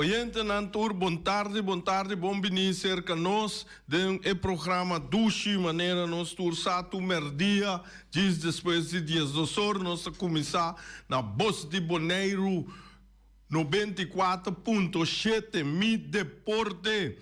Oyentenan tur bon tardi, bon tardi, bon bini serka nos den e programa Dushi manera nos tur sa tur merdia djis despues di diesdos or nos ta kuminsá na Bos di Boneiru 94.7 Mi Deporte.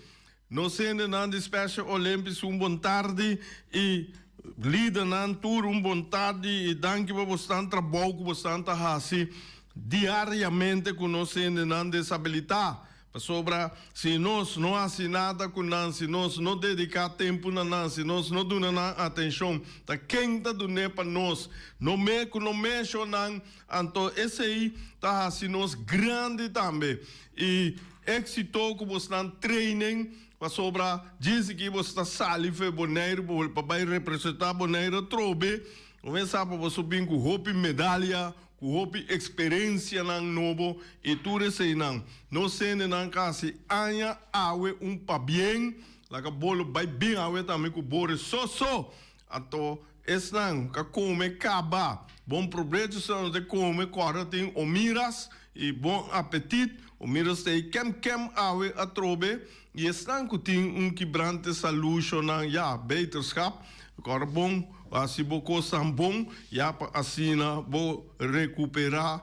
Nos hendenan di Special Olympics un bon tardi y lidernan tur un bon tardi y danki pa bosnan trabou cu bosnan ta haci diariamente cu nos hendenan deshabilita. Pasobra si nos no haci nada cu nan, si nos no dedica tempo na nan, si nos no duna nan atencion, ta ken ta dun'e pa nos? No me cu no mesho nan, anto esey ta haci nos grandi tambe. Y Éxito ku bosnan training pasobra djis aki bos ta sali fe Boneiru pa bai representá Boneiru atrobe. Bo men sa pa boso bin ku hopi medalia, ku hopi eksperensianan nobo i tur eseinan. Nos hendenan kasi aña awe un pabien, laga bolo bai bin awe tambe ku bore so so. Anto esnan ka kome kaba. Bon probecho si nan ta kome kòrda tin omiras i bon apetit. Omiras ta ei kem kem awe atrobe i esnan ku tin un kibrante salú shonnan ya beterschap kòrda bon hasi bo kosnan bon ya pa asina bo rekuperá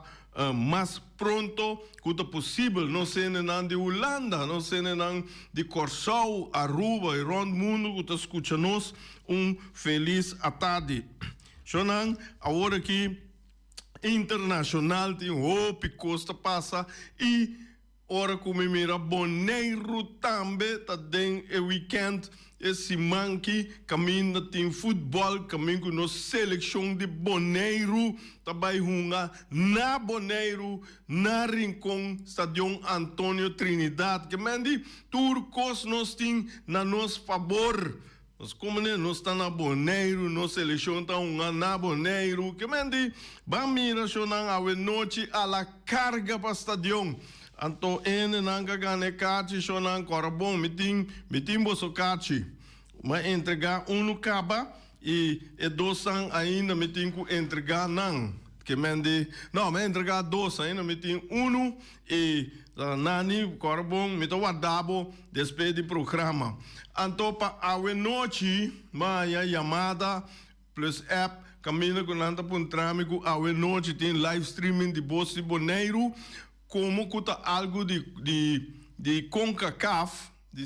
mas pronto ku ta posibel. Nos hendenan di Hulanda, nos hendenan di Kòrsou, Aruba i rònt mundu ku ta skucha nos, un felis atardi. Shonnan, awor aki internashonal tin hopi kos ta pasa i Ora ku mi mira Boneiru tambe ta den e wikènt, e siman ki kaminda tin futbòl, kamin ku nos selekshon di Boneiru ta bai hunga na Boneiru, na Rincon, Stadion Antonio Trinidad. Ke men di tur kos nos tin na nos fabor. Nos komo nos ta na Boneiru, nos selekshon ta hunga na Boneiru. Ke men di, ban mira shownan awe nochi a la karga pa stadion. Anto hendenan ka gana e kachi shownan kora bon, mi tin, mi tin boso kachi. Mi a entregá unu kaba i e dosnan ainda mi tin ku entregá nan. Ke men di, no, mi a entregá dos, ainda mi tin unu i Nani, kora bon, mi ta warda bo despues di programa. Anto pa awe nochi mi a haña yamada plus app kaminda ku nan ta puntra mi ku awe nochi tin live streaming di Bos di Boneiru komo ku ta algu di di di Concacaf. Di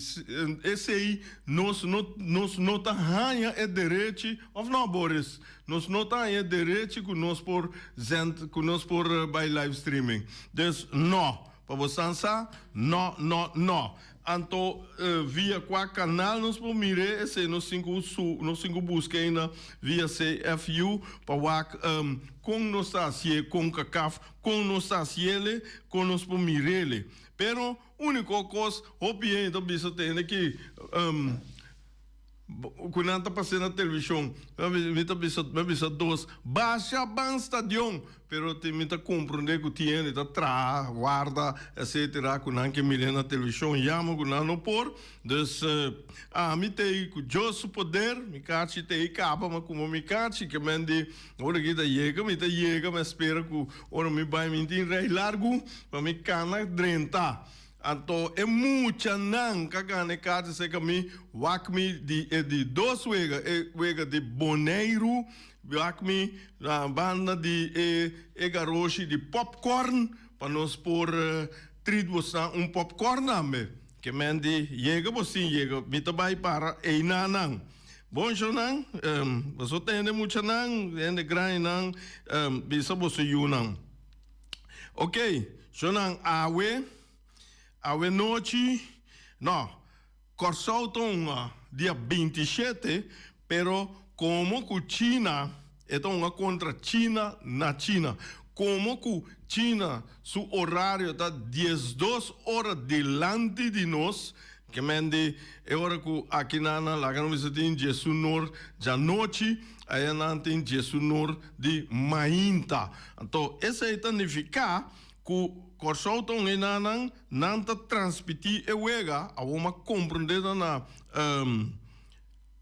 esei nos no nos no ta haña e derechi, of no Boris? Nos no ta haña e derechi ku nos por zend ku nos por bai live streaming. Dus no, pa bosan sa, no no no. Anto via kua kanal nos por mir'é esei nos tin ku su nos tin ku buska ainda via CFU pa wak kon nos ta hasié Concacaf, kon nos ta hasiele, kon nos por mir'ele. Pero Úniko kos hopi hende ta bisa tende ki ku nan ta pas'é na televishon. Mi ta bisa, mi a bisa dos, basha ban stadion! Pero tin mi ta komprondé ku tin hende ta traha, warda, etsetera, ku nan ke mir'é na televishon yama ku nan no por. Dus ami ta ei ku Dios su poder, mi kachi ta ei kaba, ma kuma mi kachi ke men di ora ki ta yega, mi ta yega, mi a spera ku Ora mi bai mi tin rei largu pa mi kana drenta. Anto e muchanan ka gana e kaartje seka mi wak mi di e di dos wega, e wega di Boneiru, wak mi na banda di e e garoshi di popcorn pa nos por treat bosnan un popcorn tambe. Ke men di yega bo sin yega mi ta bai para einanan. Bon shownan, boso tende muchanan, hende grandinan, bisa boso yunan. Ok, shownan awe, awe nochi, no, Kòrsou ta hunga dia 27, pero komo ku China, e ta hunga kontra China na China. Komo ku China su orario ta 12 ora dilanti di nos, Ke men di e ora ku aki nan nan laga nan bisa tin djesunor djanochi, aya nan tin djesunor di mainta. Anto esei ta nifiká ku Kòrsou ta un enan nan nan ta transmití e wega, awor m'a komprondé ta na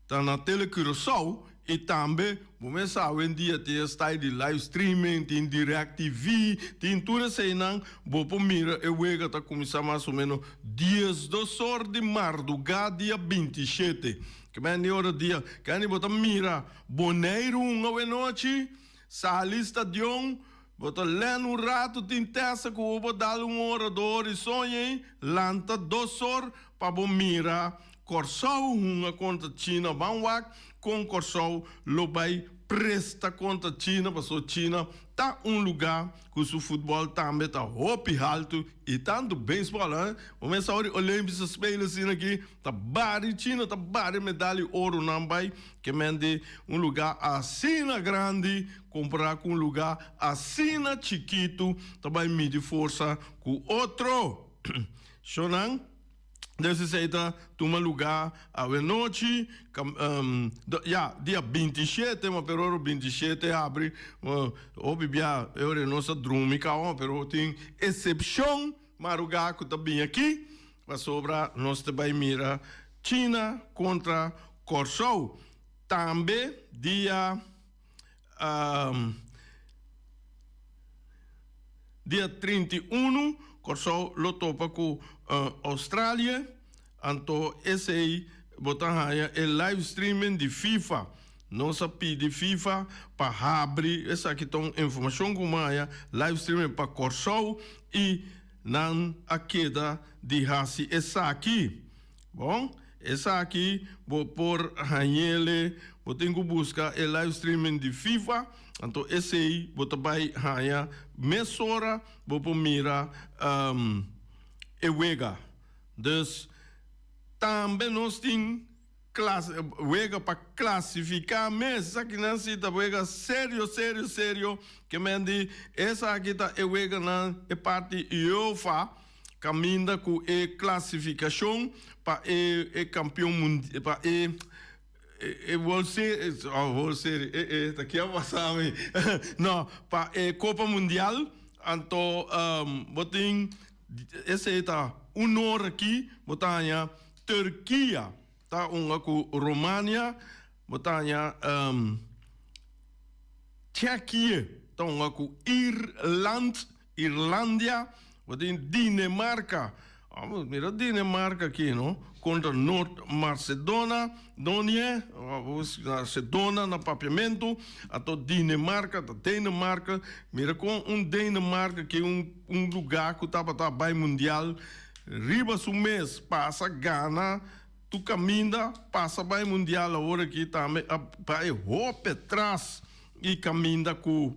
ta na Tele Curaçao. I tambe bo mes sa awendia tin e style di live streaming, tin Direct TV, tin tur eseinan, bo por mira e wega ta kuminsá mas o menos diesdos or di mardugá dia 27. Ke men di ora dia kende bo ta mira Boneiru hunga awenochi, sali stadion, bo ta lèn un ratu, tin tèsa ku bo por dal un ora, dos ora i soña ei, lanta 2 or pa bo mira Kòrsou hunga kontra China. Ban wak kon Kòrsou lo bai presta kontra China, pasobra China ta un lugá ku su futbòl tambe ta hopi haltu i tantu beisbòl. Hè? Bo mes sa ora di Olympische Spelen asina aki ta bari China ta bari medal di oro nan bai ke men di un lugá asina grandi kompará ku un lugá asina chikitu ta bai midi forsa ku otro. Shownan. Dus esei ta tuma lugá awenochi, ya, dia 27, ma pero ora 27 habri, hopi bia e ora nos a drumi kaba, pero tin esepshon marugá ku ta bin aki, pasobra nos ta bai mira China kontra Kòrsou. Tambe dia 31 Kòrsou lo topa ku Australia, anto esei bo ta haña e live streaming di FIFA. Nos a pidi FIFA pa habri esaki ta un informashon ku mi a haña, live streaming pa Kòrsou i nan a keda di hasi esaki. Bon, esaki bo por hañ'ele, bo tin ku buska e live streaming di FIFA, anto esei bo ta bai haña mesora bo por mira e wega. Dus tambe nos tin wega pa klasifiká mes, esakinan si ta wega serio serio serio, ke men di esaki ta e weganan e parti UEFA. Kaminda ku e klasifikashon pa e e kampion mundial pa e e World Series oh World Series e e ta kia pasa mi no pa e Kopa Mundial anto bo tin esei ta un ora aki bo ta haña Turkia ta hunga ku Romania bo ta haña Tsjekië ta hunga ku Irland. Irlandia, bo tin Dinemarka, amo mira Dinemarka aki no, kontra Noord Marsedona, Donie, Marsedona na papiamentu, ato Dinemarka ta Denemarka, mira kon un Denemarka ki un un lugá ku tabata bai mundial riba su mes pasa gana tur kaminda pasa bai mundial awor aki tambe a bai hopi atras. I kaminda ku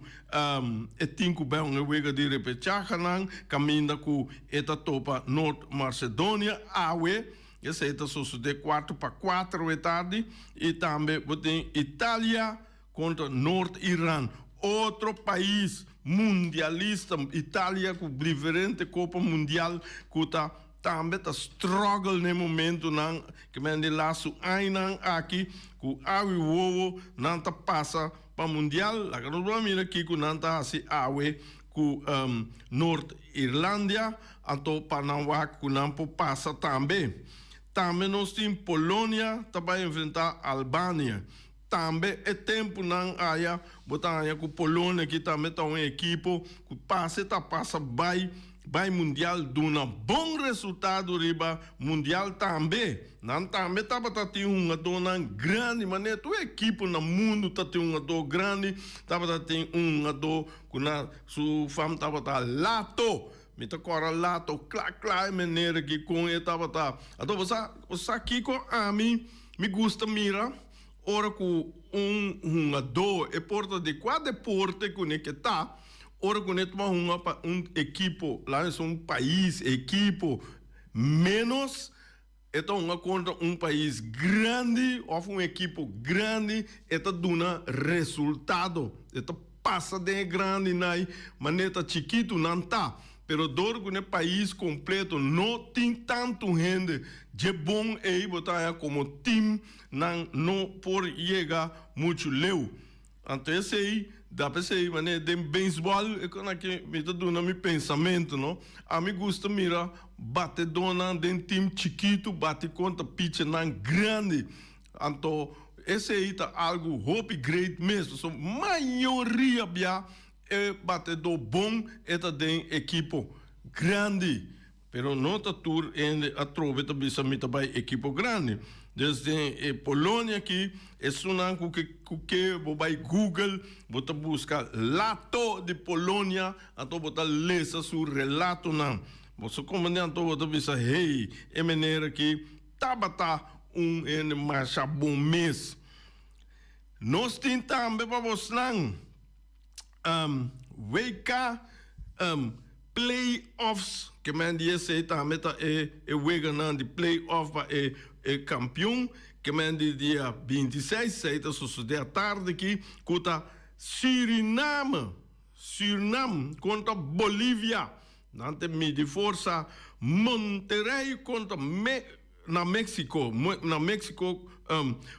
e tin ku bai un e wega di repechahanan, kaminda ku e ta topa Noord Macedonia awe, esei ta sosodé 3:45 awe tardi, i tambe bo tin Italia kontra Noord Iran, otro pais mundialista, Italia ku diferente kopa mundial ku ta tambe ta struggle na e momentunan ke men di lastu añanan aki ku awe wowo nan ta pasa pa mundial. Laga nos bo mira kiko nan ta hasi awe ku Noord Irlandia anto pa nan wak ku nan por pasa tambe. Tambe nos tin Polonia ta bai enfrenta Albania. Tambe e tempunan aya bo ta haña ku Polonia ki tambe ta un ekipo ku pasa e ta pasa bai bai mundial duna bon resultado riba mundial tambe. Nan tambe tabata tin hungadónan grandi manera tur ekipo na mundu ta tin hungadó grandi tabata tin un hungadó ku na su fam tabata Lato. Mi ta kòrda Lato kla kla e manera ki kon e tabata. Anto bo sa bo sa kiko ami mi gusta mira? Ora ku un hungadó, e por ta di kua deporte ku ne ke ta, ora ku ne tuma hunga pa un ekipo, laga nos un pais, ekipo, ménos e ta hunga kontra un pais grandi òf un ekipo grandi, e ta duna resultado, e ta pasa den e grandinan manera ta chikitu nan ta. Pero dor ku n'e pais kompleto no tin tantu hende dje bon ei bo ta haña komo tim nan no por yega muchu leu. Anto esei da p'esei manera den beisbòl e kon aki mi ta duna mi pensamentu no. Ami gusta mira batedónan den tim chikitu bati kontra pichernan grandi. Anto. Esei ta algu hopi great mes pasobra mayoria bia e batedó bon e ta den ekipo grandi. Pero no ta tur hende atrobe ta bisa mi ta bai ekipo grandi. Dus den e Polonia aki esunnan ku ke ku ke bo bai Google bo ta buska Lato di Polonia anto bo ta lesa su relatonan. Bo sa komprende anto bo ta bisa hey e meneer aki tabata un hende masha bon mes. Nos tin tambe pa bosnan WK Play-offs, ke men di esei tambe ta e e weganan di play-off pa e e kampion, ke men di dia 26, esei ta sosodé atardi aki, ku ta Suriname, Surnam kontra Bolivia. Nan ta midi forsa Monterrey kontra Me na Mexico, na Mexico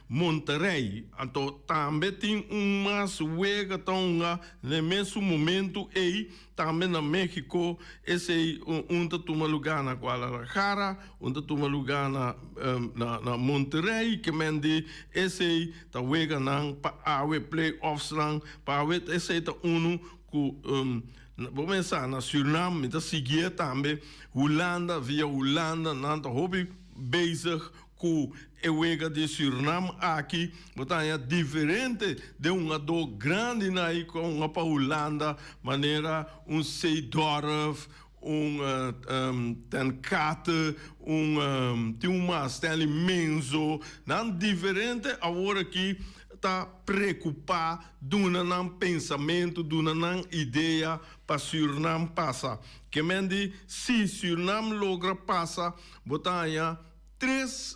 Monterrey. Anto tambe tin un mas wega ta hunga na e mesun momento ey tambe na Mexico. Esey un ta tuma luga na Guadalajara, un ta tuma luga na na Monterrey. Ke men di esey ta weganan pa awe, play-offs nan pa awe. Esey ta unu ku Bo mester sa na Surinam mi ta siguié tambe Hulanda via Hulanda nan ta hopi bezig ku e wega di Surinam aki bo ta haña diferente den hungadó grandi na ei ku a hunga pa Hulanda manera un Seedorf un Ten Kate un tin un mas Stanley Menzo nan diferente awor aki ta preokupá duna nan pensamentu, duna nan idea pa Sürnam pasa. Ke men di, si Sürnam logra pasa, bo ta haña tres,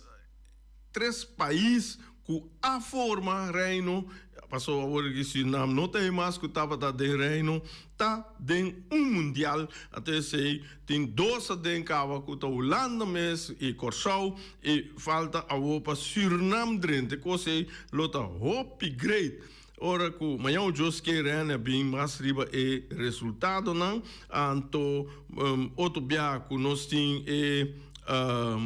tres pais ku a forma Reino, pasobra awor aki Sürnam no ta e mas ku tabata den Reino, ta den un mundial, anto esei tin dos aden kaba ku ta Hulanda mes i Kòrsou i falta awor pa Sürnam drenta. E kos ei lo ta hopi great ora ku mañana Dios ke Rene a bin mas riba e resultadonan. Anto otro bia ku nos tin e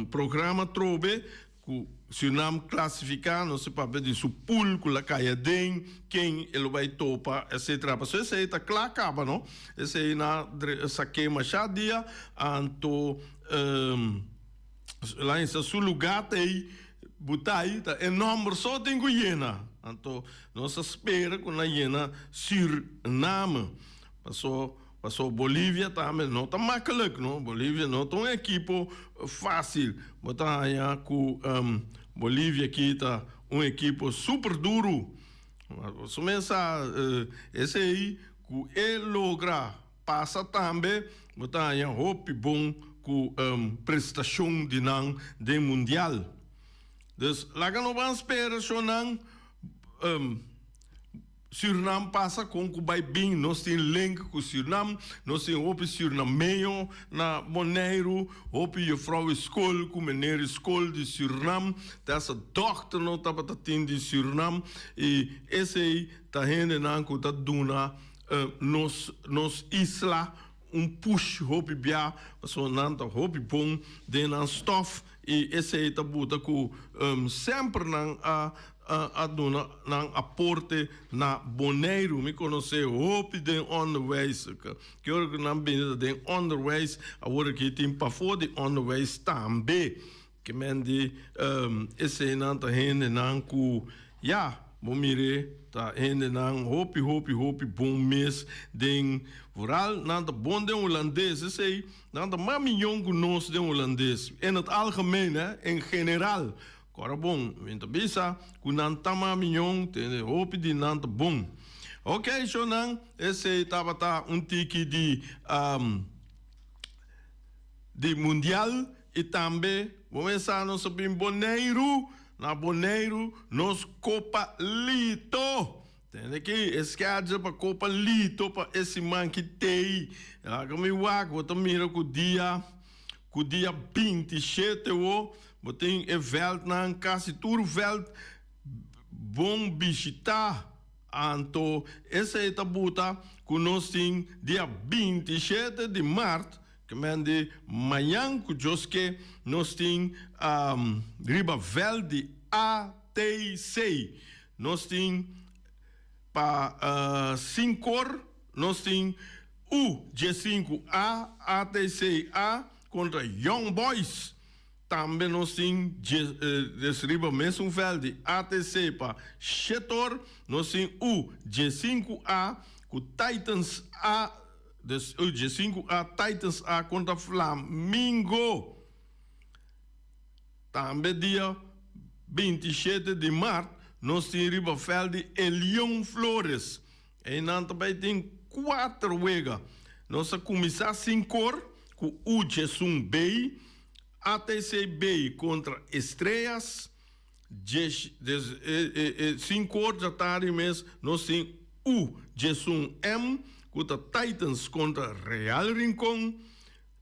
programa trobe Ku Surinam klasifiká, nos ta papia di su pool ku la kai aden, ken e lo bai topa, etcetera. Pasobra esei ta kla kaba, no? Esei na sak'é mashá dia, anto la hisa su lugá ta ei butá ei, ta e nòmber so tin ku yena. Anto nos ta spera ku nan yena Suriname. Paso paso Bolivia tambe no ta makkelijk no, Bolivia no ta un ekipo facil, bo ta haña ku Bolivia aki ta un ekipo super duru, bo mes sa esei ku e logra pasa tambe bo ta haña hopi bon ku prestashon di nan den mundial. Dus laga no ban spera shonnan. Surinam pasa kon ku bai bin nos tin link ku Surinam, nos tin hopi Surinameño na Boneiru, hopi juffrouw skol ku meneer skol di Surinam, te hasta dòkter no tabata tin di Surinam i esei ta hendenan ku ta duna nos nos isla un push hopi bia pasobra nan ta hopi bon den nan stòf i esei ta buta ku semper nan a a duna nan aporte na Boneiru. Mi konosé hopi den onderwijs. Ki ora ku nan bini ta den onderwijs, awor aki tin pafó di onderwijs tambe. Ke men di eseinan ta hendenan ku ya, bo mir'é ta hendenan hopi hopi hopi bon mes den, vooral nan ta bon den hulandes. Esei nan ta mas miyon ku nos den hulandes, in het algemeen hè, en general. Kora bon, mi ta bisa ku nan ta mas miyon, tende hopi di nan ta bon. Ok, shownan, esei tabata un tiki di di mundial i tambe bo mesa nos a bin Boneiru, na Boneiru nos Kopa Lito. Tende ki e schedule pa Kopa Lito pa e siman ki tei. Laga mi wak, bo ta mira ku dia ku dia 27 wo bo tin e veldnan kasi tur veld bon bishita. Anto esei ta buta ku nos tin dia 27 di mart, ke men di mañan ku Dios ke, nos tin riba veld di A. ATC. Nos tin pa sinkor nos tin U diesinku A ATC A kontra Young Boys. Tambe nos tin des riba mesun vèlt di ATC pa shetor nos tin U diesinku A ku Titans A des U diesinku A Titans A kontra Flamingo. Tambe dia 27 di mart nos tin riba vèlt di Elion Flores. Einan ta bai tin kuater wega. Nos a kuminsá sinkor ku U diesun B, ATC B kontra Estrellas. Djes des e e e sinkor djatardi mes nos tin U diesun M ku ta Titans kontra Real Rincon.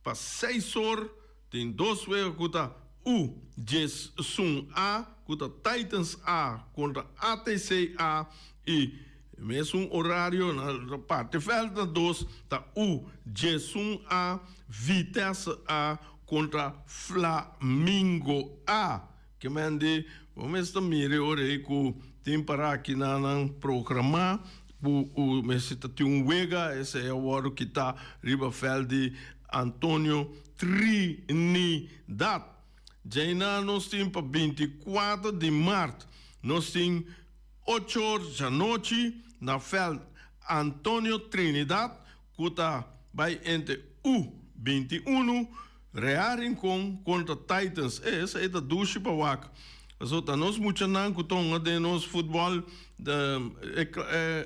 Pa seis or tin dos wega ku ta U 11 A ku ta Titans A kontra ATC A i mesun orario na parti vèlt na dos ta U 11 A Vitesse A kontra Flamingo A. Ke men di bo mes ta mira e ora ei ku tin para akinan nan programá ku u mester ta tin un wega, esei a wòrdu kitá riba vèlt di Antonio Trinidad. Djainan nos tin pa 24 di mart, nos tin ocho or djanochi na vèlt Antonio Trinidad ku ta bai entre U 21 Real Rincon kontra Titans. E esei ta dushi pa wak. Pasobra ta nos muchanan ku ta hunga den nos futbòl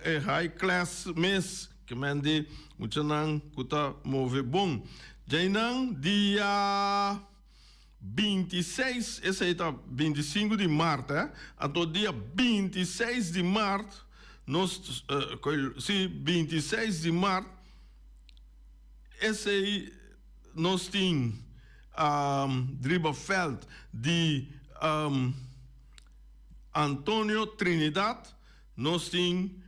e high class mes. Ke men di muchanan ku ta move bon. Djainan dia 26, esei ta 25 di mart eh. Anto dia 26 di mart nos, si 26 di mart esei. Nos tin riba veld di Antonio Trinidad nos tin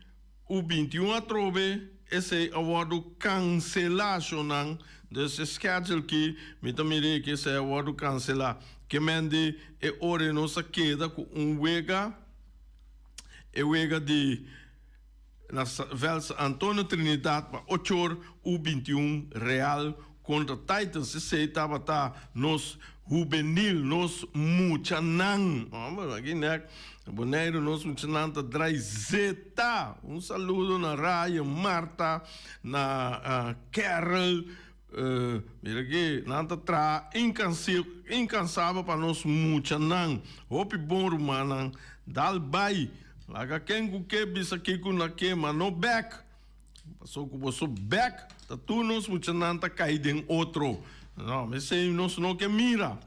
U 21 atrobe esey a wordo cancela shonan dus e schedule ki mi ta mira aki esey a wordo cancela ke men di e ora nos a keda cu un wega e wega di Na veld Antonio Trinidad pa ocho or U 21 Real kontra Titans. Esei tabata nos hubenil, nos muchanan. Homber, aki nek na Boneiru nos muchanan ta drai zeta. Un saludo na Ryan, Marta, na Carol. Mira aki, nan ta traha inkansabel pa nos muchanan. Hopi bon rumannan. Dal bai. Laga ken ku ke bisa kiko na ke, ma no bek. Paso ku boso bek, ta tur nos muchanan ta kai den otro. No, mesei nos no ke mira.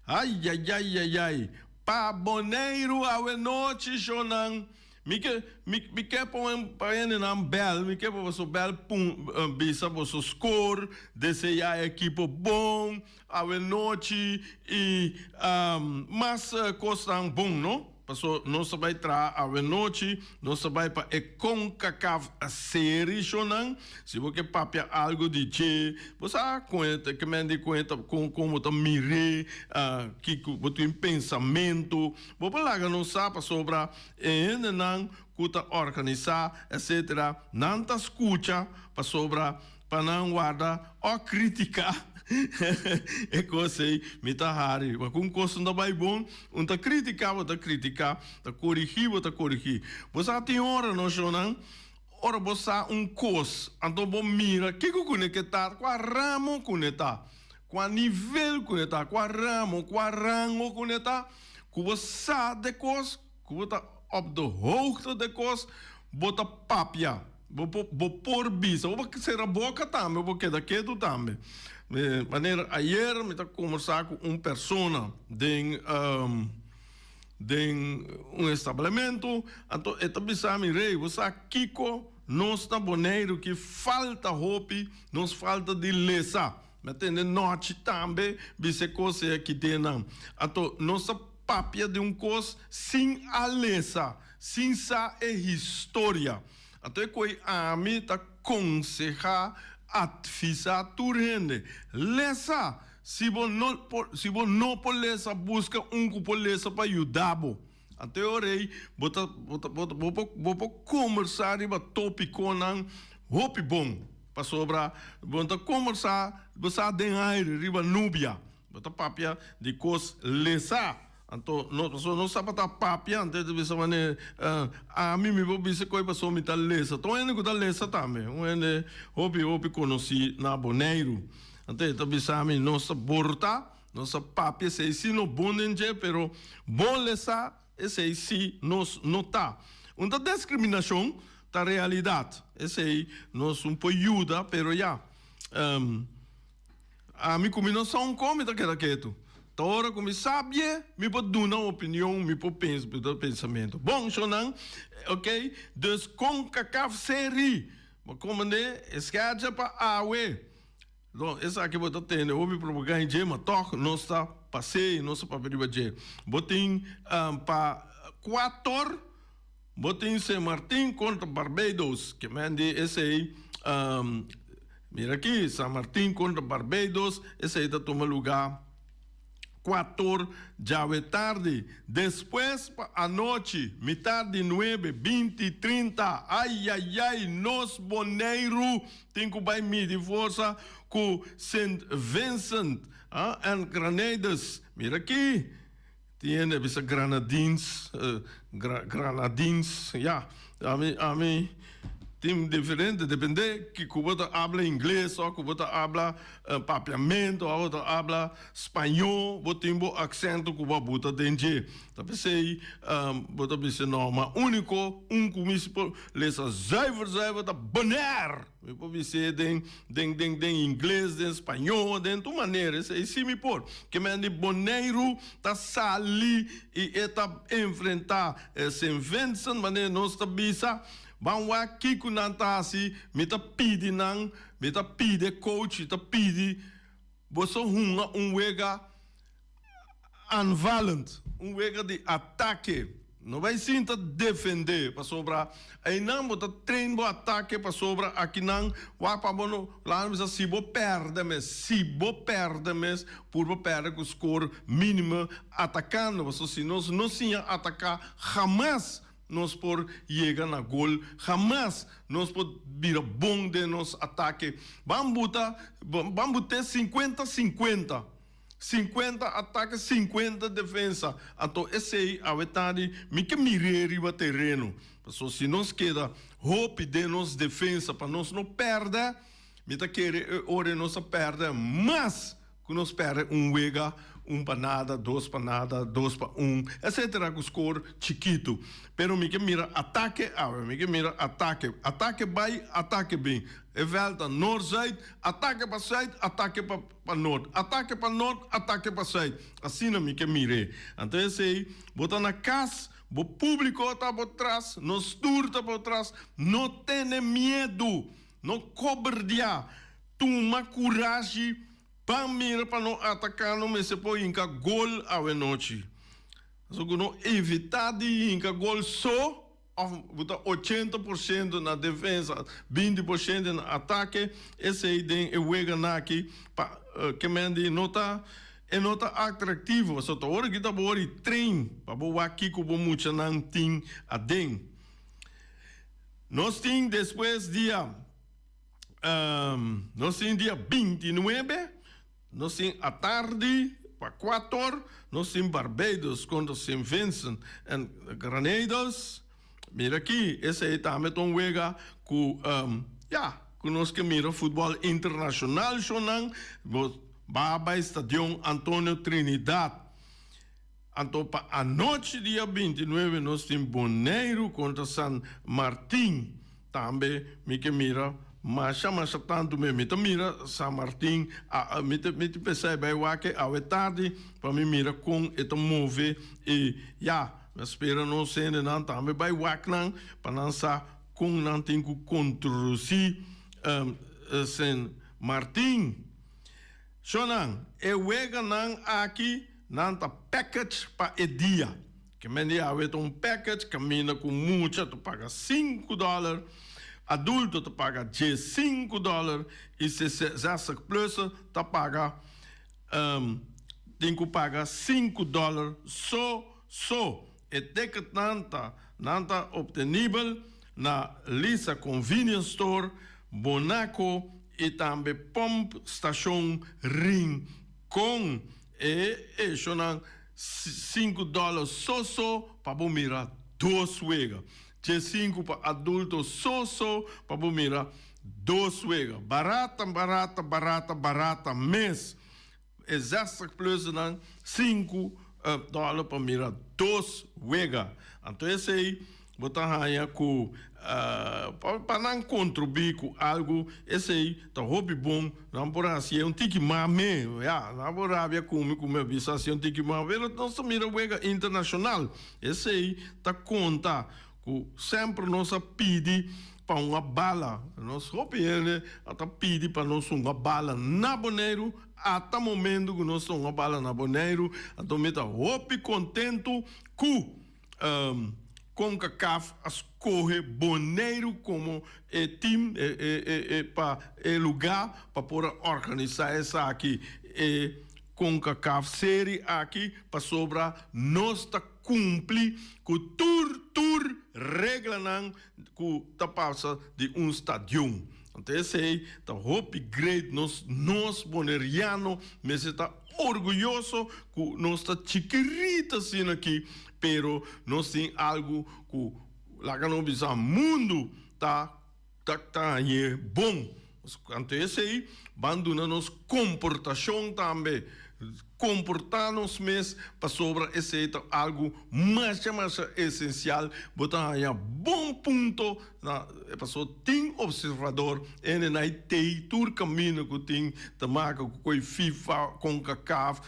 Ayayayayay. Pa Boneiru awenochi, shonnan. Mi ke mi mi ke pa pa hendenan bèl, mi ke pa boso bèl pun bisa boso skor, deseá e ekipo bon awenochi i mas kosnan bon no. Paso nos ta bai traha awenochi, nos ta bai pa e Concacaf seri shownan. Si bo ke papia algo di dje, bo sa kuenta, ke men di kuenta kon kon bo ta mir'é, kiko bo tin pensamentu. Bo por laga nos sa pasobra e hendenan ku ta organisá etcetera nan ta skucha pasobra pa nan warda o kritiká e kos ei mi ta hari. Ma ku un kos no ta bai bon un ta kritiká bo ta kritiká ta korigí bo ta korigí. Bo sa tin ora no shownan ora bo sa un kos anto bo mira kiko ku ne ke ta kua ramo ku ne ta kua nivel ku ne ta kua ramo kua rango ku ne ta. Ku bo sa de kos, ku bo ta op de hoogte de kos, bo ta papia, bo por bo por bisa, bo por sera boka tambe, bo por keda ketu tambe. Manera ayer mi ta kombersá ku un persona den den un establemento, anto e ta bisa mi, Rey, bo sa kiko nos na Boneiru ki falta hopi, nos falta di lesa. Mi a tende nochi tambe bisa e kos ei aki den nan. Anto nos ta papia di un kos sin a lesa, sin sa e historia. Anto e koe ami ta konsehá, atvisá tur hende, lesa! Si bo no por, si bo no por lesa, buska un ku por lesa pa yuda bo. Anto e ora ei bo ta bo ta bo bo por bo por kombersá riba tópikonan hopi bon. Pasobra bo no ta kombersá bo sa den aire riba nubia. Bo ta papia di kos lesá. Anto no pasobra nos tabata papia anto e ta bisa manera ami mi por bisa koe pasobra mi ta lesa. Ta un hende ku ta lesa tambe, un hende hopi hopi konosí na Boneiru. Anto e ta bisa mi nos ta borta, nos ta papia esei si no bon den dje pero bon lesa esei si nos no ta. Un ta deskriminashon ta realidat esei nos un por yuda pero ya. Ami ku mi no sa un kon mi ta keda ketu. Ta ora ku mi sabie mi por duna un opinion, mi por pensa, mi por pensamentu. Bon, shonnan, ok, dus Concacaf seri, bo komende e schedule pa awe. Don, esaki bo ta tende hopi propaganda dje, ma tòg nos ta pas'é i nos ta papia riba dje. Bo tin pa kuator, Bo tin Sint Martin kontra Barbados, ke men di esei, mira aki, San Martin kontra Barbados, esei ta tuma lugá kuator djawe tardi. Despues pa anochi, mitar di nuebe, 20 30, aiaiai, nos Boneiru tin ku bai midi forsa ku Sint Vincent and Grenadines. Mira aki. Tin hende a bisa Granadines, Granadines, ya. Ami, ami tin diferente, depende ki ku bo ta habla ingles o ku bo ta habla papiamento o bo ta habla spañó, bo tin bo aksento ku bo a buta den dje. Ta p'esei bo ta bisa no, ma úniko un ku mi si por lesa zuiver zuiver ta Bonaire. Mi por bis'é den den den den ingles, den spañó, den tur manera, esei sí mi por. Ke men di Boneiru ta sali i e ta enfrentá Sint Vincent, manera nos ta bisa, ban wak kiko nan ta hasi, mi ta pidi nan, mi ta pidi e coach, mi ta pidi boso hunga un wega Aanvallend, un wega di atake. No bai sinta defende pasobra einan bo ta train bo atake pasobra akinan wak pa bo no laga bisa si bo perde mes, si bo perde mes pur bo perde ku score minimo atakando pasobra si nos no siña ataka hamas nos por yega na gol, hamas nos por bira bon den nos atake. Ban buta ban bute sinkuenta sinkuenta. 50 atake, 50 defensa. Anto esei awe tardi mi ke mir'é riba tereno. Pasobra si nos keda hopi den nos defensa pa nos no pèrdè, mi ta kere e ora nos a pèrdè mas ku nos pèrdè un wega, un pa nada, dos pa nada, dos pa un, etcetera ku skor chikitu. Pero mi ke mira atake awe, mi ke mira atake. Atake bai, atake bin. E vèlt ta nort-zuid, atake pa zuid, atake pa. Pa nort, atake pa nort, atake pa sùit. Asina mi ke mir'é. Anto esei, bo ta na kas, bo públiko ta bo tras, nos tur ta bo tras. No tene miedu, no koberdiá. Tuma kurashi, ban mira pa no ataká, no mester por hinka gol awenochi. Pasobra ku no evitá di hinka gol so. Of bo ta 80% na defensa, 20% na atake, esei den e weganan aki pa ke men di no ta e no ta atraktivo pasobra ta ora ki ta bo ora di train pa bo wak kiko bo muchanan tin aden. Nos tin despues dia nos tin dia 29. Nos tin atardi pa kuator, nos tin Barbados kontra Sint Vincent en Grenadines. Mira aki, esei tambe ta un wega ku, ya, ku nos ke mira futbòl internashonal shownan. Bo ba bai Stadion Antonio Trinidad. Anto pa anochi dia 29 nos tin Boneiru kontra San Martin. Tambe mi ke mira masha masha tantu mi. Mi ta mira San Martin, mi ta mi ta pensa e bai wak e awe tardi pa mi mira kon e ta move i ya, mi a spera nos hendenan tambe bai wak nan pa nan sa kon nan tin ku kontrusí San Martin. Shownan, e weganan aki nan ta package pa e dia. Ke men di awe ta un package kaminda ku mucha ta paga sinku dòler, adulto ta paga 15 dòler i 60 pluser ta paga tin ku paga 5 dòler so so. E ticketnan ta nan ta obtenibel na Lisa Convenience Store, Bonaco y tambe Pomp Station Rincon. E eshonan sinku dòler so so pa bo mira dos wega. Diesinku pa adulto so so pa bo mira dos wega. Barata, barata, barata, barata mes. E zestig plusnan sinku dòler pa mira dos wega. Anto esei bo ta haña ku pa nan kontribuí ku algu esei ta hopi bon. Nan por hasié un tiki mas me. Ya, nan por rabia ku mi ku mi a bisa hasié un tiki mas, pero nos ta mira wega internashonal. Esei ta konta ku semper nos a pidi pa hunga bala. Nos hopi hende a ta pidi pa nos hunga bala na Boneiru, ata momento ku nos ta hunga bala na Boneiru. Anto mi ta hopi kontentu ku Concacaf a skohe Boneiru komo e team pa e lugá pa por a organisá esaki, e Concacaf Serie aki, pasobra nos ta kumpli ku tur tur reglanan ku ta pasa di un stadion. Anto esei ta hopi great nos nos Boneriano mester ta orguyoso ku nos ta chikirito asina aki pero nos tin algu ku laga nos bisa mundu ta ta ta hañ'é bon. Anto esei ban duna nos komportashon tambe. Komportá nos mes pasobra esei ta algu masha masha esensial. Bo ta haña bon punto na pasobra tin opservador ende na e tei tur kaminda ku tin ta maka ku koi FIFA, Concacaf,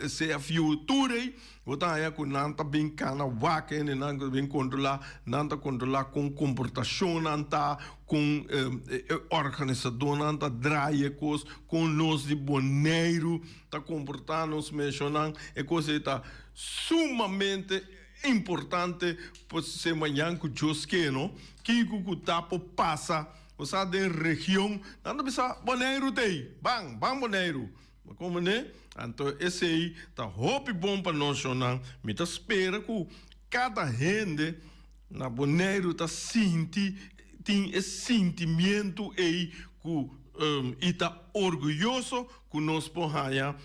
CFU tur ei bo ta haña ku nan ta bin kana wak ende nan ta bin kontrolá nan ta kontrolá kon komportashonnan ta Kon e organisadónan ta draai e kos, kon nos di Boneiru ta komportá nos menshonan, e kos ei ta sumamente importante pa se mañan ku Dios ke, no? Kiko ku ta por pasa, bo sa den region, nan ta bisa Boneiru t'ei, ban, ban Boneiru. Bo komprendé? Anto esei ta hopi bon pa nos shonnan. Mi ta spera ku kada hende na Boneiru ta sinti, tin e sintimientu ei ku i ta orguyoso ku nos por haña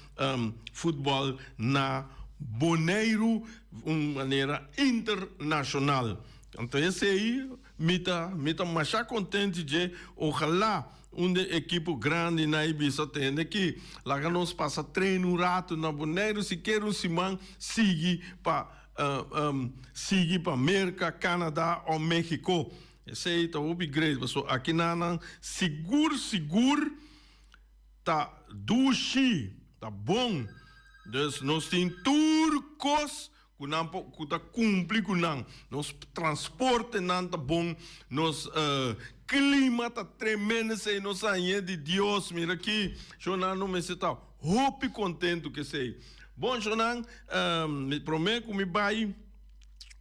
futbòl na Boneiru un manera internashonal. Anto esei mi ta mi ta masha kontenti dje. Ojalá Un den ekipo grandi na e bisa tende ki laga nos pasa train un rato na Boneiru sikiera un siman sigui pa sigui pa Merka, Canada o Mexico. Esey ta hopi great pasobra aki nan nan sigur sigur ta dushi, ta bon. Dus nos tin tur kos Ku nan por ku ta kumpli ku nan. Nos transportenan ta bon, nos klima ta tremendo esei nos hañ'é di Dios. Mira aki, shonnan no mester ta hopi kontentu ku esei. Bon shonnan, mi promé ku mi bai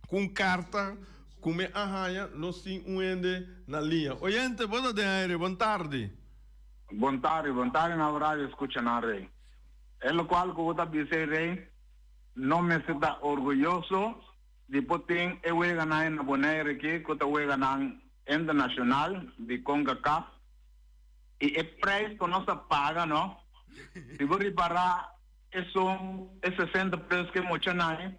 ku un karta ku mi a haña, nos tin un hende na liña. Oyente, bo ta den aire, bon tardi. Bon tardi, bon tardi na radio skuchanan rei. E lokual ku bo ta bisa ei rei. No mester ta orguyoso di por tin e weganan na Bonaire aki ku ta weganan internashonal di Concacaf i e prijs ku nos ta paga no. Si bo ripará esun e sesenta plus ku e muchanan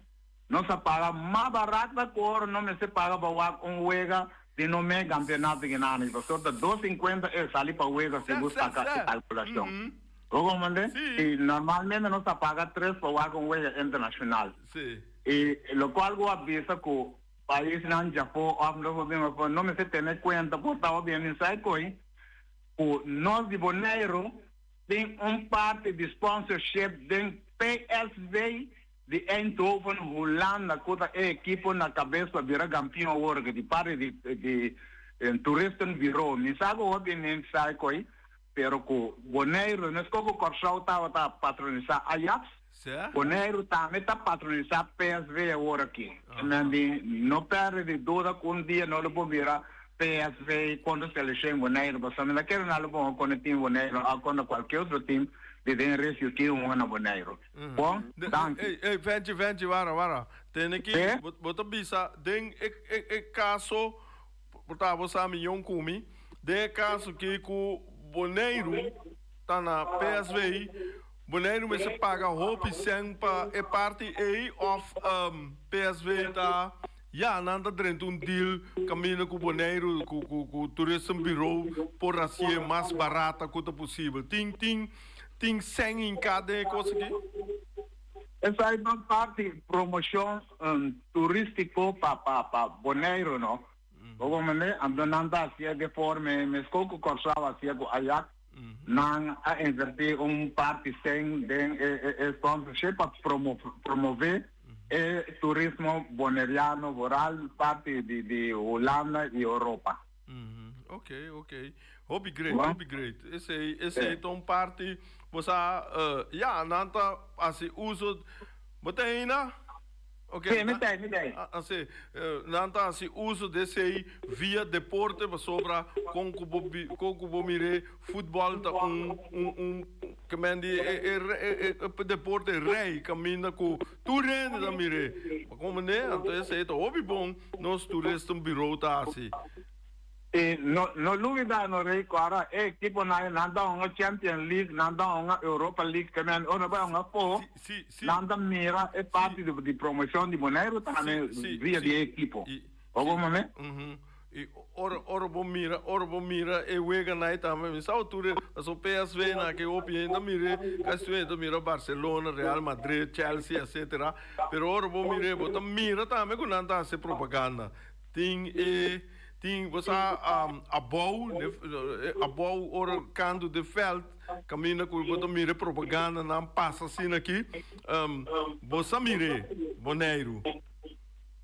nos a paga mas barata ku ora no mester paga pa wak un wega di no me kampeonato ginani pasobra ta dos sinkuenta e sali pa wega si bo saka e kalkulashon. Bo comprende? Sí. Y normalmente nos ta paga tres pa wak un wega internacional. Sí. Y locual cu a bisa cu paisnan djafó of no por bin afó no mester tene cuenta por ta bien inside coy cu nos di Boneiru tin un parti di sponsorship den PSV di Eindhoven, Hulanda cu ta e ekipo na cabes pa bira campeon awor di parti di di toeristenbureau. Mi sa cu hopi inside coy. Pero ku Boneiru, meskos ku Kòrsou tabata patronisá Ajax, Boneiru tambe ta patronisá PSV awor aki. Men di no pèrdè di duda ku un dia no lo por bira PSV kontra selekshon Boneiru, pasobra mi ta kere nan lo por hunga kontra tim Boneiru òf kontra kualke otro tim. di den regio ki hunga na Boneiru. Bon, danki. Ey, ey, Venchi, Venchi, wara, wara. Tene ki, Sí? bo, bo ta bisa den e, e, e kaso, por ta bo sa mi yon ku mi, den e kaso ki ku Boneiru ta na PSV, Boneiru mester paga hopi sèn pa e parti ei òf PSV ta ya nan ta drenta un deal kaminda ku Boneiru ku ku ku Tourism Bureau por hasié mas barata ku ta posibel. Tin tin tin sèn hinká den e kos aki? Esei ta parti promoshon turístiko pa pa pa Boneiru no. Bo comprende? Anto nan ta hasié de forma meskos ku Kòrsou hasié ku Ajax. Nan a invertí un parti sèn den e sponsorship pa promové e turismo boneriano vooral parti di Hulanda i Europa. Ok, ok. Hopi great, hopi great. Esei, esei ta un parti, bo sa, ya, nan ta hasi uso, bo ta eina? Ok, Sí, mi ta, mi ta. Así, nan ta hasi uso di esei via deporte pasobra kon ku bo kon ku bo mir'é futbòl ta un un un ke men di e e e e deporte rei kaminda ku tur hende ta mir'é. Bo komprendé? Anto esei ta hopi bon nos Toeristen Bureau ta hasi. I no no lubida no rei ku ora e ekiponan nan ta hunga Champion League, nan ta hunga Europa League ke men ora bai hunga afó nan ta mira e parti di promoshon di Boneiru tambe via di e ekipo. Bo por mami? I ora ora bo mira ora bo mira e weganan ei tambe mi sa tur e pasobra PSV nan ke hopi hende ta mira kasi tur hende ta mira Barcelona, Real Madrid, Chelsea etcetera pero ora bo mira bo ta mira tambe ku nan ta hasi propaganda tin e Tin bo sa abou, abou ora kantu de veld kaminda ku bo ta mira e propagandanan pasa asina aki, bo sa mir'é, Boneiru.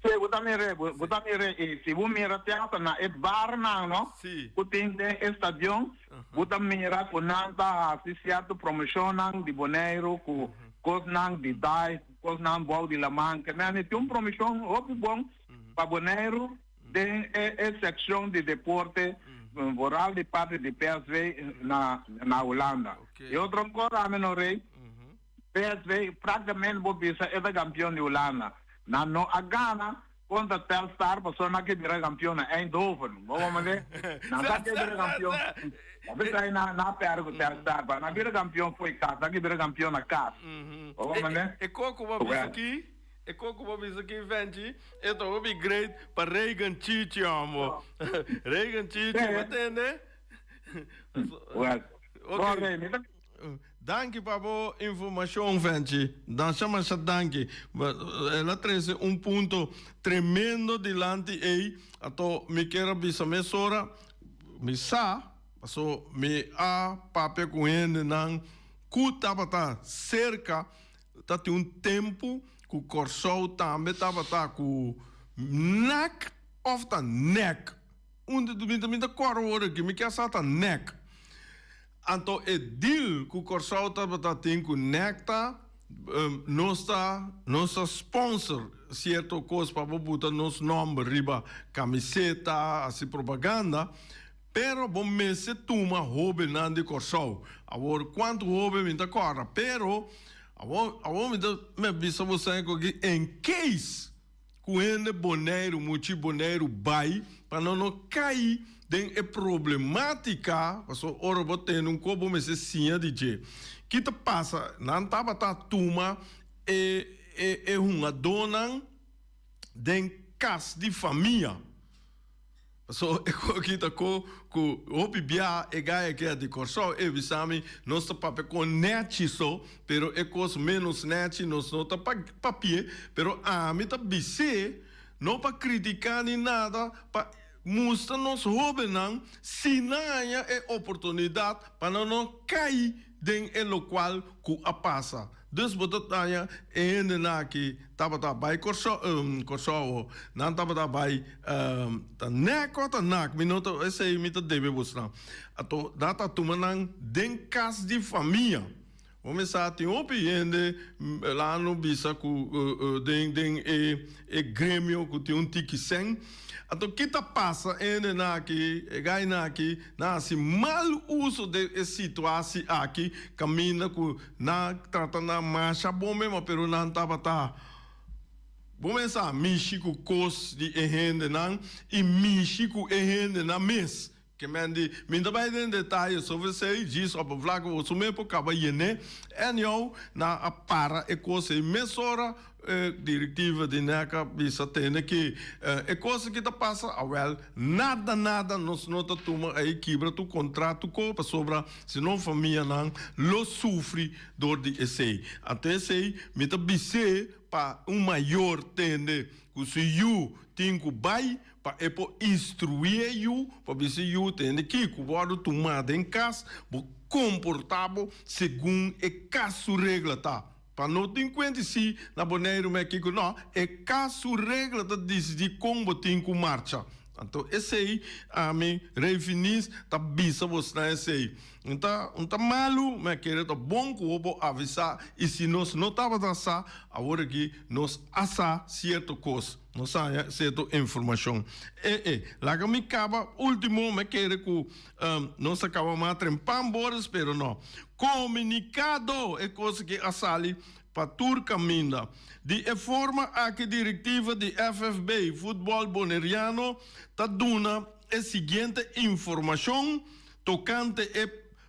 Sí, bo ta mir'é, bo ta mir'é i si bo mira te hasta na e barnan no ku tin den e stadion, bo ta mira ku nan ta hasi sierto promoshonnan di Boneiru ku kosnan di dive, kosnan bou di laman, ke men tin un promoshon hopi bon pa Boneiru. Den e seccion di deporte vooral di parti di PSV na na Hulanda. E otro ancora ami no rey, PSV practicamente bo bisa e ta campeon di Hulanda. Nan no a gana contra Telstar pasobra nan ke bira campeon na Eindhoven. Bo comprende? Nan ta ke bira campeon. Nan bisa ay nan a perde cu Telstar, pa nan bira campeon fo'i cas, nan ke bira campeon na cas. Bo comprende? E coco bo bisa aki? E ko ku bo bisa ki Fenchi, e ta hopi great pa Reagan Chichi homo. Reagan Chichi, bo tende? Well, Ok. Danki pa bo informashon Fenchi. Masha masha danki. El a trese un punto tremendo dilanti ei, ato mi kier a bisa mesora, mi sa, paso mi a papia ku hendenan ku tabata serka. Ta tin un tempu ku Kòrsou tambe tabata ku nek òf ta nèk. Un di mi ta mi ta kòrda wor aki, mi kier sa ta nèk. Anto e deal ku Kòrsou tabata tin ku nèk ta nos ta nos ta sponsor sierto kos pa bo buta nos nòmber riba kamiseta, hasi propaganda. Pero bo mester tuma hobennan di Kòrsou. Awor kuantu hoben mi ta kòrda, pero awor awor mi ta me bisa bo sèn ku aki en case ku hende Boneiru, muchi Boneiru bai pa nan no kai den e problematica, pasobra ora bo tende un kos bo mester siña di dje. Ki ta pasa? Nan tabata tuma e e e hungadónan den kas di famia. Paso e ko aki ta ko ku hopi bia e gaya ke di Kòrsou e bisa mi nos ta papia kon nèchi so pero e kos ménos nèchi nos no ta papi'é pero ami ta bis'é no pa kritiká ni nada pa mustra nos hóbennan si nan haña e oportunidat pa nan no kai den e lokual ku a pasa. Dus bo ta daña e hendenan aki tabata bai Kòrsou, Kòrsou, nan tabata bai ta nèk òf ta nak, mi no ta, esei mi ta debe bosnan. Anto nan ta tuma nan den kas di famia. Bo mester tin hopi hende laga no bisa ku den den e e gremio ku tin un tiki sèn. Anto ki ta pasa hendenan aki, e gainan aki nan hasi mal uso den e situasi aki kaminda ku nan trata nan masha bon mema pero nan tabata bo mester mishi ku kos di e hendenan i mishi ku e hendenan mes. Ke men di, Mi no ta bai den detaye sobre esei, djis oppervlakte boso mes por kaba yen'é. Anyhow, nan a para e kos ei mesora. E direktiva di NECA bisa tende ki e kos aki ta pasa, awèl, nada nada nos no ta tuma ei kibra tur kontrato ko, pasobra si no famianan lo sufri dor di esei. Anto esei mi ta bis'é pa un mayor tende ku su yu tin ku bai Pa e por instruí e yu, pa bisa e yu, Tende kiko wòrdu tumá den kas, bo komportá bo segun e kas su regla ta. Pa no tin kuenta si na Boneiru mei kiko, nò, e kas su regla ta disidí kon bo tin ku marcha. Anto esei ami, Rei Finis, ta bisa bosnan esei. Un ta un ta malu, mi a kere ta bon ku bo por avisá, i si nos no tabata sa, awor aki nos a sa sierto kos. Nos a haña sierto informashon. E e, laga mi kaba último, mi a kere ku nos a kaba mas trempan Boris, pero no. Komunikado! E kos aki a sali pa tur kaminda. Di e forma aki direktiva di FFB, Futbòl Boneriano, ta duna e siguiente informashon tokante e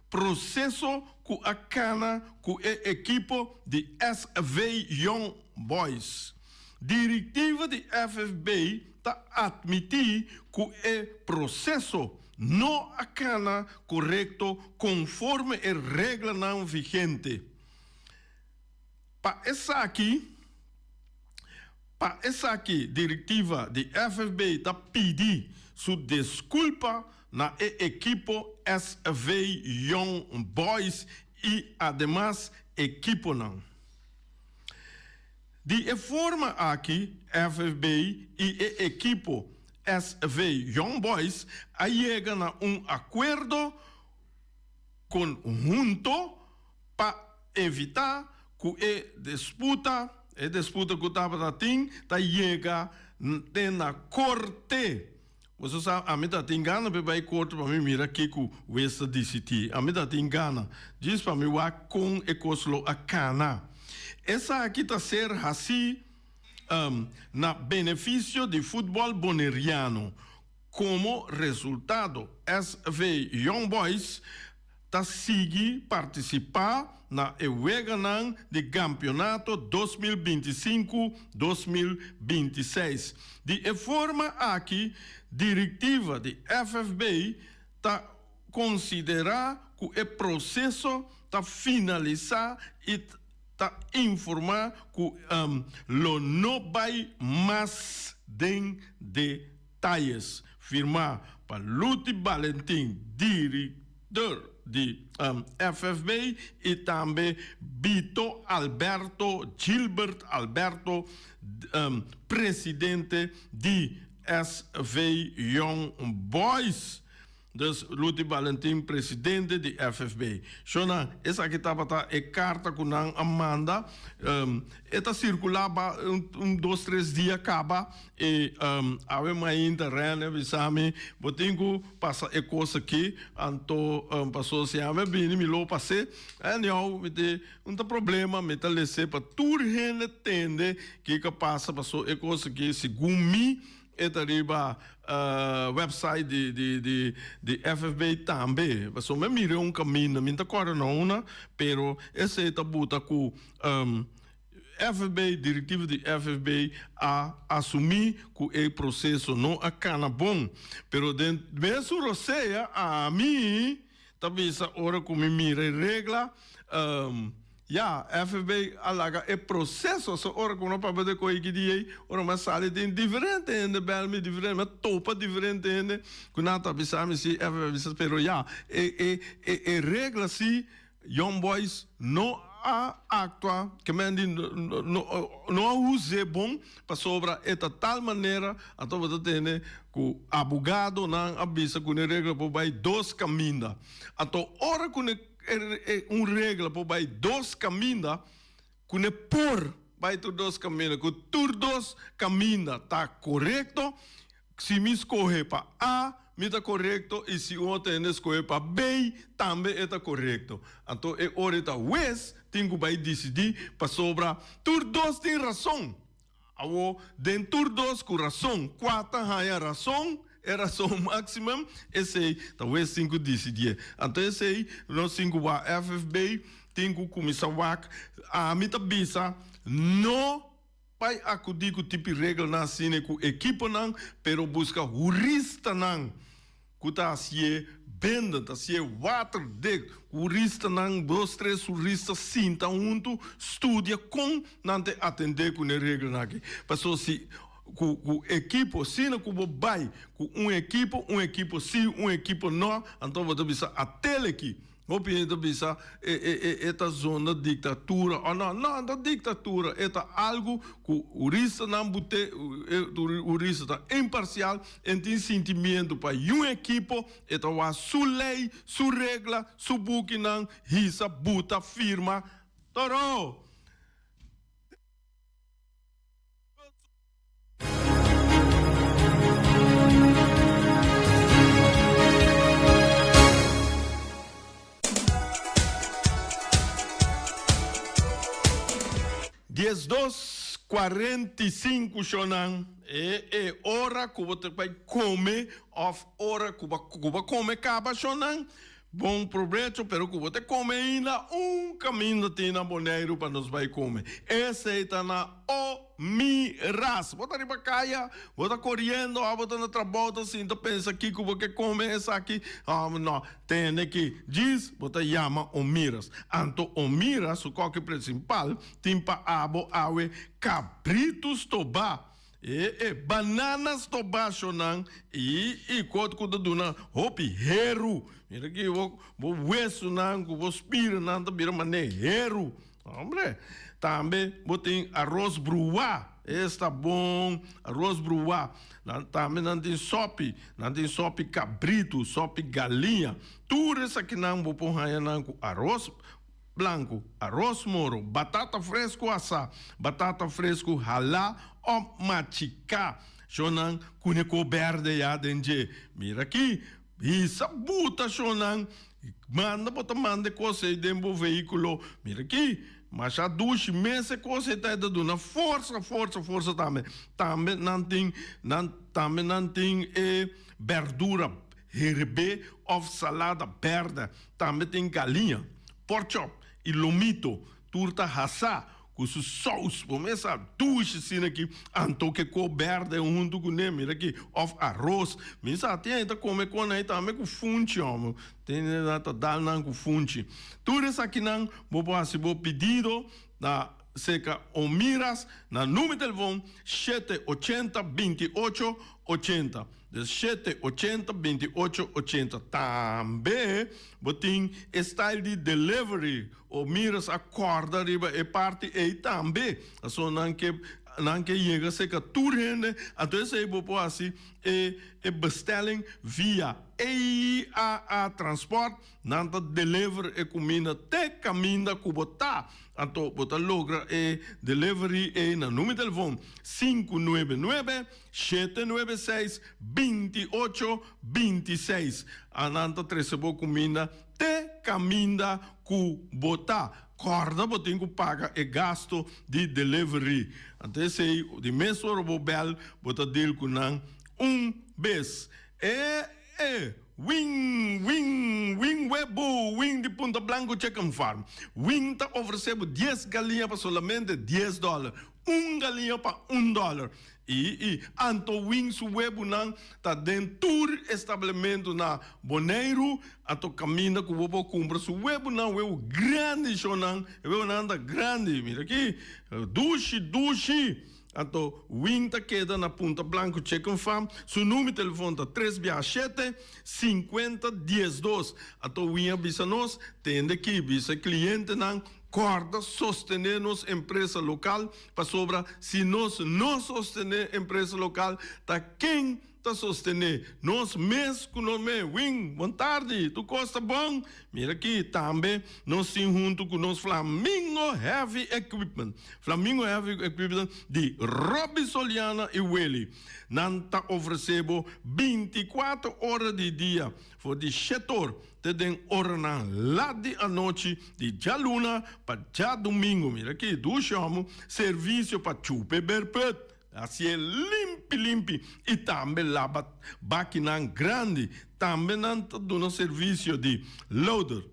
proseso ku a kana ku e ekipo di SV Young Boys. Direktiva di FFB ta atmití ku e proseso no a kana korekto konforme e reglanan vigente. Pa esaki pa esaki direktiva di FFB ta pidi su deskulpa na e ekipo SV Young Boys i ademas ekiponan. Di e forma aki FFB i e ekipo SV Young Boys a yega na un akuerdo konhunto pa evitá ku e disputa, e disputa ku tabata tin, ta yega te na korte. Boso sa, ami ta tin gana pa e bai korte pa mi mira kiko wes ta disití. Ami ta tin gana djis pa mi wak kon e kos lo a kana. Esaki ta ser hasí na benefisio di futbòl boneriano. Komo resultado, SV Young Boys ta sigui partisipá na e weganan di Gampeonato 2025, 2026. Di e forma aki direktiva di FFB ta konsiderá ku e proseso ta finalisá i ta informá ku lo no bai mas den detayes. Firmá pa Luti Balentin, direktor di FFB i tambe Bito Alberto Gilbert Alberto, presidente di SV Young Boys. Dus Luti Balentin, presidente di FFB. Shona, esaki tabata e karta ku nan a manda. E ta sirkulá ba un dos tres dia kaba i awe mainta Rene a bisa mi, bo tin ku pasa e kos aki, anto paso si ami a bini mi lo pas'é. Anyhow, mi di, un ta problema, mi ta les'é pa tur hende tende kiko a pasa, paso e kos aki segun mi E ta riba website di di di di FFB tambe. Pasobra mi a mira un kaminda, mi no ta kòrda na una, pero esei ta buta ku FFB, direktiva di FFB a asumí ku e proseso no a kana bon. Pero den mesun rosea ami ta bisa ora ku mi mira e regla, ya, FFB a laga e proseso, so ora ku no papia di koe ki di ei, ora mi a sali tin diferente hende bel mi, diferente, mi a topa diferente hende ku nan ta bisa mi si FFB a bisa, pero ya, e e e e regla si Young Boys no a aktua, ke men di no no a us'é bon, pasobra e ta tal manera, anto bo ta tende ku abogadonan a bisa ku ne regla por bai dos kaminda. Anto ora ku ne. un regla por bai dos kaminda, ku ne por bai tur dos kaminda, ku tur dos kaminda ta korekto, si mi skohe pa A, mi ta korekto i si un otro hende skohe pa B, tambe e ta korekto. Anto e ora e ta wes tin ku bai disidí pasobra tur dos tin rason. Awor, den tur dos ku rason, kua ta haña rason, e rason máximum, esei ta wes tin ku disidié. Anto esei nos tin ku wak FFB tin ku kuminsá wak. Ami ta bisa no bai akudí ku tipi regelnan asina ku ekiponan, pero buska huristanan. Ku ta hasié bende, ta hasié waterdicht. Huristanan, dos tres hurista sinta huntu, studia kon nan ta atendé ku e reglanan aki. Pasobra si ku ku ekipo, asina ku bo bai ku un ekipo, un ekipo si, un ekipo no, anto bo ta bisa atel aki. Hopi hende ta bisa e e e e ta zona dictatura o no. No, no ta dictatura, e ta algo cu huristanan bute, e hurista ta imparcial, e tin sintimiento pa yun ekipo, e ta wak su ley, su regla, su bukinan, hisa, buta, firma, toro! 12 45 shonan e e ora ku bo ta bai kome òf ora ku bo ku bo kome kaba shonan Bon probecho, pero ku bo ta kome ainda un kaminda tin na Boneiru pa nos bai kome. Esei ta na Omiras. Bo ta riba kaya, bo ta koriendo òf bo ta na trabou ta sinta pensa kiko bo ke kome esaki. No, tende ki djis bo ta yama Omiras. Anto Omiras su koki prinsipal tin pa abo awe kabritu stobá. E e bananas tobashonan i i kot ku ta duna hopi heru. Mira ki bo bo wesunan ku bo spiranan ta bira manera heru. Hombre, tambe bo tin aros bruá, esta bon, aros bruá. Nan tambe nan tin sopi, nan tin sopi kabritu, sopi galiña. Tur esakinan bo por haña nan ku aros blanku, aros moro, batata fresku asá, batata fresku halá o machiká. Shonnan kune ko berde ya den dje. Mira aki, hisa buta shonnan, manda bo ta manda e kos ei den bo vehíkulo. Mira aki, masha dushi mes e kos ei ta, e ta duna forsa, forsa, forsa tambe. Tambe nan tin, nan tambe nan tin e berdura herbé òf salada bèrdè. Tambe tin galiña, porkchop i lomito. Tur ta hasá ku su sous. Bo mes sa dushi asina aki. Anto ke ko bèrdè huntu kuné, mira aki, òf aros. Mi sa tin ei ta kome kon ei tambe ku funchi, hòmber. Tin nan ta dal nan ku funchi. Tur esakinan bo por hasi bo pidido na serka Omiras na numero telefon shete ochenta binti ocho ochenta. Dus shete ochenta binti ocho ochenta. Tambe bo tin e style di delivery o miras a corda riba e parti ey tambe. Pasobra nan ke nan ke yega cerca tur hende, anto esey bo por haci e e bestelling via EAA Transport. Nan ta deliver e cuminda te caminda cu bo ta. Anto bo ta logra e delivery ey na numero telefon sinku nuebe nuebe, shete nuebe seis, 28 26. Nan ta trese bo kuminda te kaminda ku bo ta. Kòrda bo tin ku paga e gasto di delivery. Anto esei di mes ora bo bèl bo ta deal ku nan un bes. E e wing wing wing webu wing di Punta Blanco Chicken Farm. Wing ta ofresé bo dies galiña pa solamente dies dòler. Un galiña pa un dòler. I i anto wing su webunan ta den tur establementu na Boneiru, anto kaminda ku bo por kumpra su webunan, webu grandi shonnan, e webunan ta grandi, mira aki, dushi dushi. Anto wing ta keda na Punta Blanco Chicken Farm, su number di telefon ta tres bia shete, sinkuenta diesdos. Anto wing a bisa nos, tende ki bisa e klientenan Kòrda sostené nos empresa lokal, pasobra si nos no sostené empresa lokal, ta ken ta sostené nos mes ku nos me. Win, bon tardi, tur kos ta bon? Mira aki tambe nos tin huntu ku nos Flamingo Heavy Equipment. Flamingo Heavy Equipment di Robby Soliana i Willy. Nan ta ofresé bo bintikuater ora di dia for di shetor te den oranan lat di anochi di djaluna pa djadumingu. Mira aki dushi homo, servisio pa chupa e berput, hasié limpi limpi i tambe laba bakinan grandi. Tambe nan ta duna servisio di loader,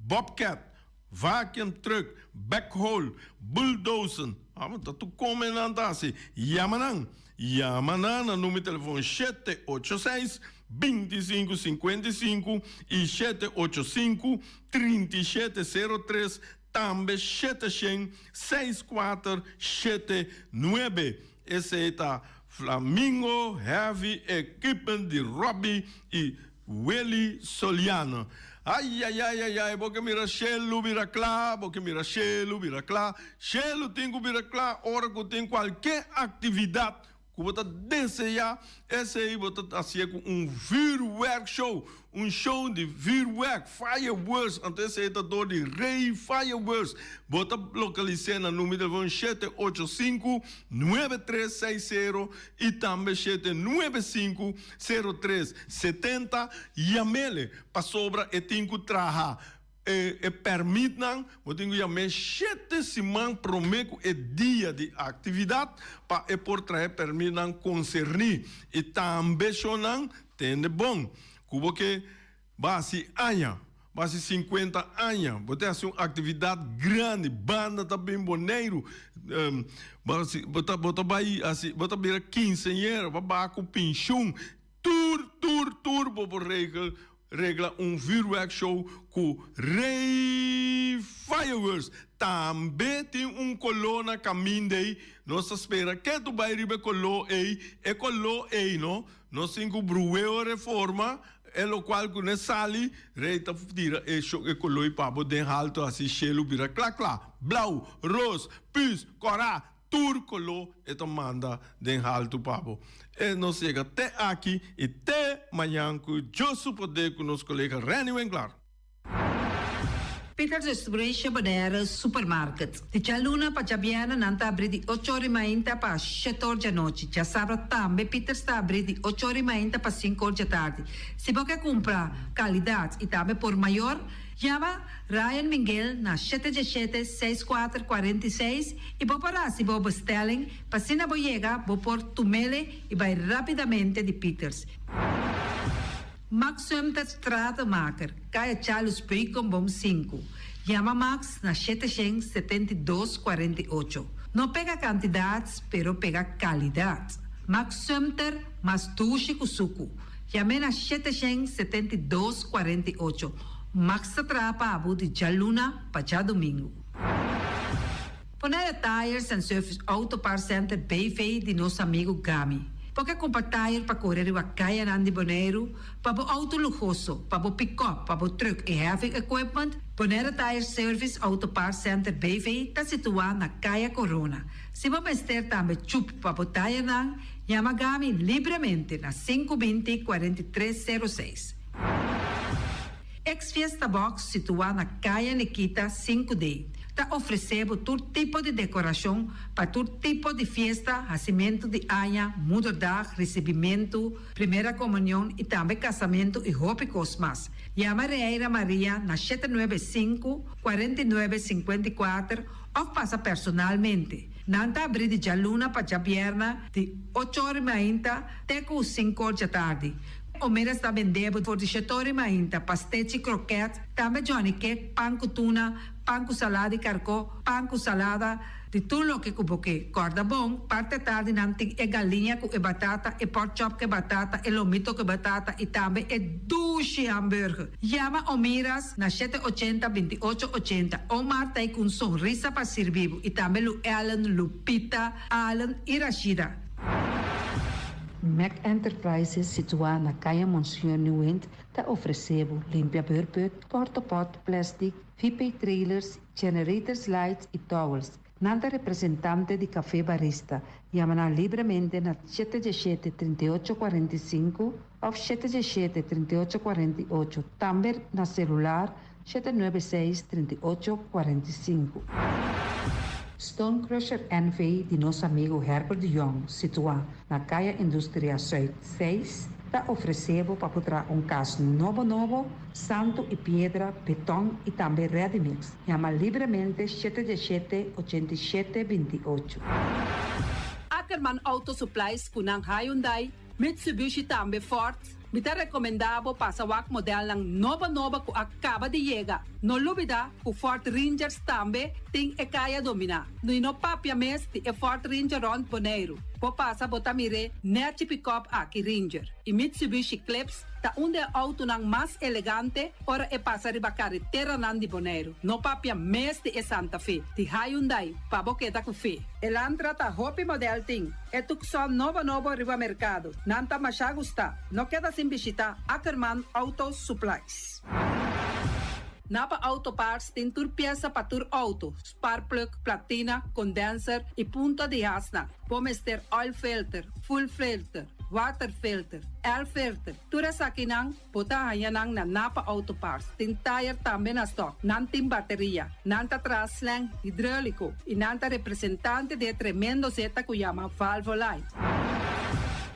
bobcat, vacuum truck, backhoe, bulldozer. Amo ta tur come nan ta hasi. Yama nan. Yama nan na numero telefon 786 25 55 y 785 37 03 tambe 700 64 79. Esey ta Flamingo Heavy Equipment di Robbie y Willy Soliano. Ayayayayay bo ke mira shelu bira kla, bo ke mira shelu bira kla. Shelu tin ku bira kla ora ku tin kualke aktividat ku bo ta deseá, esei bo ta hasié ku un vuurwerkshow, un show di vuurwerk, fireworks, anto esei ta dor di Rey Fireworks. Bo ta lokalis'é na numero di telefòn shete ocho sinku, nuebe tres seis sero i tambe shete nuebe sinku, 03 70 yamele pasobra e tin ku traha e e pèrmitnan bo tin ku yam'é shete siman promé ku e dia di aktividat pa e por traha e pèrmitnan konserní i tambe shownan tende bon ku bo ke Bo hasi aña, bo hasi sinkuenta aña, bo ta hasi un aktividat grandi, banda ta bin Boneiru, bo hasi, bo ta, bo ta bai hasi, bo ta bira kinseñera, bo a baha ku penshun, tur, tur, tur bo por regel, regla un vuurwerkshow ku Rey Fireworks. Tambe tin un koló na kaminda ei, nos ta spera ke tu bai riba e koló ei, e koló ei no, nos tin ku bruweo reforma. E lokual ku ne sali, rei ta tira e shok e koloi pa bo den haltu hasi shelu bira kla kla, blau, ros, pus, kòrá, tur koló e ta manda den haltu pa bo. E nos yega te aki i te mañan ku Dios su poder ku nos kolega Renny Winklaar. Peters Restauration Bonaire Supermarket. Di djaluna pa djabièrnè nan ta abrí di ocho or i mainta pa shete or djanochi. Djasabra tambe Peters ta abrí di ocho or i mainta pa sinku or djatardi. Si bo ke kumpra kalidat i tambe por mayor, yama Ryan Minguel na shete djeshete, seis kuater, 46 i bo por hasi bo bestelling pa asina bo yega bo por tumele i bai rápidamente di Peters. Max Sumter Stratenmaker, Kaya Charles Beukenboom sinku. Yama Max na 772 48. No pega kantidat, pero pega kalidat. Max Sumter, mas dushi ku suku. Yam'é na 772 48. Max ta traha pa bo di djaluna pa djadumingu. Bonaire Tires and Service Auto Parts Center BV di nos amigu Gami. Bo ke kumpra tire pa kore riba kayanan di Boneiru, pa bo outo luhoso, pa bo pikòp, pa bo trùk i heavy equipment? Bonaire Tire Service Auto Parts Center BV ta situá na Kaya Corona. Si bo mester tambe chup pa bo tirenan, yama Gami libremente na 520 43 06. Ex Fiesta Box situá na Kaya Nikita 5D ta ofresé bo tur tipo di dekorashon pa tur tipo di fiesta, hasimentu di aña, moederdag, risibimentu, primera komunion i tambe kasamentu i hopi kos mas. Yama Reira Maria na 795, 49, 54 òf pasa personalmente. Nan ta abrí di djaluna pa djabièrna di ocho or i mainta te ku sinku or djatardi. Omeras ta bende bo for di shetor i mainta, pastechi, kroket, tambe Johnny cake, pan ku tuna, pan ku salada di karkó, pan ku salada, di tur loke ku bo ke. Kòrda bon, parti atardi nan tin e galiña ku e batata, e pork chop ku e batata, e lomito ku e batata i tambe e dushi hamburger. Yama Omiras na shete ochenta, 28 ochenta. Omar ta ei ku un sonrisa pa sirbi bo i tambe Lu Ellen, Lupita, Allen i Rashida. Mac Enterprises situá na Kaya Monseñor Nieuwind ta ofresé bo limpia beurput, portapot, plastic, VP trailers, generators lights i towels. Nan ta representante di Café Barista. Yama nan libremente na 717 38 45 òf 717 38 48, tambe na selular 796 38 45. Stone Crusher NV di nos amigu Herbert de Jong, situá na Kaya Industria Zuid 6, ta ofresé bo pa por traha un kas nobo nobo, santu i piedra, beton i tambe ready mix. Yama libremente 717 87 28. Ackerman Auto Supplies ku nan Hyundai, Mitsubishi tambe Ford. Mi ta rekomendá bo pasa wak modelnan nobo nobo ku a kaba di yega. No lubidá ku Ford Rangers tambe tin e kaya dominá. I no papia mes di e Ford Ranger rònt Boneiru. Bo pasa bo ta mir'é nèchi pikòp aki Ranger. I Mitsubishi Eclipse ta un di e outonan mas elegante ora e pasa riba kareteranan di Boneiru. No papia mes di e Santa Fe di Hyundai pa bo keda ku fe. Elantra ta hopi modèl tin. E Tucson nobo nobo riba merkado. Nan ta masha gustá. No keda sin bishitá Ackerman Auto Supplies. Napa Auto Parts tin tur piesa pa tur outo, spark plug, platina, condenser i punta di hasnan. Bo mester oil filter, fuel filter, water filter, air filter. Tur esakinan bo ta haña nan na Napa Auto Parts. Tin tayer tambe na stock. Nan tin bateria. Nan ta traha slang hidróliko i nan ta representante di e tremendo zeta ku yama Valvoline.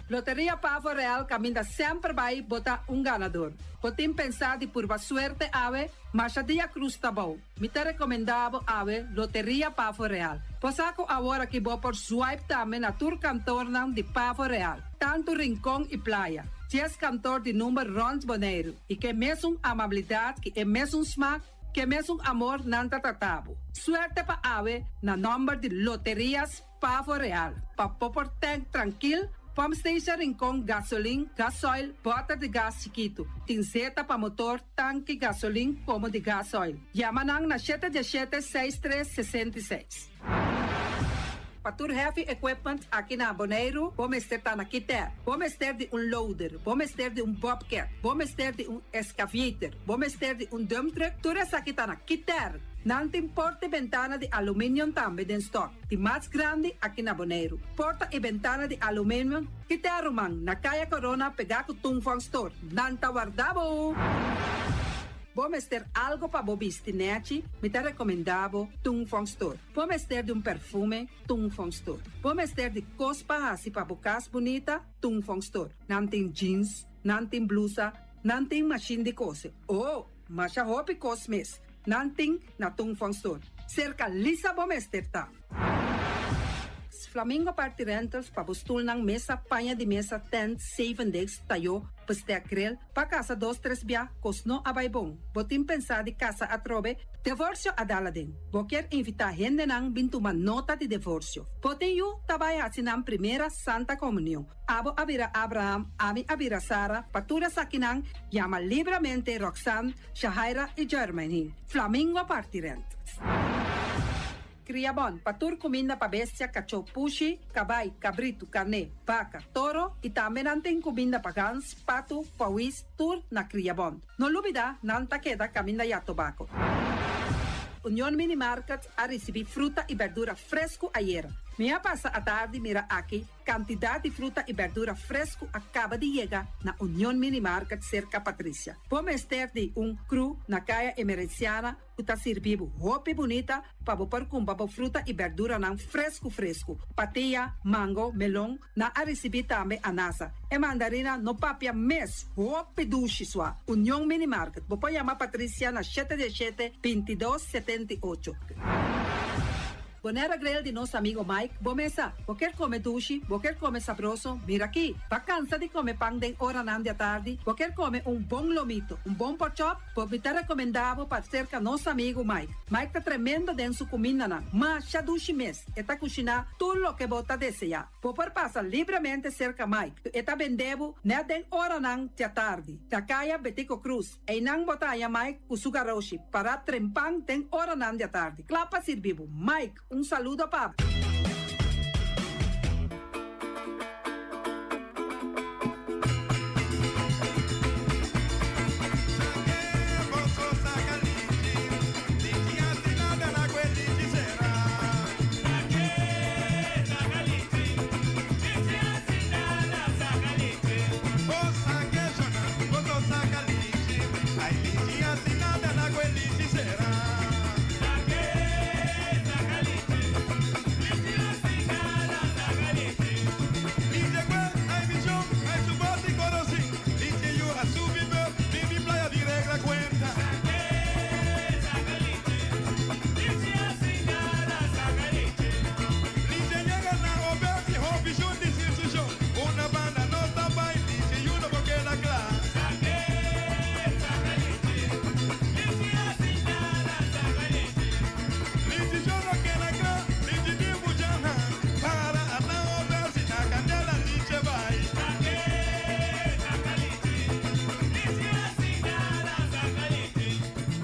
Loteria Pavo Real kaminda semper bai bo ta un ganador. Bo tin pensá di purba suerte awe? Masha dia krus ta bou. Mi ta rekomendá bo awe Loteria Pavo Real. Bo sa ku awor aki bo por swipe tambe na tur kantornan di Pavo Real, tantu Rincon i Playa. Dies kantor di number rònt Boneiru i ke mesun amabilidat ki e mesun smak, ke mesun amor nan ta trata bo. Suerte pa awe na nòmber di Loterias Pavo Real, pa bo por tank trankil, pump station Rincon, gasolin, gasoil, bòter di gas chikitu. Tin zeta pa motor, tanki gasolin komo di gasoil. Yama nan na shete diesshete seis tres 66. Pa tur heavy equipment aki na Boneiru, bo mester ta na Kiter. Bo mester di un loader, bo mester di un bobcat, bo mester di un excavator, bo mester di un dump truck, tur esaki ta na Kiter. Nan tin porta i bentana di aluminium tambe den stock. Di mas grandi aki na Boneiru. Porta i bentana di aluminium Kiter ruman, na Kaya Corona pegá ku Tung Fong Store. Nan ta warda bo! Bo mester algo pa bo bisti nèchi? Mi ta rekomendá bo Tung Fong Store. Bo mester di un perfume? Tung Fong Store. Bo mester di kos pa hasi pa bo kas bunita? Tung Fong Store. Nan tin jeans, nan tin blusa, nan tin mashin di kose. Oh, masha hopi kos mes. Nan tin na Tung Fong Store. Serka Lisa bo mester ta. Flamingo Party Rentals pa bo stulnan, mesa, paña di mesa, tent, zeven desk, tayó, bestek, grill, pa kasa dos tres bia, kos no a bai bon. Bo tin pensá di kasa atrobe? Divorsio a dal aden. Bo kier invitá hendenan bin tuma nota di divorsio. Bo tin yu ta bai hasi nan primera Santa Komunion. Abo a bira Abraham, ami a bira Sara, pa tur esakinan yama libramente Roxanne, Shahaira i Jermaine. Flamingo Party Rentals. Kriabon, pa tur kuminda pa bestia, kachó, pushi, kabai, kabritu, karné, baka, toro i tambe nan tin kuminda pa gans, patu, pawis, tur na Kriabon. No lubidá, nan ta keda kaminda ya tobako. Union Mini Market a risibí fruta i bèrdura fresku ayera. Mi a pasa atardi mira aki Kantidat di fruta i bèrdura fresku a kaba di yega na Union Mini Market serka Patricia. Bo mester di un kru na Kaya Emerenciana ku ta sirbi bo hopi bunita pa bo por kumpra bo fruta i bèrduranan fresku fresku. Patia, mango, melon, nan a risibí tambe anasa. E mandarina no papia mes, hopi dushi sua. Union Mini Market, bo por yama Patricia na shete 17, 22, 78. Bonaire Grill di nos amigo Mike, bo mesa. Bo kier come dushi, bo kier come sabroso, mira aki. Bo a cansa di come pan den oranan di atardi, bo kier come un bon lomito, un bon porkchop, bo mi ta recomenda bo pa cerca nos amigo Mike. Mike ta tremendo den su cumindanan, masha dushi mes, e ta cushina tur loke bo ta desea. Bo por pasa libremente cerca Mike, e ta bende bo net den oranan di atardi. Na Caya Betico Croes. Einan bo ta haña Mike ku su garoshi pará trempan den oranan di atardi, kla pa sirbi bo. Mike, un saludo pa bo.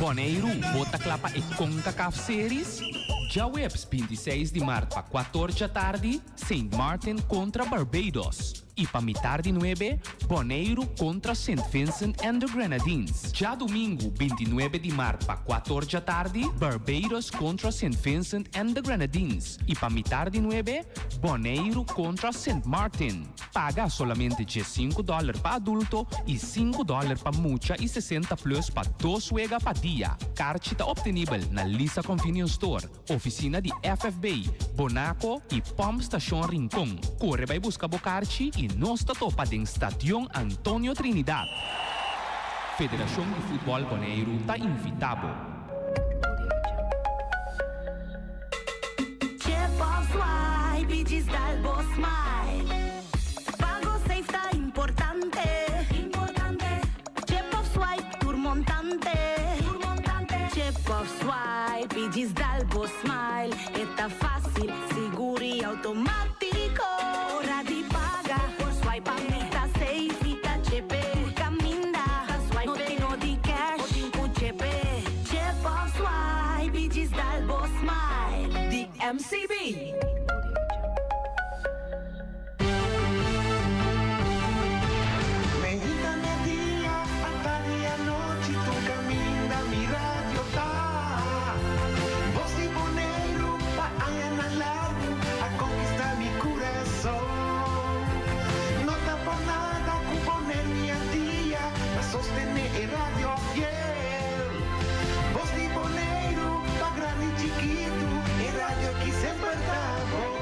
Boneiru, bo ta kla pa e Concacaf Series? Djaweps 26 di mart pa kuator djatardi, Saint Martin kontra Barbados i pa mitar di nuebe, Boneiru kontra Saint Vincent and the Grenadines. Djadumingu 29 di mart pa kuator djatardi, Barbados kontra Saint Vincent and the Grenadines i pa mitar di nuebe, Boneiru kontra Saint Martin. Paga solamente 15 dòler pa adulto i 5 dòler pa mucha i 60 plus pa dos wega pa dia. Karchi ta optenibel na Lisa Convenience Store, ofisina di FFB, Bonaco i Pump Station Rincon. Kore bai buska bo karchi i nos ta topa den Stadion Antonio Trinidad. Federashon di Futbòl Boneiru ta invitá bo. Chip of swipe i djis dal bo smile. Pago safe ta importante. Chip of swipe tur montante. Chip of swipe i djis dal bo smile. E ta fácil, sigur i automátiko. Ora di paga, por swipe pa mi ta safe. Mi ta chepe, tur kaminda. No tin no di cash, bo tin ku chepe. Chip of swipe i djis dal bo smile. Di MCB. Meinta media, atardi anochi, tur caminda mi radio ta. Bos di Boneiru pa añanan largu a conquista mi curason. No ta pa nada cu Boneiru y Antia ta sostene e radio fiel. Bos di Boneiru pa grandi y chikitu, e radio aki semper ta bon.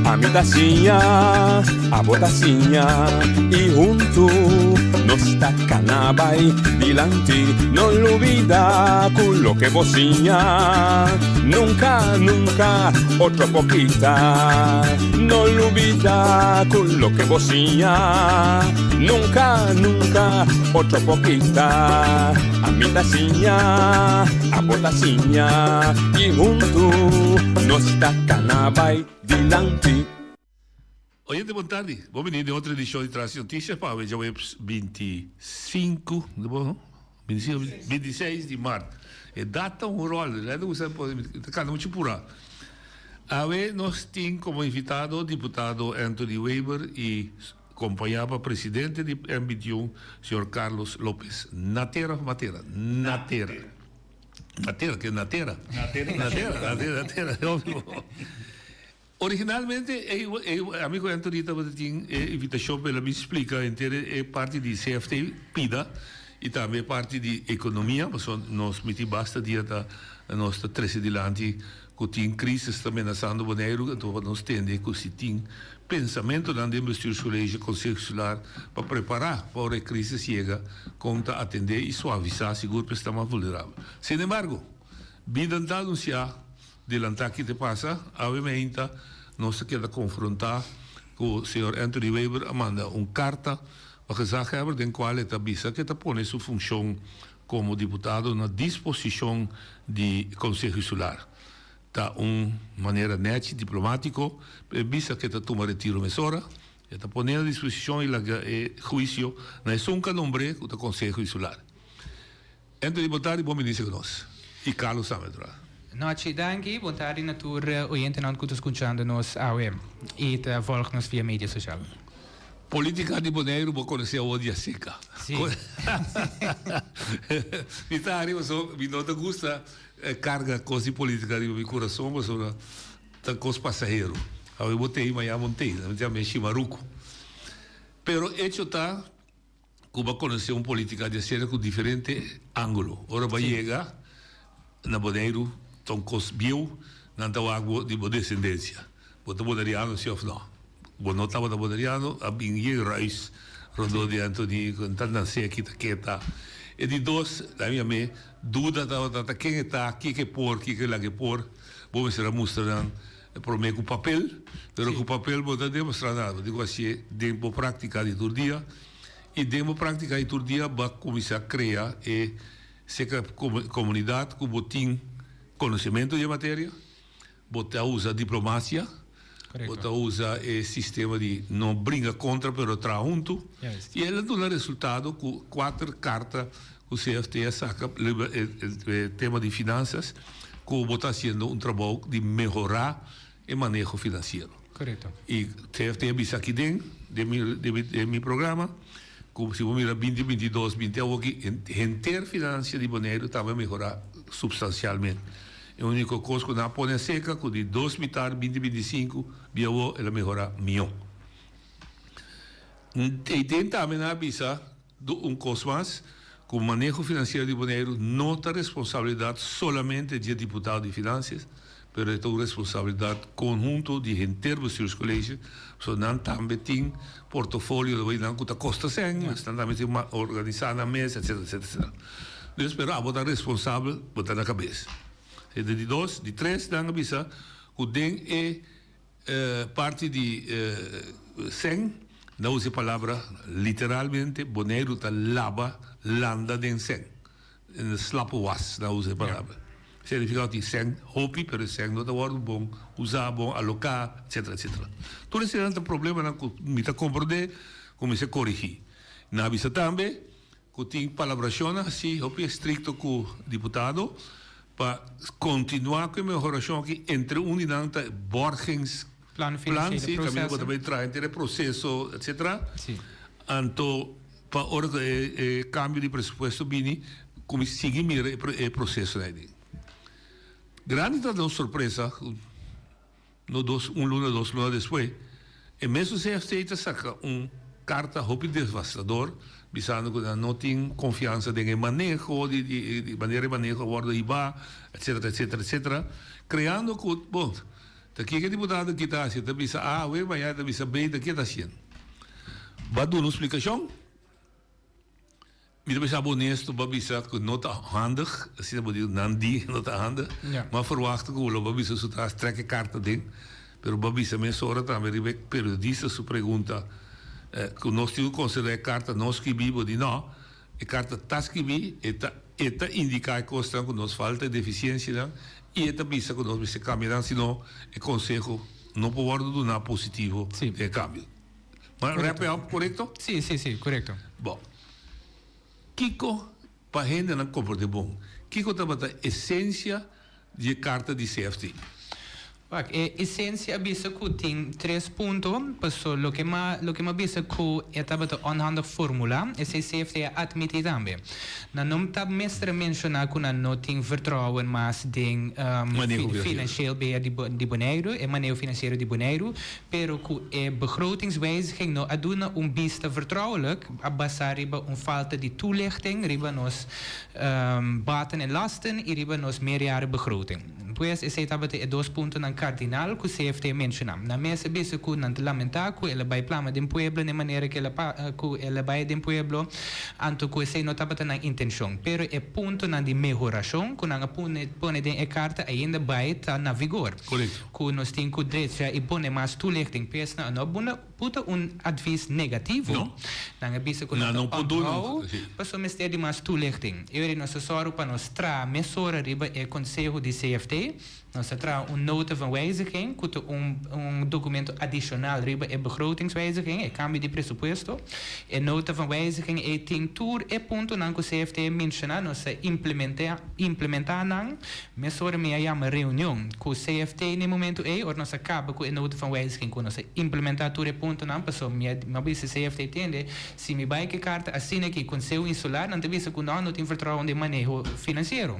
Ami ta siña, abo ta siña y huntu nos ta cana bay dilanti. No lubida cu loke bo siña nunca, nunca otro por kita. No lubida cu loke bo siña nunca, nunca otro por kita. Ami ta siña, abo ta siña y huntu nos ta cana bay dilanti. Oyente bon tardi, bon bini den otro edicion di Tras di Noticias pa awe djaweps 25, no bo no? 25, 26 di mart. E data un rol, rèda ku sa por ta kanta muchu purá. Awe nos tin komo invitado diputado Anthony Wever y Kompañá pa presidente di M21, señor Carlos Lopez. Na tera of matera? Na tera. Na tera, ke na tera? Na tera. Na tera, na tera, na tera, obvio. Originalmente, e, e ami ku Anthony tabata tin e invitashon pa el a bin splika henter e parti di CFT, pida, i tambe e parti di ekonomia, pasobra nos miti basta dia ta nos ta trese dilanti ku tin krisis ta menasando Boneiru, anto pa nos tende ku si tin Pensamentonan den Bestuurscollege Conseho Insular pa prepará pa ora e crisis yega con ta atendé y suavisá sigur pa esnan mas vulnerabel. Sin embargo, bida ta anunciá delantá ki te pasa, awe meinta nos ta keda confrontá cu señor Anthony Wever a manda un carta pa Gezaghebber den cual e ta bisa cu e ta pone su funcion como diputado na disposicion di Conseho Insular. Ta un manera nèchi, diplomátiko, pa e bisa ku e ta tuma retiro mesora. E ta pone na disposishon i laga e huisio na esun ku a nombr'é ku ta Konseho Insular. Anthony, bon tardi, bon bini ku nos. I Carlos tambe atrás. Nochi, danki. Bon tardi na tur oyentenan ku ta skuchando nos awe i ta vòlg nos via media sosial. Politica di Boneiru bo conoce awor di acerca. Sí. Mi ta hari pasobra mi no ta gusta carga cos di politica riba mi curason pasobra ta cos pasahero. Awe bo tei mañana bo no tei. Mi ta yama e shimaruco. Pero hecho ta cu bo a conoce un politica di acerca cu diferente angulo. Ora bo a yega na Boneiru ta un cos bieu nan ta wak bo di bo descendencia. Bo ta boneriano si of no? Bo no tabata boneriano, a bin yen ruis rondó di Anthony ku ta nase aki ta keta. E di dos, laga mi yam'é, duda tabata ta ken e ta, kiko e por, kiko e laga e por. Bo mester a mustra nan promé ku papel, pero ku papel bo ta demostrá nada. Bo tin ku hasié den bo práktika di tur dia. I den bo práktika di tur dia bo a kuminsá krea e seka komunidat ku bo tin konosementu di e materia. Bo ta usa diplomacia. Bo ta usa e sistema di no bringa kontra pero traha huntu. I el a duna resultado ku kuater karta ku CFT a saka riba e tema di finansas ku bo ta hasiendo un trabou di mehorá e maneho finansiero. I CFT a bisa aki den den mi programa ku si bo mira binti 22 binti awoki henter finansia di Boneiru tambe a mehorá supstansialmente. E úniko kos ku nan a pone aseka ku di dos mitar binti 25 bia awo el a mehorá mihó. Eiden tambe nan a bisa un kos mas, ku maneho finansiero di Boneiru no ta responsabilidat solamente dje diputado di Finansias, pero e ta un responsabilidat konhunto di henter bestuurscollege, pasobra nan tambe tin portofolio di nan ku ta kosta sèn, nan tambe tin organisá nan mes, etsetera, etsetera, etsetera. Dus, pero abo ta responsabel, bo ta na kabes. E di dos, di tres nan a bisa ku den e Parti di sèn, nan usa e palabra literalmente, Boneiru ta laba, landa den sèn. Slappe was, nan usa e palabra. Significa ku tin sèn hopi, pero e sèn no ta wòrdu bon usá, bon aloká, etcetera, etcetera. Tur eseinan ta problemanan ku mi ta komprondé ku mester korigí. Nan a bisa tambe Ku tin palabrashonnan hasi hopi estrikto ku diputado pa kontinuá ku e mehorashon aki, entre un di nan ta e borgingsplan, si, kaminda ku ta bai traha henter e proseso etcetera. Anto pa ora ku e kambio di presupuesto bini ku mi sigui mira e prosesonan ei. Grandi ta nos sorpresa. No dos, un luna, dos luna despues, e mesun CFT ta saca un carta hopi devastador bisando cu nan no tin confiansa den e maneho, di, di, di manera e maneho a wordo hiba, etcetera, etcetera, etcetera, creando cu, bon, ta kico e diputado aki ta haci? Ta bisa A awe, mañana ta bisa B, ta ke ta haciendo? Bo a duna un splicacion? Mi ta bisa bo honesto, bo a bisa ku no ta handig, asina bo di, nan di no ta handig. Mi a ferwachta ku lo bo a bisa su ta trek e karta den, pero bo a bisa mesora tambe riba e periodista su pregunta ku nos tin ku konsiderá e karta no skibí, bo di no, e karta ta skibí, e ta e ta indiká e kosnan ku nos falta, e defisiensianan, i e ta bisa ku nos mester kambia nan, sino e konseho no por wòrdu duná positivo den e kambio. Ma wrap it up, korekto? Sí, sí, sí, korekto. Bon. Kiko, pa hendenan komprondé bon, kiko tabata esensia di e karta di CFT? Wak, e esensia a bisa ku tin tres punto, paso loke m'a loke m'a bisa ku e tabata onhandig formulá, esei CFT a atmití tambe. Nan no ta mester menshoná ku nan no tin vertrouwen mas den Maneho financiero. financieel beheer di di Boneiru, e maneho finansiero di Boneiru, Pero ku e begrotingswijziging no a duna un bista vertrouwelijk, a basá riba un falta di toelichting riba nos baten en lasten i riba nos meerjarenbegroting. Pues esei tabata e dos puntonan kardinal ku CFT a menshoná. Nan mes a bisa ku nan ta lamentá ku el a bai plama den pueblo n'e manera ku el a ku el a bai den pueblo, anto ku esei no tabata nan intenshon. Pero e puntonan di mehorashon ku nan a pone pone den e karta ainda bai ta na vigor. Korekto. Ku nos tin ku drecha i pone mas toelichting pes nan no buna puta un advis negativo. No. Nan a bisa ku Nan nan no ta por duna un onthou si. pasobra mester di mas toelichting. E ora nos a sòru pa nos traha mesora riba e konseho di CFT. Nos a traha un nota van wijziging ku ta un un dokumento adishonal riba e begrotingswijziging, e kambio di presupuesto. E nota van wijziging ei tin tur e puntonan ku CFT a menshoná. Nos a implementá implementá nan. Mesora mi a yama reunion ku CFT na e momentu ei, ora nos a kaba ku e nota van wijziging ku nos a implementá tur e puntonan, pasobra mi a mi a bisa CFT tende, si mi bai ku e karta asina aki Konseho Insular nan ta bisa ku no, no tin vertrouwen den maneho finansiero.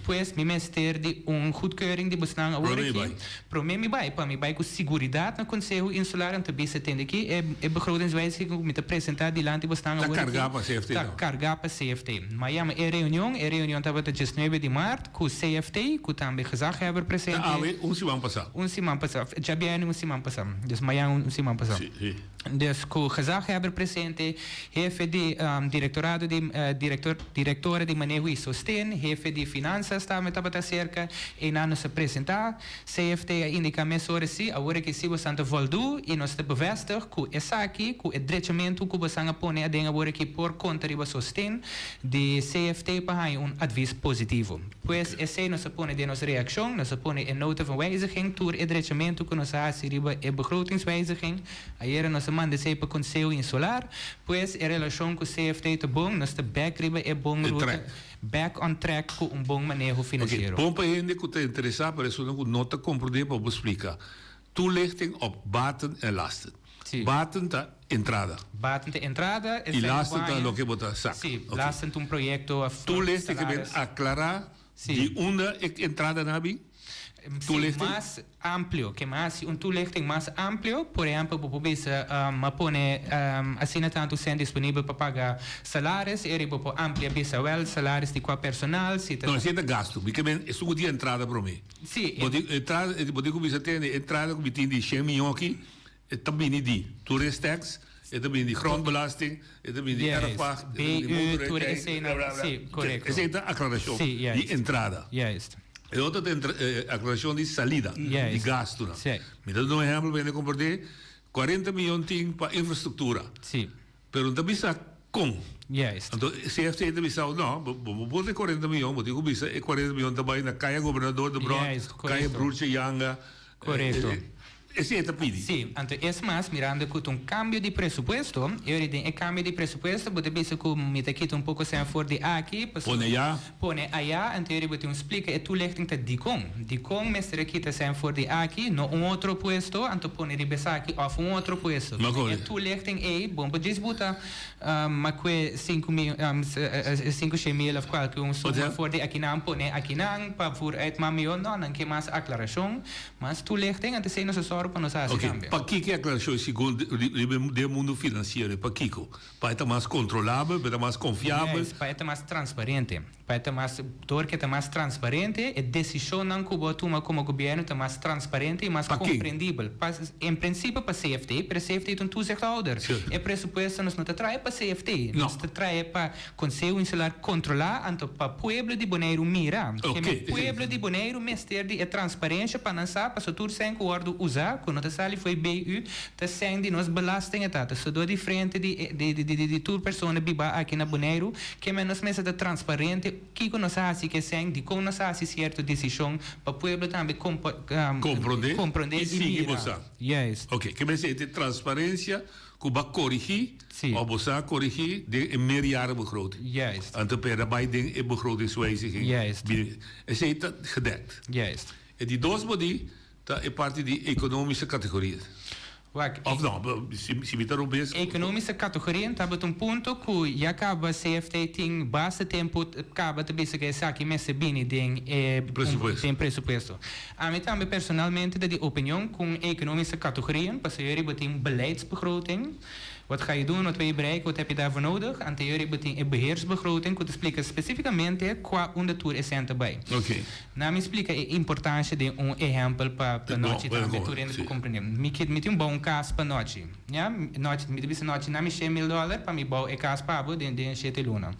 Pues mi mester di un goedkeuring di bosnan awor Promé mi aki, bai. promé mi bai, pa mi bai ku siguridat na Konseho Insular nan ta bisa tende aki e e begrotingswijziging ku mi ta presentá dilanti bosnan Ta awor aki kargá pa CFT ta no. kargá pa CFT. Mi a yama e reunion, e reunion tabata diesnuebe di mart. Ku CFT, ku tambe gezaghebber presente. Ta awe un siman pasá. Un siman pasá. Djabièrnè un siman pasá. Dus mañan un siman pasá. Sí, sí. Dus ku gezaghebber presente, hefe di direktorado di direktor direktora di maneho i sosten, hefe di finansas tambe tabata aserka, einan nos a presentá. CFT a indiká mesora si, awor aki si bosan ta voldú i nos ta bevestig ku esaki, ku e drechamentu ku bosan a pone aden awor aki por konta riba sosten di CFT pa haña un advis positivo. Pues esei nos a pone den nos reakshon, nos a pone e nota van wijziging, tur e drechamentu ku nos a hasi riba e begrotingswijziging. Ayera nos a manda esei pa Konseho Insular. Pues e relashon ku CFT ta bon, nos ta bèk riba e bon ruta, back on track ku un bon maneho finansiero. Oke, bon pa hende ku ta interesá, pero esunnan ku no ta komprondé pa bo splika. Toelichting op baten en lasten. Baten ta entrada. Baten ta entrada. I lasten ta loke bo ta saka. Sí, lasten ta un proyekto of Toelichting ke ben aklará di unda e entradanan a bin? Sí, mas amplio. Ke mas un toelichting mas amplio. Por ehèmpel, bo por bisa a pone asina tantu sèn disponibel pa paga salaris. Eri bo por amplia bisa wèl salaris di kua personal. Si ta. No, esei ta gastu. Mi ke men esun ku tin entrada promé. Sí. Bo tin entrada, bo tin ku bisa tende entrada ku mi tin di shen miyon aki. E ta bini di tourist tax, e ta bini di grondbelasting, e ta bini di erfpacht, e ta bini di motorrijtuig, bla bla bla. Esei ta aklarashon di entrada. E otro ta aklarashon di salida, di gastunan. Mi ta duna un ehèmpel pa hende komprendé, 40 miyon tin pa infrastruktura, pero no ta bisa kon. Anto CFT ta bisa, no, bo bo por e 40 miyon, bo tin ku bisa e 40 miyon ta bai na Kaya Gobernador Debrot, Kaya Broertje Janga. Esei e ta pidi. Sí, anto es mas, mirando ku ta un kambio di presupuesto, e ora den e kambio di presupuesto bo ta bisa ku mi ta kita un poko sèn for di aki, pasobra Pone ayá. Pone ayá, anto e ora bo tin un splika, e toelichting ta dikon. Dikon mester a kita sèn for di aki, no un otro puesto, anto pone riba esaki òf un otro puesto. Ma E toelichting ei, bon por djis buta Makwe 5000, 500.000 of kualke un suma for di akinan pone akinan pa voer uit ma mihó no, nan ke mas aklarashon. Mas toelichting, anto esei nos a sòru pa nos hasi tambe. Oké, pakiko e aklarashon segun riba den e mundu finansiero? Pakiko? Pa e ta mas kontrolabel, pa e ta mas konfiabel? Juist, pa e ta mas transparente. Pa e ta mas, dor ku e ta mas transparente, e desishonnan ku bo a tuma komo gobièrnu ta mas transparente i mas komprendibel. Pa, en prinsipio pa CFT, pero CFT ta un toezichthouder. E presupuesto nos no ta trae pa CFT, nos ta trae pa Konseho Insular kontrolá, anto pa pueblo di Boneiru mira. Keme pueblo di Boneiru mester di e transparensha pa nan sa paso tur sèn ku wòrdu usá, ku no ta sali fo'i BU, ta sèn di nos belasting e ta. Ta sodó di frente di di tur persona bibá aki na Boneiru. Keme nos mester ta transparente kiko nos a hasi kesen, dikon nos a hasi sierto desishon pa pueblo tambe Komprondé komprondé i i sigui mira. bo sa. Juist. Oké, ke mester e transparensia ku bo a korigí òf bo sa korigí den e meerjarenbegroting. Juist. Anto p'e bai den e begrotingswijziging. Juist. Esei ta gedekt. Juist. E di dos bo di ta e parti di ekonomische kategorieën. Wak, Of no, si, si mi ta robes. Ekonomische kategorieën tabata un punto ku ya kaba CFT tin basta tempu kaba ta bisa ku esaki mester bini den e Presupuesto. den presupuesto. Ami tambe personalmente ta di opinion ku un ekonomische kategorieën, pasobra yori bo tin beleidsbegroting, Wat ga je doen, wat wil je bereiken, wat heb je daarvoor nodig? Anto yori bo tin e beheersbegroting ku ta splika spesifikamente kua unda tur e sèn ta bai. Oké. Na mi splika e importansha den un ehèmpel pa pa nochi tambe tur hende por komprendé. Mi ke mi tin bou un kas pa nochi, ya. Nochi, mi ta bisa nochi na mi 100.000 dòler pa mi bou e kas pa bo den den shete luna.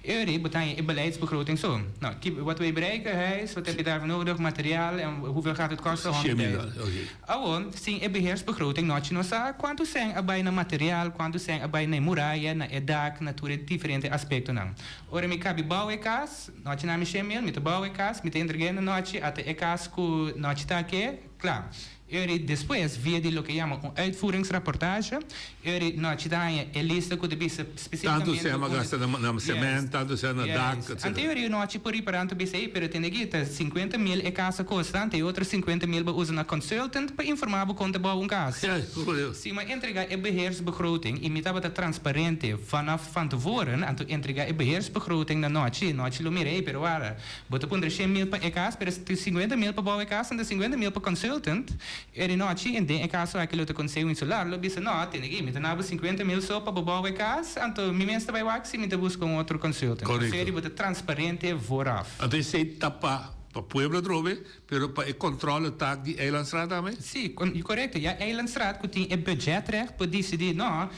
E ora ei bo ta haña e beleidsbegroting so. No, ki wat wil je bereiken, huis, wat heb je daarvoor nodig, materiaal en hoeveel gaat het kosten, 100.000 honderdduizend. Oké. Awor, sin e beheersbegroting nochi no sa kuantu sèn a bai na material, kuantu sèn a bai na e muraya, na e dak, na tur e diferente aspektonan. Ora mi kabi bou e kas, nochi na mi 100.000, mi ta bou e kas, mi ta entreg'é na nochi, ata e kas ku nochi ta ke, kla. E ora despues, via di loke yama un uitvoeringsrapportage, e ora nochi ta haña e lista ku ta bisa Tantu spesifikamente sèn a unda. gasta na na semènt, tantu sèn na dak, Juist. etcetera. Ante e ora nochi por ripará anto bisa, ey, pero tende aki ta 50.000 e kas a kosta, ante e otro 50.000 bo usa na consultant pa informá bo kon ta bou un kas. Si mi a entregá e beheersbegroting i mi tabata transparente vanaf van tevoren, anto entregá e beheersbegroting na nochi, nochi lo mira, ey, pero wara, bo ta puntra 100.000 pa e kas, pero 50.000 pa bou e kas, anto 50.000 pa consultant. E di nochi, en den e kaso aki lo ta Konseho Insular, lo bisa, No, tene aki, mi ta na bo 50.000 so pa bo bou e kas, anto mi mes ta bai wak si mi ta buska un otro consultant. Korekto. Osea di bo ta transparente vooraf. Anto esei ta pa. pa pueblo atrobe, pero pa e controle taak di Eilandsraad tambe? Sí, korekto. Ya Eilandsraad ku tin e budgetrecht por disidí, no,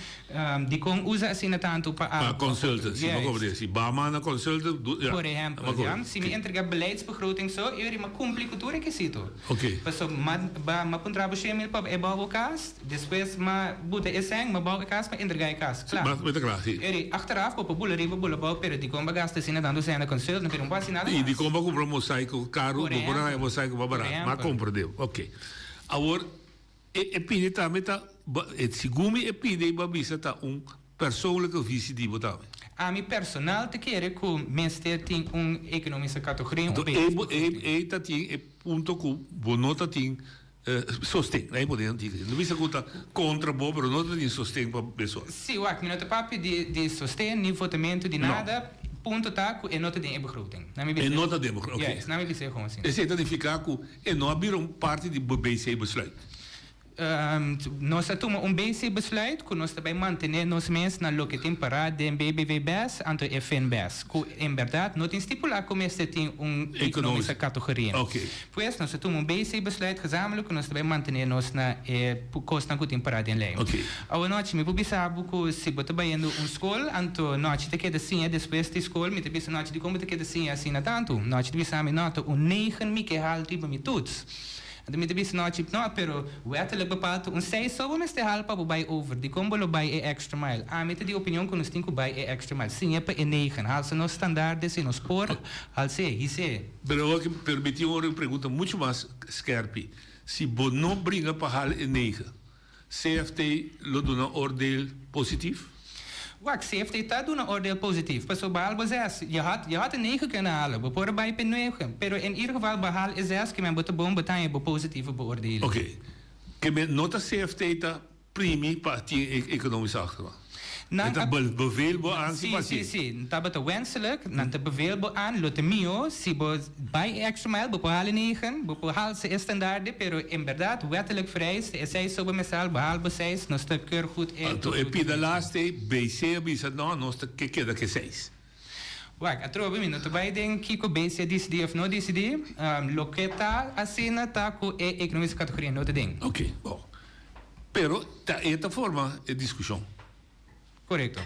dikon usa asina tantu pa Pa consultant, si, bo kobre. Si ba manda consultant, ya. Por ehempel, ya. Si mi entrega beleidsbegroting so, e ora mi a kumpli ku tur rekisito. Oké. Paso m'a ba m'a puntra bo shen mil pa e bou bo kas, despues m'a buta e sèn, m'a bou e kas, m'a entregá e kas. Kla. M'a ta kla, si. Eri, achteraf bo por bula riba bula bou, pero dikon bo a gasta asina tantu sèn na consultant, pero no por hasi nada I mas. dikon bo a kumpra mosaiko karu, Por bo por a haña ehempel. mosaiko mas Por barat. M'a ehempel. komprendé. Oké. Awor, e e pidi tambe ta, e segun mi e pidi ei bo a bisa ta un persoonlijke visie di bo tambe. Ami personal ta kere ku mester tin un ekonomische categorie, un Anto beter ei bo ei ei ta tin e punto ku bo no ta tin sosten, ei bo den tin. No bisa ku ta kontra bo, pero no ta tin sosten pa besor. Si, wak, mi no ta papia di di sosten ni votamentu di No. nada. Punto ta ku e no ta den e begroting. Na mi E bisa. no ta den e begroting, oké. Juist, na mi bisa e gewoon asina. Esei ta nifiká ku e no a bira un parti di bo BC besluit. Nos a tuma un BC besluit ku nos ta bai mantené nos mes na loke tin pará den BBV bes anto e fin bes, ku en bèrdat no tin stipulá ku mester tin un ekonomische kategorie. Pues nos a tuma un BC besluit gezamenlijk ku nos ta bai mantené nos na e kosnan ku tin pará den lei. Awe nochi mi por bisa bo ku si bo ta bayendo un skol anto nochi ta keda siña despues di skol mi ta bisa nochi dikon bo ta keda siña asina tantu? Nochi ta bisa mi no ta un negen mi ke hal riba mi toets. Anto mi ta bisa no chip no, pero wettelijk bepaald un seis so bo mester haal pa bo bai over. Dikon bo lo bai e extra mile? Ami ta di opinion ku nos tin ku bai e extra mile. Siña pa e negen. Halsa nos standaarden si nos por hals'é, his'é. Pero awor ki permití ora un pregunta mucho mas skerpi. Si bo no bringa pa haal e negen, CFT lo duna oordeel positief? Wak, CFT ta duna oordeel positief, pasobra bo haal bo zes. Je had, je had een negen kunnen halen, bo por a bai p'e nuege. Pero in ieder geval bo haal e zes, ke men bo ta bon, bo ta haña bo positieve beoordeling. Oké. Ke men no ta CFT ta primi pa tin e economische achterban. Nan E ta a beveel bo aan si Sí, pa sí, si. sí. Tabata wenselijk, nan ta beveel bo aan, lo ta mihó si bo bai e extra mile, bo por haal e negen, bo por haal e standaarden, pero en berdad wettelijk vereist e seis so bo mester haal, bo haal bo seis, nos ta keur goed e Anto e pida laatste ei, BC a bisa no, nos ta ke keda ke seis. Wak, atrobe mi no ta bai den kiko BC a disidí of no disidí, loke ta asina ta ku e ekonomische kategoria no ta den. Oké, bon. Pero ta e ta forma e diskushon. Korekto.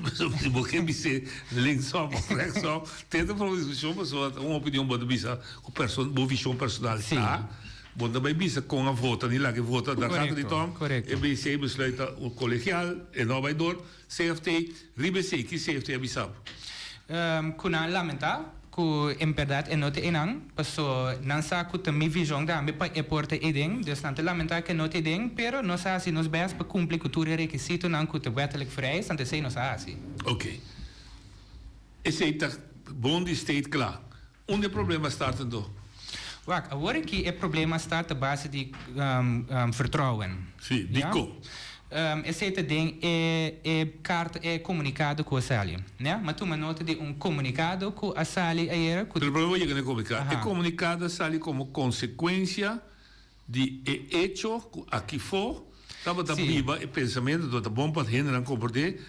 Pasobra si bo ke bis'é linksom of rechtsom, te ta forma diskushon pasobra ta un opinion bo ta bisa ku perso bo vishon personal ta. Bo no ta bai bisa kon a vota ni laga e vota. Daar gaat het niet om. E BC besluit ta un kolegial, e no a bai dor. CFT, riba esei, ki CFT a bisa bo? Ku nan a lamentá ku en bèrdat e no ta einan, paso nan sa ku ta mi vishon tambe pa e por ta eiden, dus nan ta lamentá ku e no ta eiden, pero nos a hasi nos bèst pa kumpli ku tur e rekisitonan ku ta wètelijk vereist, anto esei nos a hasi. Oké. Esei ta bon di state kla. Unda e problema start anto? Wak, awor aki e problema start a base di vertrouwen. Sí, dikon? Esei ta den e e karta, e komunikado ku a sali. Ya, m'a tuma nota di un komunikado ku a sali ayera ku. Pero promé bo yega na e komunikado. E komunikado a sali komo konsekuensia di e echo ku akifó tabata biba e pensamentu, tabata bon pa hendenan komprendé,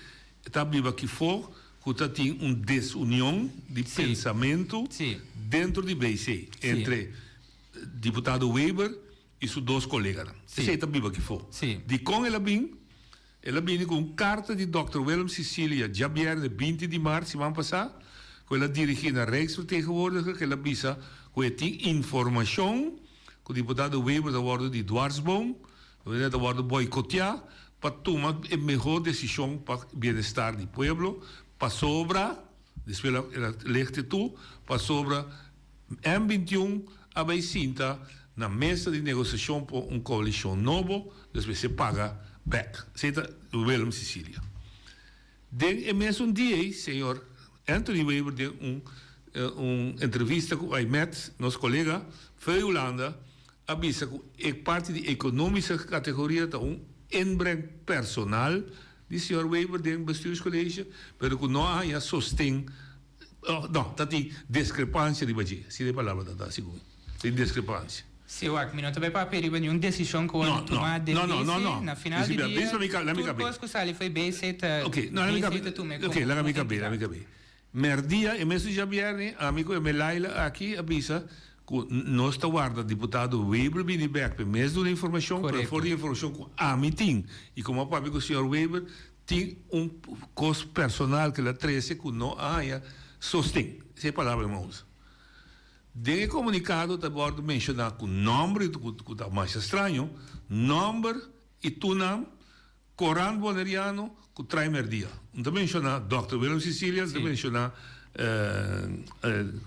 ta biba akifó ku ta tin un desunion di pensamentu dentro di BC entre diputado Weber i su dos koleganan. Esei ta biba akifó. Dikon el a bin? El a bini ku un karta di dòkter Willem Cicilia djabièrnè 20 di mart siman pasá ku el a dirigí na Rijksvertegenwoordiger ku el a bisa ku e tin informashon ku diputado Weber ta wòrdu di dwarsboom, e ta wòrdu boikoteá pa tuma e mehor desishon pa bienestar di pueblo pasobra, despues el a legt e tu, pasobra M 21 a bai sinta na mesa di negosiashon pa un koalishon nobo, dus mester paga bek. Esei ta Willem Cicilia. Den e mesun dia ei, señor Anthony Wever den un un entrevista ku Aymet, nos kolega for Hulanda, a bisa ku e parti di ekonomische kategoria ta un inbreng personal di señor Wever den bestuurscollege, pero ku no a haña sosten No, ta tin diskrepansia riba dje. Si e palabra ta ta segun mi. Tin diskrepansia. Si, wak, mi no ta bai papia riba niun desishon ku wòrdu tumá den BC. Na final di dia, tur kos ku sali fo'i BC ta BC ta tuma e komo Ok, laga mi kab'é, entidat. laga mi kab'é. Mèrdia e mesun djabièrnè ami ku e Melaila aki a bisa ku nos ta warda diputado Wever bini bèk pa e mes duna informashon, pero for di e informashon ku ami tin i komo a papia ku señor Wever tin un kos personal ku el a trese ku no a haña sosten, esei e palabra mi a usa. Den e komunikado ta wòrdu menshoná ku nòmber ku ta masha straño, nòmber i tur nam Corant Boneriano ku Trai Merdia. N ta menshoná Dòkter Willem Cicilia, n ta menshoná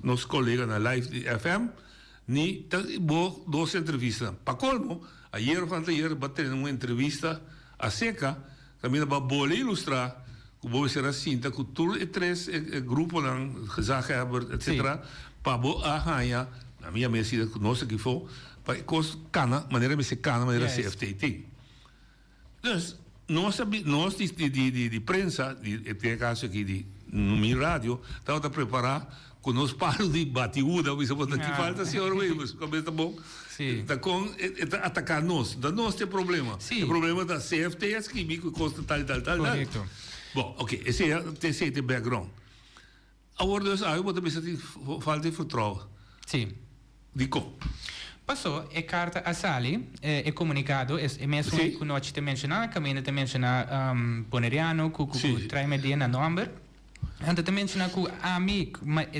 nos kolega na Live di FM, ni ta bo dos entrevistanan. Pa kolmo, ayer of anteayer bo a tene un entrevista aserka kaminda bo a bole ilustrá ku bo mester a sinta ku tur e tres gruponan, gezaghebber, etcetera, pa bo a haña, na mi a mes asina ku nos aki afó, pa e kos kana manera mester kana manera CFT tin. Dus, nos a bi, nos di, di, di, di, di prensa, di, den e caso aki di mi radio, tabata prepara cu nos palo di bati huda, bisa bo ta ki falta señor Wever, su cabes ta bon. Sí. Ta con e, e ta ataca nos, ta nos ta e problema. Sí. E problema ta CFT a scribi cu e cos ta tal y tal, tal, tal. Correcto. Bon, oké, esey a, esey ta e background. Awor dus awe bo ta bisa tin falta di vertrouwen. Sí. Dikon? Paso e karta a sali, e komunikado, e mesun ku nochi ta menshoná, kaminda ta menshoná Boneriano ku ku trae media na nòmber. Anto ta menshoná ku ami,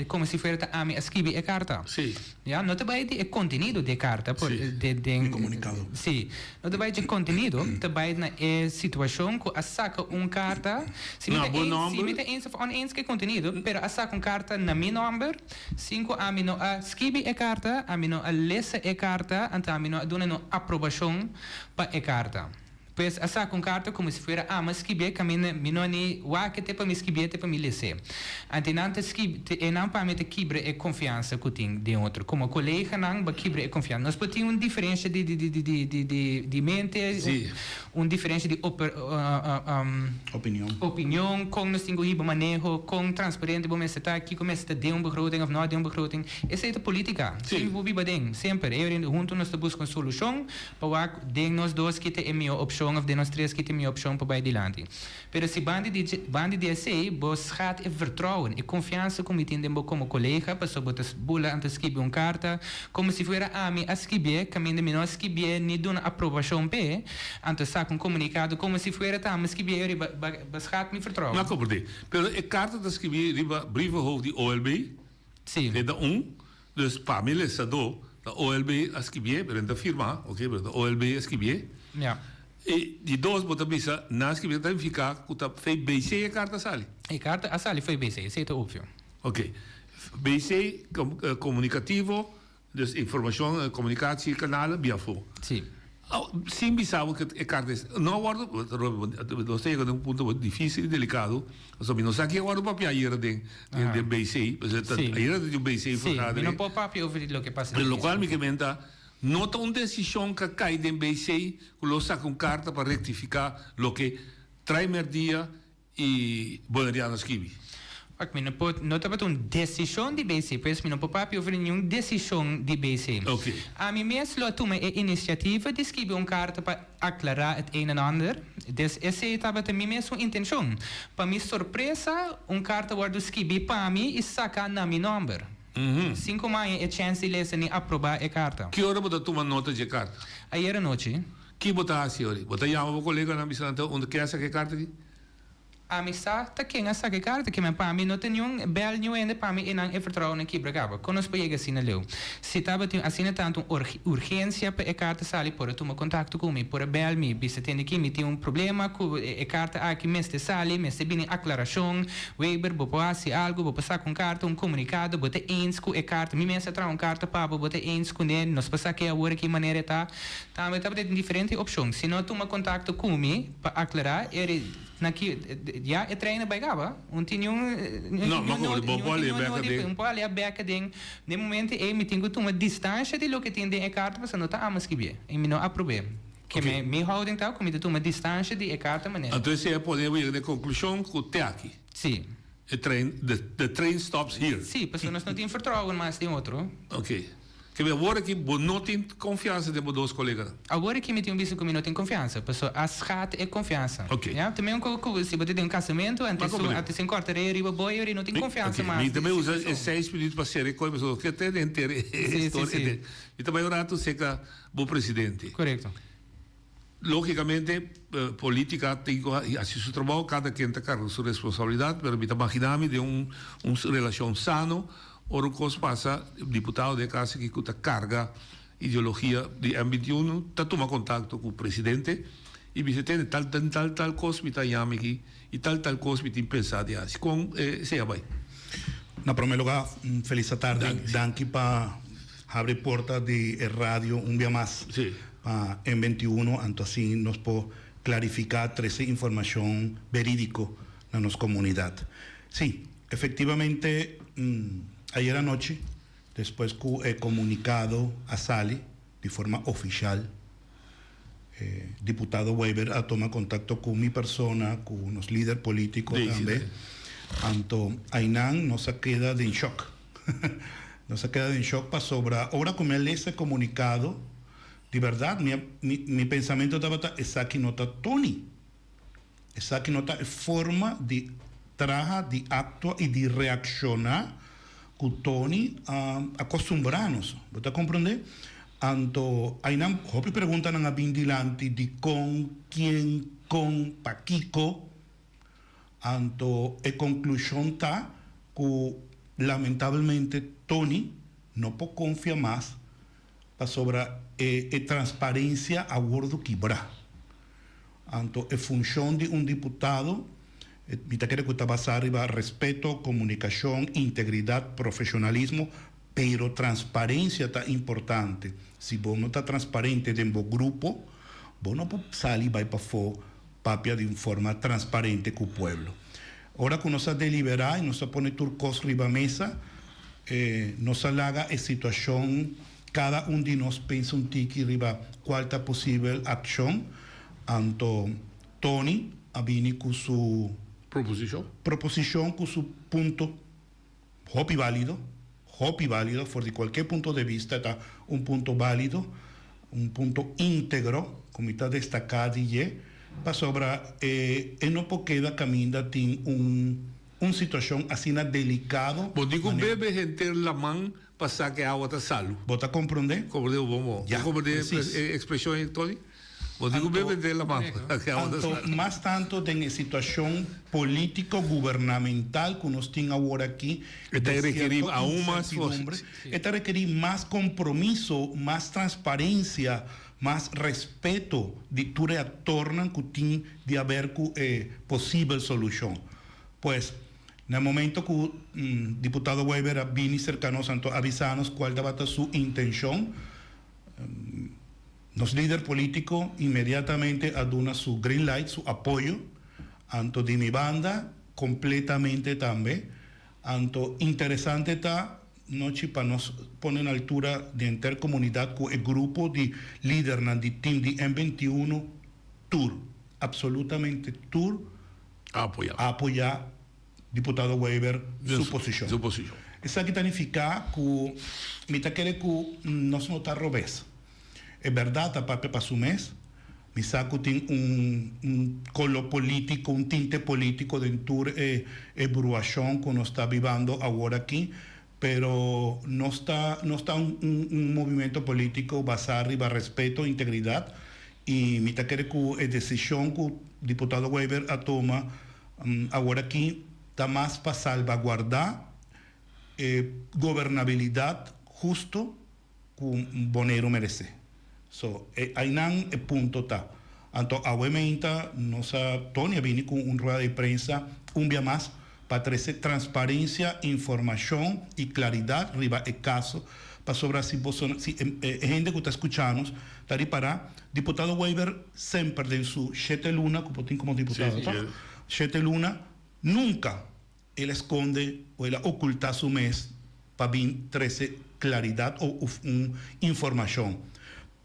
komo si fuera ta ami a skibi e karta. Sí. Ya, no ta bai di e kontenido di e karta, por den. E komunikado. Sí. No ta bai dje kontenido, ta bai na e situashon ku a saka un karta, si mi Na ta bo eens, si nòmber? mi ta eens òf oneens ku e kontenido, pero a saka un karta na mi nòmber, sin ku ami no a skibi e karta, ami no a lesa e karta, anto ami no a duna no aprobashon pa e karta. Pues a saka un karta komo si fuera ami a skibié kaminda mi no a ni wak te pa mi skibié te pa mi les'é. Anto nan ta skibi, e nan pa mi ta kibra e konfiansa ku tin den otro. Komo koleganan bo kibra e konfiansa. Nos por tin un diferensha di di di di di di di mente, Sí. un diferensha di oper Opinion. opinion, kon nos tin ku hiba maneho, kon transparente bo mester ta, kiko mester ta den un begroting òf no den un begroting. Esei ta politika. Sí. Semper bo biba den, semper. E ora huntu nos ta buska un solushon. Pa wak den nos dos ki ta e mihó opshon òf den nos tres ki ta e mihó opshon pa bai dilanti. Pero si banda di dje, banda di esei, bo schat e vertrouwen, e konfiansa ku mi tin den bo komo kolega, pasobra bo ta bula anto skibi un karta, komo si fuera ami a skibié, kaminda mi no a skibié ni duna aprobashon p'e, anto saka un komunikado komo si fuera ta ami a skibié riba, ba, bo schat mi vertrouwen. Mi a komprendé. Pero e karta ta skibí riba brievenhoofd di OLB? Sí. E ta un. Dus pa mi lesadó ta OLB a skibié, pero no ta firmá, ok, pero ta OLB a skibié. Ja. I di dos bo ta bisa nan a skibié ta nifiká ku ta fei BC e karta a sali. E karta a sali fei BC, esei ta opvio. Ok. BC komunikativo, dus informashon, komunikatie kanalen bia afó. Sí. Sin bisa bo ke e karta es no a wòrdu, nos ta yega den un punto difísil i delikado, pasobra mi no sa ke a wòrdu papia ayera den den BC, pasobra ta ayera ta tin un BC vergadering. Sí, mi no por papia over di loke pasa den Pero BC. lokual mi ke menta, no ta un desishon ku a kai den BC ku lo saka un karta pa rektifiká loke Trai Merdia I Boneriano skibi. Wak, mi no por, no tabata un desishon di BC, pues mi no por papia over niun desishon di BC. Oké. Ami mes lo a tuma e inisiativa di skibi un karta pa aklará et een en ander. Des esei tabata mi mesun intenshon. Pa mi sorpresa, un karta wòrdu skibí pa mi i saká na mi nòmber. Sin ku mi haña e chèns di lesa ni aprobá e karta. Ki ora bo ta tuma nota dje karta? Ayera nochi. Ki bo ta hasi ori? Bo ta yama bo koleganan bisa nan ta unda ke a saka e karta aki? Ami sa ta ken a saka e karta aki, ma pa mi no ta niun bèl niun hende pa mi e nan e vertrouwen a kibra kaba. Kon nos por yega asina leu? Si tabatin asina tantu un urgensia pa e karta sali por a tuma kontakto ku mi, por a bèl mi, bisa tende ki mi tin un problema ku e karta aki mester sali, mester bini aklarashon, Weber bo por hasi algu, bo por saka un karta, un komunikado, bo ta eens ku e karta, mi mes a traha un karta pa bo, bo ta eens kuné, nos por sak'é awor aki manera e ta. Tambe tabata tin diferente opshon. Si no tuma kontakto ku mi pa aklará e ri na ki ya e trein a bai kaba. Un tin niun No, ma komo bo por alia bèk aden. Un por alia bèk aden. Den momento ei mi tin ku tuma distansha di loke tin den e karta pasobra no ta amo skibié i mi no aprob'é. Ke mi mi houding ta ku mi ta tuma distansha di e karta manera. Anto esei a pone bo yega na e konklushon ku te aki. Sí. E trein, the train stops here. Sí, pasobra nos no tin vertrouwen mas den otro. Oké. Ke mi awor aki bo no tin konfiansa den bo dos koleganan? Awor aki mi tin un bisa ku mi no tin konfiansa, pasobra a skat e konfiansa. Oké. Ya, ta mesun ku ku si bo ta den un kasamentu, antes su antes sin kòrta rei riba bo, e ora no tin konfiansa Mi mas tambe den e usa e situashon. seis minuut pa sera e koi, pasobra ke te henter e Sí, sí, historia. sí. Mi ta bai un ratu serka bo presidente. Korekto. Lógicamente, política tin cu haci su trabao, cada quien ta carga su responsabilidad, pero mi ta magina mi den un un relacion sano, ora un cos pasa, diputado den e caso aki cu ta carga ideologia di M 21 ta tuma contacto cu presidente y bisa tende tal tal tal tal cos mi ta yami aki y tal tal cos mi tin pensa di haci. Con esey a bay? Na prome lugar, un feliz atardi. Danki pa habri porta di e radio un bia mas. Pa M 21, anto así nos por clarifica, trece informacion veridico na nos comunidad. Sí, efectivamente, ayer anochi, despues cu e comunicado a sali di forma oficial, e diputado Wever a tuma contacto cu mi persona, cu nos lider politico tambe, anto aynan nos a keda den shock. Nos a keda den shock pasobra ora cu mi a lesa e comunicado, di berdad mi a mi mi pensamento tabata esaki no ta Tony. Esaki no ta e forma di traha, di actua y di reacciona cu Tony a acostumbra nos. Bo ta comprende? Anto aynan hopi preguntanan a bin dilanti, dicon, kien, con, pakico. Anto e conclusion ta cu lamentablemente Tony no por confia mas pasobra e e transparencia a wordo kibra. Anto e funcion di un diputado mi ta kere cu ta basa riba respeto, comunicacion, integridad, profesionalismo, pero transparencia ta importante. Si bo no ta transparente den bo grupo, bo no por sali bay pafo papia di un forma transparente ku pueblo. Ora ku nos a deliberá i nos a pone tur kos riba mesa, nos a laga e situashon, kada un di nos pensa un tiki riba kual ta posibel akshon. Anto Tony a bini ku su Proposishon. proposishon ku su punto hopi válido, hopi válido, for di kualke punto de bista ta un punto válido, un punto íntegro ku mi ta destaká di dje, pasobra e e no por keda kaminda tin un un situashon asina delikado. Bo di ku bebe henter laman pa sa ku e awa ta salu. Bo ta komprondé? Komprondé bo bon bon. Ya, Bo komprondé presis. e ekspreshon ei, Tony? Bo di ku bebe henter laman pa sa ku e awa ta Anto, salu. mas tanto den e situashon polítiko gubernamental ku nos tin awor aki, E ta de rekerí sierto aun mas insertidumbre, e ta rekerí mas kompromiso, mas transparensia, mas respeto di tur e aktornan ku tin di haber ku e posibel solushon. Pues, na e momento ku diputado Wever a bini serka nos anto avisa nos kual tabata su intenshon, Nos lider politico inmediatamente a duna su green light, su apoyo, anto di mi banda completamente tambe. Anto interesante ta nochi pa nos pone na altura di henter comunidad cu e grupo di lidernan di team di M 21 tur, absolutamente tur A apoya. a apoya Diputado Wever su posicion. Su posicion. Esaki ta nifica cu mi ta kere cu nos no ta robes. E berdad ta papia pa su mes. Mi sa cu tin un un color politico, un tinte politico den tur e e bruacion cu nos ta bibando awor aki, pero nos ta nos ta un un un movimento politico basa riba respeto, integridad y mi ta kere cu e decision cu Diputado Wever a toma Awor aki ta mas pa salbaguardá e gobernabilidat husto ku Boneiru meresé. So, e ainan e punto ta. Anto awe meinta nos a, Tony a bini ku un rueda di prensa un bia mas pa trese transparensia, informashon i klaridat riba e kaso pasobra si boso, si e hende ku ta skucha nos ta ripará, Diputado Wever semper den su shete luna ku por tin komo diputado toch? Shete luna nunka el a skonde o el a okultá su mes pa bin trese klaridat o uf un informashon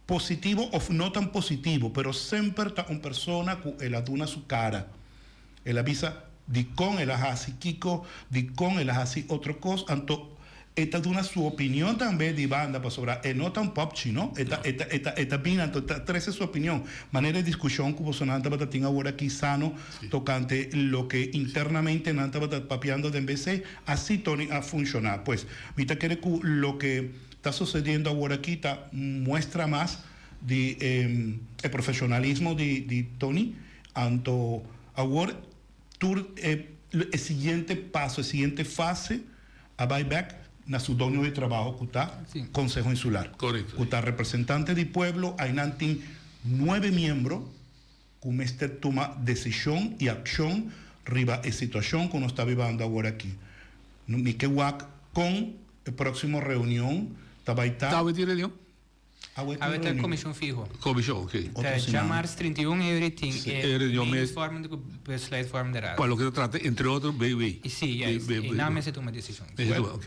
positivo of no tan positivo pero semper ta un persona ku el a duna su kara el a bisa dikon el a hasi kiko dikon el a hasi otro kos anto. E ta duna su opinion tambe di banda pasobra e no ta un popchi no, e ta e ta e ta e ta bini anto ta trece su opinion. Manera e discusion cu bosonan tabata tin awor aki sano tocante loke internamente nan tabata papiando den BC, asi Tony a funciona. Pues mi ta kere cu loke ta sucediendo awor aki ta muestra mas di e e profesionalismo di di Tony. Anto awor tur e e siguiente paso, e siguiente fase a bai bek na su doño di trabaho ku ta Konseho Insular, ku ta representante di pueblo. Ainan tin nuebe miembro ku mester tuma desishon i akshon riba e situashon ku nos ta bibando awor aki. Mi ke wak kon e próksimo reunion ta bai ta. Ta awe tin reunion? Awe Awe ta komishon fiho. Komishon, ok. Ta djamars 31 euro tin e reunion besluitvormende ku besluitvormende raad. Pa loke ta trata entre otro BW. Si, juist. Einan mester tuma desishon.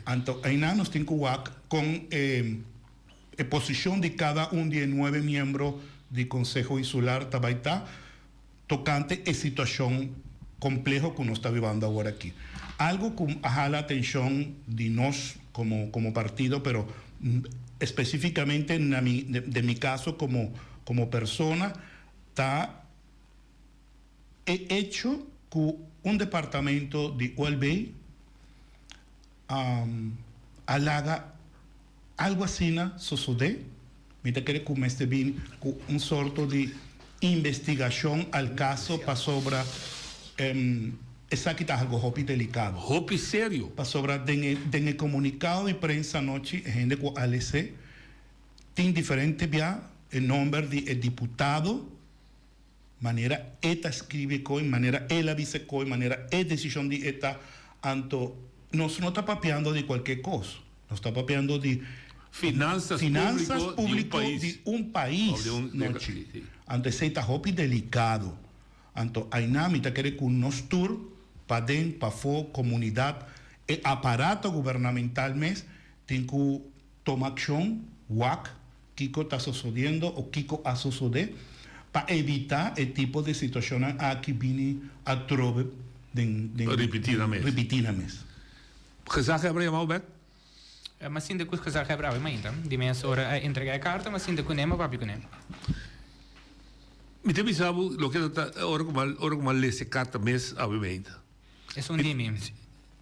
Anto einan nos tin ku wak kon e posishon di kada un di e nuebe miembro di Konseho Insular ta bai ta tokante e situashon kompleho ku nos ta bibando awor aki. Algu ku a hala atenshon di nos komo komo partido pero espesífikamente na mi den mi kaso komo komo persona ta e echo ku un departamento di OLB a laga algu asina sosodé, mi ta kere ku mester bin ku un sorto di investigashon al kaso pasobra esaki ta algu hopi delikado. Hopi serio. Pasobra den e den e komunikado di prensa anochi e hende ku a les'é tin diferente bia e nomber di e diputado manera e ta scribi koe, manera el a bisa koe, manera e decision di e ta, anto nos no ta papiando di cualkier cos, nos ta papiando di Finanzas finanzas publico publico di di un pais, un pais, nochi. Anto esey ta hopi delicado. Anto ayna mi ta kere cu nos tur, paden, pafo, comunidad, e aparato gubernamental mes tin cu toma accion, wak Kiko ta sosodiendo o kiko a sosode pa evita e tipo di situacionnan aki bini atrobe den den Ripiti nan mes. Ripiti nan mes. Gezaghebber a yama bo bek? M'a sinti ku gezaghebber awe mainta. Di mes ora a entrega e karta, m'a sinti kuné, m'a papia kuné. Mi ta bisa bo loke ta ta ora ku m'a ora ku m'a lesa e karta mes awe mainta. Esun di mi.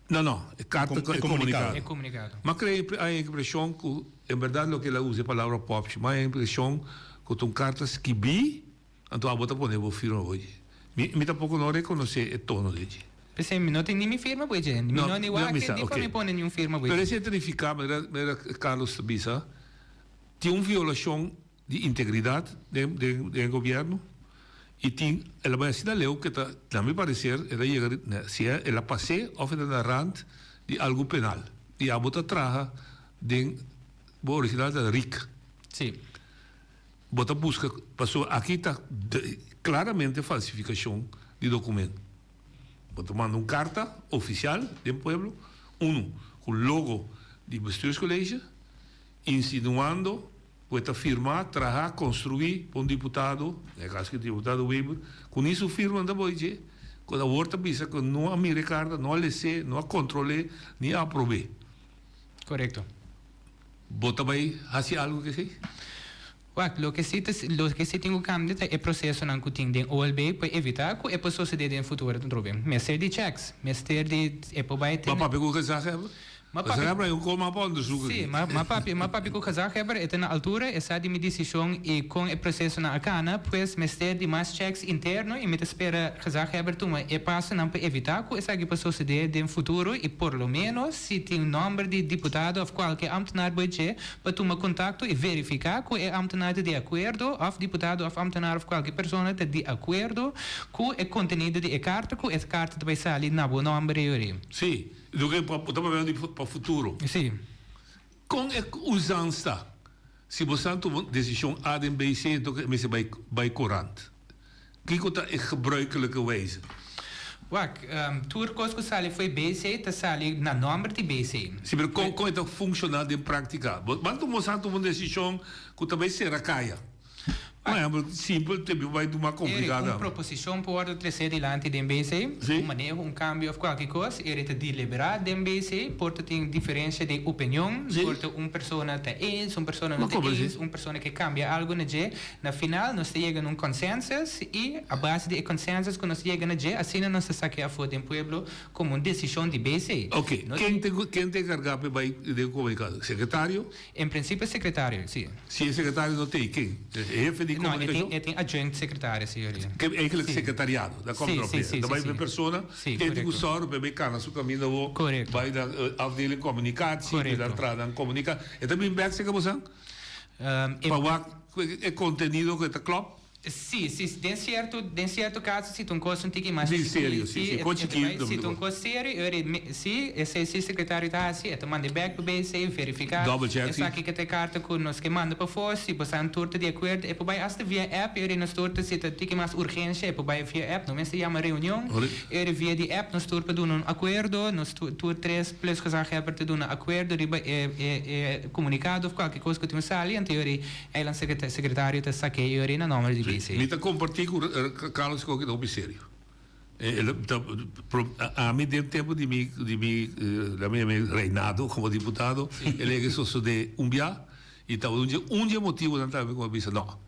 No, no, e karta, E e komunikado. E komunikado. M'a krea a e impreshon ku en bèrdat loke el a usa e palabra pòpchi, m'a e impreshon ku ta un karta skibí, anto abo ta pone bo firma bo dje. Mi, mi tampoko no rekonosé e tono di dje. P'esei mi no tin ni mi firma bo dje. Mi no ni wak ni pa mi pone niun firma bo dje. Pero esei ta nifiká, manera, manera Carlos ta bisa, tin un violashon di integridad den den den e gobierno y tin el a bay asina leu ke ta na mi parecer el a yega na si el a pas'é of e ta na rand di algo penal y abo ta traha den bo original ta rik Si. bo ta busca pasobra aki ta claramente falsificacion di documento bo ta manda un carta oficial den pueblo uno cu logo di bestuurscollege insinuando Ku e ta firmá, trahá, konstruí pa un diputado, den e kaso aki diputado Wever, ku ni su firma no ta boi dje, ku awor ta bisa ku no a mira e karta, no a les'é, no a kontrol'é, ni a aprob'é. Korekto. Bo ta bai hasi algu ku esei? Wak, loke si ta, loke si tin ku kambia ta e prosesonan ku tin den OLB pa evitá ku e por sosodé den futuro atrobe. Mester di chèks, mester di e por bai Bo a tene. papia ku gezaghebber? Ma Pasobra papia. Abraham kon a pa onderzoek Sí, aki. ma ma papia, ma papia ku gezaghebber e ta na altura, e sa di mi desishon i kon e prosesonan a kana, pues mester di mas chèks interno i mi ta spera gezaghebber tuma e pasonan pa evitá ku esaki por sosodé den futuro i por lo ménos si tin nòmber di diputado òf kualke ámtenar bo e dje pa tuma kontakto i verifiká ku e ámtenar ta di akuerdo òf diputado òf ámtenar òf kualke persona ta di akuerdo ku e kontenido di e karta ku e karta ta bai sali na bo nòmber ei ori. Sí. Loke bo ta papia di pa futuro. Sí. Kon e usansa ta? Si bo sa tuma desishon A den B, C, enton e mester bai bai korant. Kiko ta e gebruikelijke wijze? Wak, tur kos ku sali fo'i BC ta sali na nòmber di BC. Sí, pero kon kon e ta funshoná den práktika? Bo ban tuma bo sa tuma un desishon ku ta bai sera kaya. Un ehempel simpel te bai duna Eric, complicado. un proposicion por wordo trece dilanti den BC, un maneho, un cambio of cualke cos, Eric ta delibera den BC, por ta tin diferencia den opinion, por ta un persona ta eens, un persona no ta eens, un persona ke cambia algo na dje, na final nos ta yega na un consensus y a base di e consensus cu nos yega na dje, asina nos ta saca e afo den pueblo como un decision di BC. Ok, ken ta ken ta encarga pa e bai den comunicado? Secretario? En principio secretario, si. Si e secretario no t'ei, ken? E hefe di No, e tin, comunicacion? e tin adjunct secretario, si, Yuri. Ke eigenlijk Si. secretariado, da komt Si, erop si, neer. si, Ta si, bai si. per persona, Si, ken tin cu correcto. sòru pa e bai cana su caminda bo, Correcto. bai na afdeling communicatie, Correcto. na entrada comunica. E ta bin bek seca bo san? E Pa wak e contenido cu e ta klop? Sí, sí, den cierto, den cierto caso si ta un cos un tiki mas Sí, chikí, serio, sí, sí, e cos e ta chikí, bai, si ta un cos serio, e ora e sí, esei sí secretario ta haci, e ta manda e bek pa BC, verifica Double check, sí. esaki ke ta e carta cu nos ke manda pafó, si bo sa tur ta di acuerdo, e por bai hasta via app, e ora nos tur ta, si ta tiki mas urgencia, e por bai via app, no mester yama reunion, e ora via di app nos tur por duna un acuerdo, nos tur, tur tres plus gezaghebber ta duna acuerdo riba e, e, e comunicado of cualke cos cu tin un sali, anto e ora Eiland secretario ta saké e ora na nomber di BC. Mi ta comparti cu Carlos Koki ta hopi serio. Ami den tempo di mi di mi laat mi yama reinado como diputado el a yega sosode un bia y tabata un dje un dje motibonan tambe cu mi a bisa no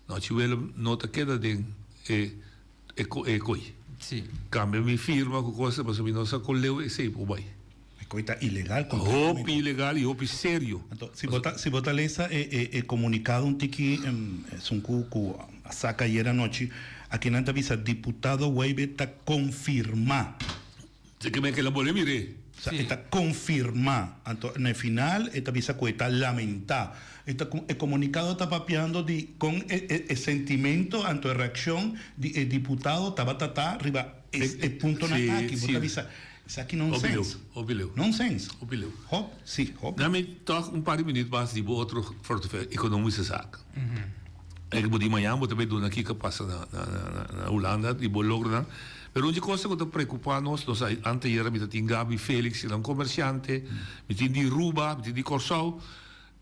no Chi Willem no ta keda den e e koy. Cambia mi firma cu cosa pasobra mi no sa con leu esey por bay. E koe ta ilegal completamente. Hopi ilegal y hopi serio. Anto, si bo ta, si bo ta lesa e, e, e comunicado un tiki, esun cu, cu a saca ayer anochi, aki nan ta bisa diputado Weibe ta confirma. Si ke men ke la bole mir'é. Sa, e ta confirma. Anto, na e final e ta bisa cu e ta lamenta. E ta, e comunicado ta papiando di con e, e, e sentimento, anto e reaccion di e diputado tabata ta riba e, e puntonan aki. Bo ta bisa. Esaki nonsens. Hopi leu. Nonsens. Hopi leu. Hop, si, hop. Dame tòg un par di minuut mas di bo otro portefeuille, economische zaken. Ek bo di mañan bo ta bay duna kiko a pasa na na Hulanda di bo logronan. Pero un di cosa ku ta preocupa nos, nos a anteayer mi ta tin Gaby Felix, el a un comerciante, mi tin di Ruba, mi tin di Kòrsou.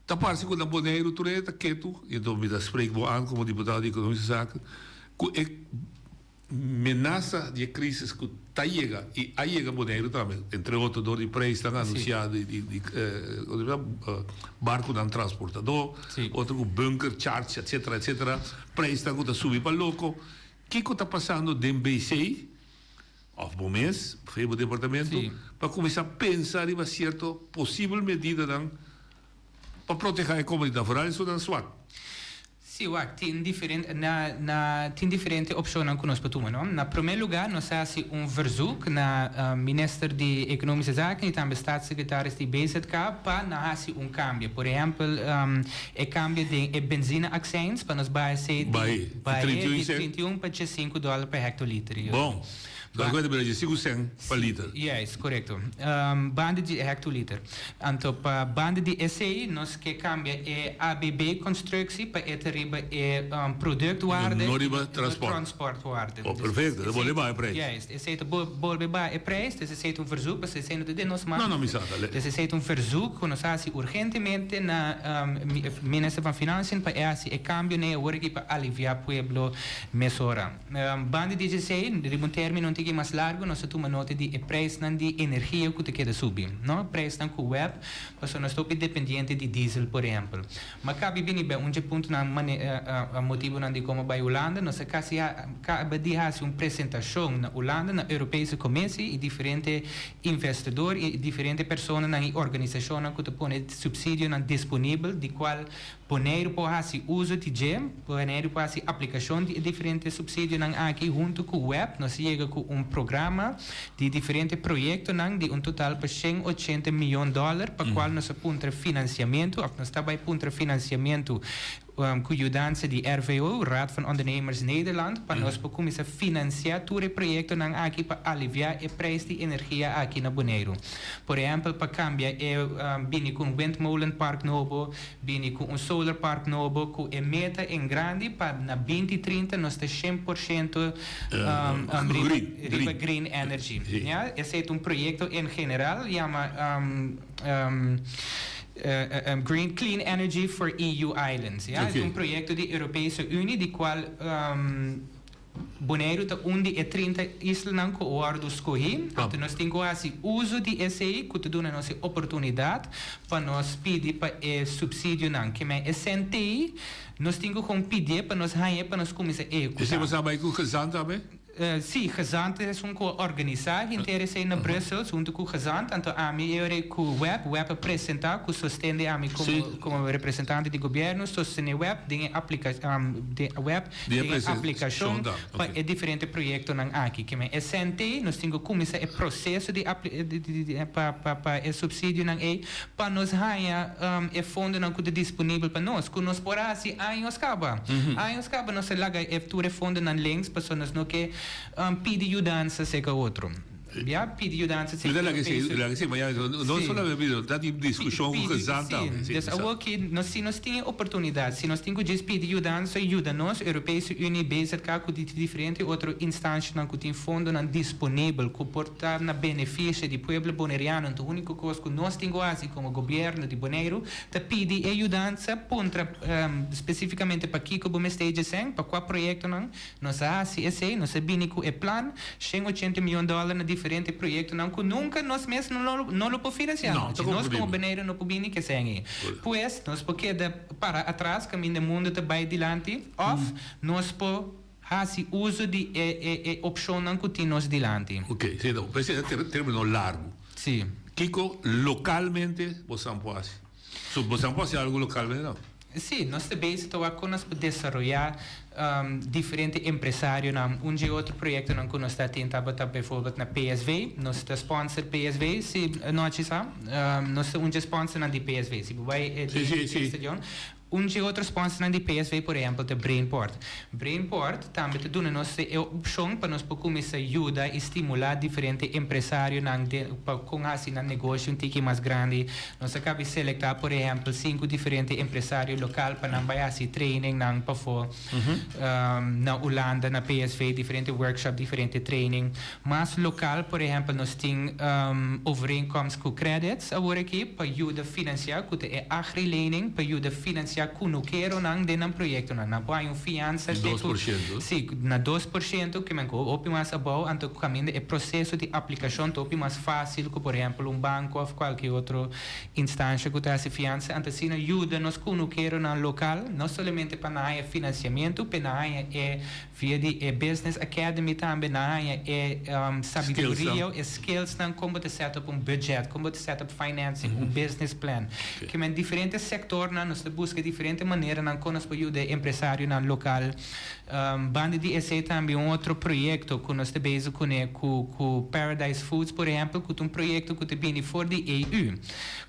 Ta parse ku na Boneiru tur hende ta ketu, i enton mi ta spreek bo aan komo diputado di economische zaken, ku e Menasa di e crisis cu ta yega y a yega Boneiru tambe, entre otro door di prijsnan anuncia di di barconan transportador, otro cu bunker charge etcetera etcetera, prijsnan cu ta subi pa loco. Kico ta pasando den BC of bo mes, of bo departamento, pa cuminsa pensa riba cierto posibel medidanan pa proteha e comunidad, vooral esunnan swak? Sí, wak, tin diferente, na, na, tin diferente opshonnan ku nos por tuma, no? Na promé lugá nos a hasi un verzoek na Minister di Ekonomische Zaken i tambe Staatssecretaris di BZK pa nan hasi un kambio. Por ehèmpel, e kambio den e benzine-accijns pa nos baha esei di, Bahe, di bahe 31 di cent. 31 pa 15 dòler pa hectoliter. Bon. Lo cuenta bira dje siku cent pa liter. Juist, corecto. Banda di hectoliter. Anto pa banda di esey nos ke cambia e ABB constructie pa e ta riba e productwaarde No riba y no transport. transportwaarde. Oh, perfecto. Ta bolbe baha e prijs. Juist, esey ta bolbe baha e prijs, dus esey ta un verzoek, pasobra esey no ta den nos man. No, no, mi sa ta. Dus esey ta un verzoek cu nos haci urgentemente na Minister van Financiën pa e haci e cambio n'e awor aki pa alivia pueblo mesora. Banda di esei, riba un término un tiki mas largu, nos ta tuma nota di e preisnan di energia ku ta keda subi, no? Preisnan ku web, pasobra nos ta hopi dependiente di diesel, por ehèmpel. Ma kabi bini bèk un dje puntonan mane motibunan di komo bai Hulanda, nos a kasi kaba di hasi un presentashon na Hulanda, na Europese Commissie i diferente investidor i diferente personanan i organisashonnan ku ta pone supsidionan disponibel di kual Boneiru por hasi uso di dje, Boneiru por hasi aplikashon di e diferente supsidionan aki huntu ku web. Nos a yega ku un programa di diferente proyektonan di un total pa 180 miyon dòler pa kual nos a puntra finansiamentu òf nos ta bai puntra finansiamentu ku yudansa di RVO, Raad van Ondernemers Nederland, pa nos por kuminsá finansiá tur e proyektonan aki pa aliviá e preis di energia aki na Boneiru. Por ehèmpel pa kambia e bini ku un windmolenpark nobo, Bini ku un solar park nobo ku e meta en grandi pa na binti trinta nos ta shen por shento riba green energy. Ya, esei ta un proyekto en general yama. Green Clean Energy for EU Islands. Ya, e ta un proyekto di Europese Unie di kual Boneiru ta un di e 30 islanan ku a wòrdu skohí. Anto nos tin ku hasi uso di esei ku ta duna nos e oportunidat pa nos pidi pa e supsidionan. Ke men e sèn t'ei, nos tin ku kon pidié pa nos hañ'é pa nos kuminsá ehekutá. Esei bo sa bai ku gezant tambe? Sí, gezant esun ku a organisá henter esei na Brussels huntu ku gezant. Anto ami e ora ku web, web a presentá ku sosten di ami komo komo representante di gobièrnu, sostené web den e aplika den web den e aplikashon pa e diferente proyektonan aki. Ke men e sèn nos tin ku kuminsá e proseso di di pa pa pa e supsidionan ei pa nos haña e fondonan ku ta disponibel pa nos, ku nos por a hasi años kaba. Años kaba nos a laga e tur e fondonan links pasobra nos no ke pidi yudansa serka otro. Ya, pidi yudansa serka otro. Laga esei, mañana no solamente pidi, ta tin diskushon ku gezant tambe. Si, dus awor ki nos si nos tin e oportunidat, si nos tin ku djis pidi yudansa, yuda nos, Europese Unie, BZK ku diferente otro instanshanan ku tin fondonan disponibel ku por ta na benefisio di pueblo boneriano, anto úniko kos ku nos tin ku hasi komo gobièrnu di Boneiru ta pidi e yudansa, puntra spesífikamente pakiko bo mester djesèn, pa kua proyektonan. Nos a hasi esei, nos a bini ku e plan, 180 mion dòler na diferente proyektonan ku nunka nos mes no lo por finansiá. Nos komo Boneiru no por bini ku esei ei. Pues, nos por keda para atras kaminda mundu ta bai dilanti òf nos por Hasi uso di e e e opshonnan ku tin nos dilanti. Ok, si no, pero esei ta término largu. Si. Kiko lokalmente bosan por hasi? So bosan por hasi algu lokalmente no? Si, nos ta bezig ta wak kon nos por desaroyá diferente empresarionan. Un dje otro proyektonan ku nos ta tin tabata bijvoorbeeld na PSV. Nos ta sponsor PSV, si nochi sa. Nos ta un dje sponsornan di PSV. Si bo bai e stadion. Un dje otro sponsornan di PSV por ehempel ta Brainport. Brainport tambe ta duna nos e opshon pa nos por kuminsá yuda i stimulá diferente empresarionan den pa kon hasi nan negoshi un tiki mas grandi. Nos a kabi selektá por ehempel sinku diferente empresario lokal pa nan bai hasi trainingnan pafó na Hulanda na PSV, diferente workshop, diferente training. Mas lokal por ehempel nos tin overeenkomst ku Qredits awor aki pa yuda finansiá ku ta e agrilening pa yuda finansiá kunukeronan den nan proyektonan. Nan por haña un fiansa te Dos ku por shento. si na 2% ke men ku hopi mas abou anto kaminda e proseso di aplikashon ta hopi mas fásil ku por ehempel un banko òf kualke otro instansha ku ta hasi fiansa. Anto asina yuda nos kunukeronan lokal no solamente pa nan haña finansiamentu pe nan haña e Via di e Business Academy tambe nan haña e sabiduria, e skillsnan kon bo ta set up un budget, kon bo ta set up financing, un business plan. Ke men diferente sektornan nos ta buska diferente maneranan kon nos por yuda e empresarionan lokal. Banda di esei tambe un otro proyekto ku nos ta bezig kuné ku ku Paradise Foods por ehèmpel ku ta un proyekto ku ta bini for di EU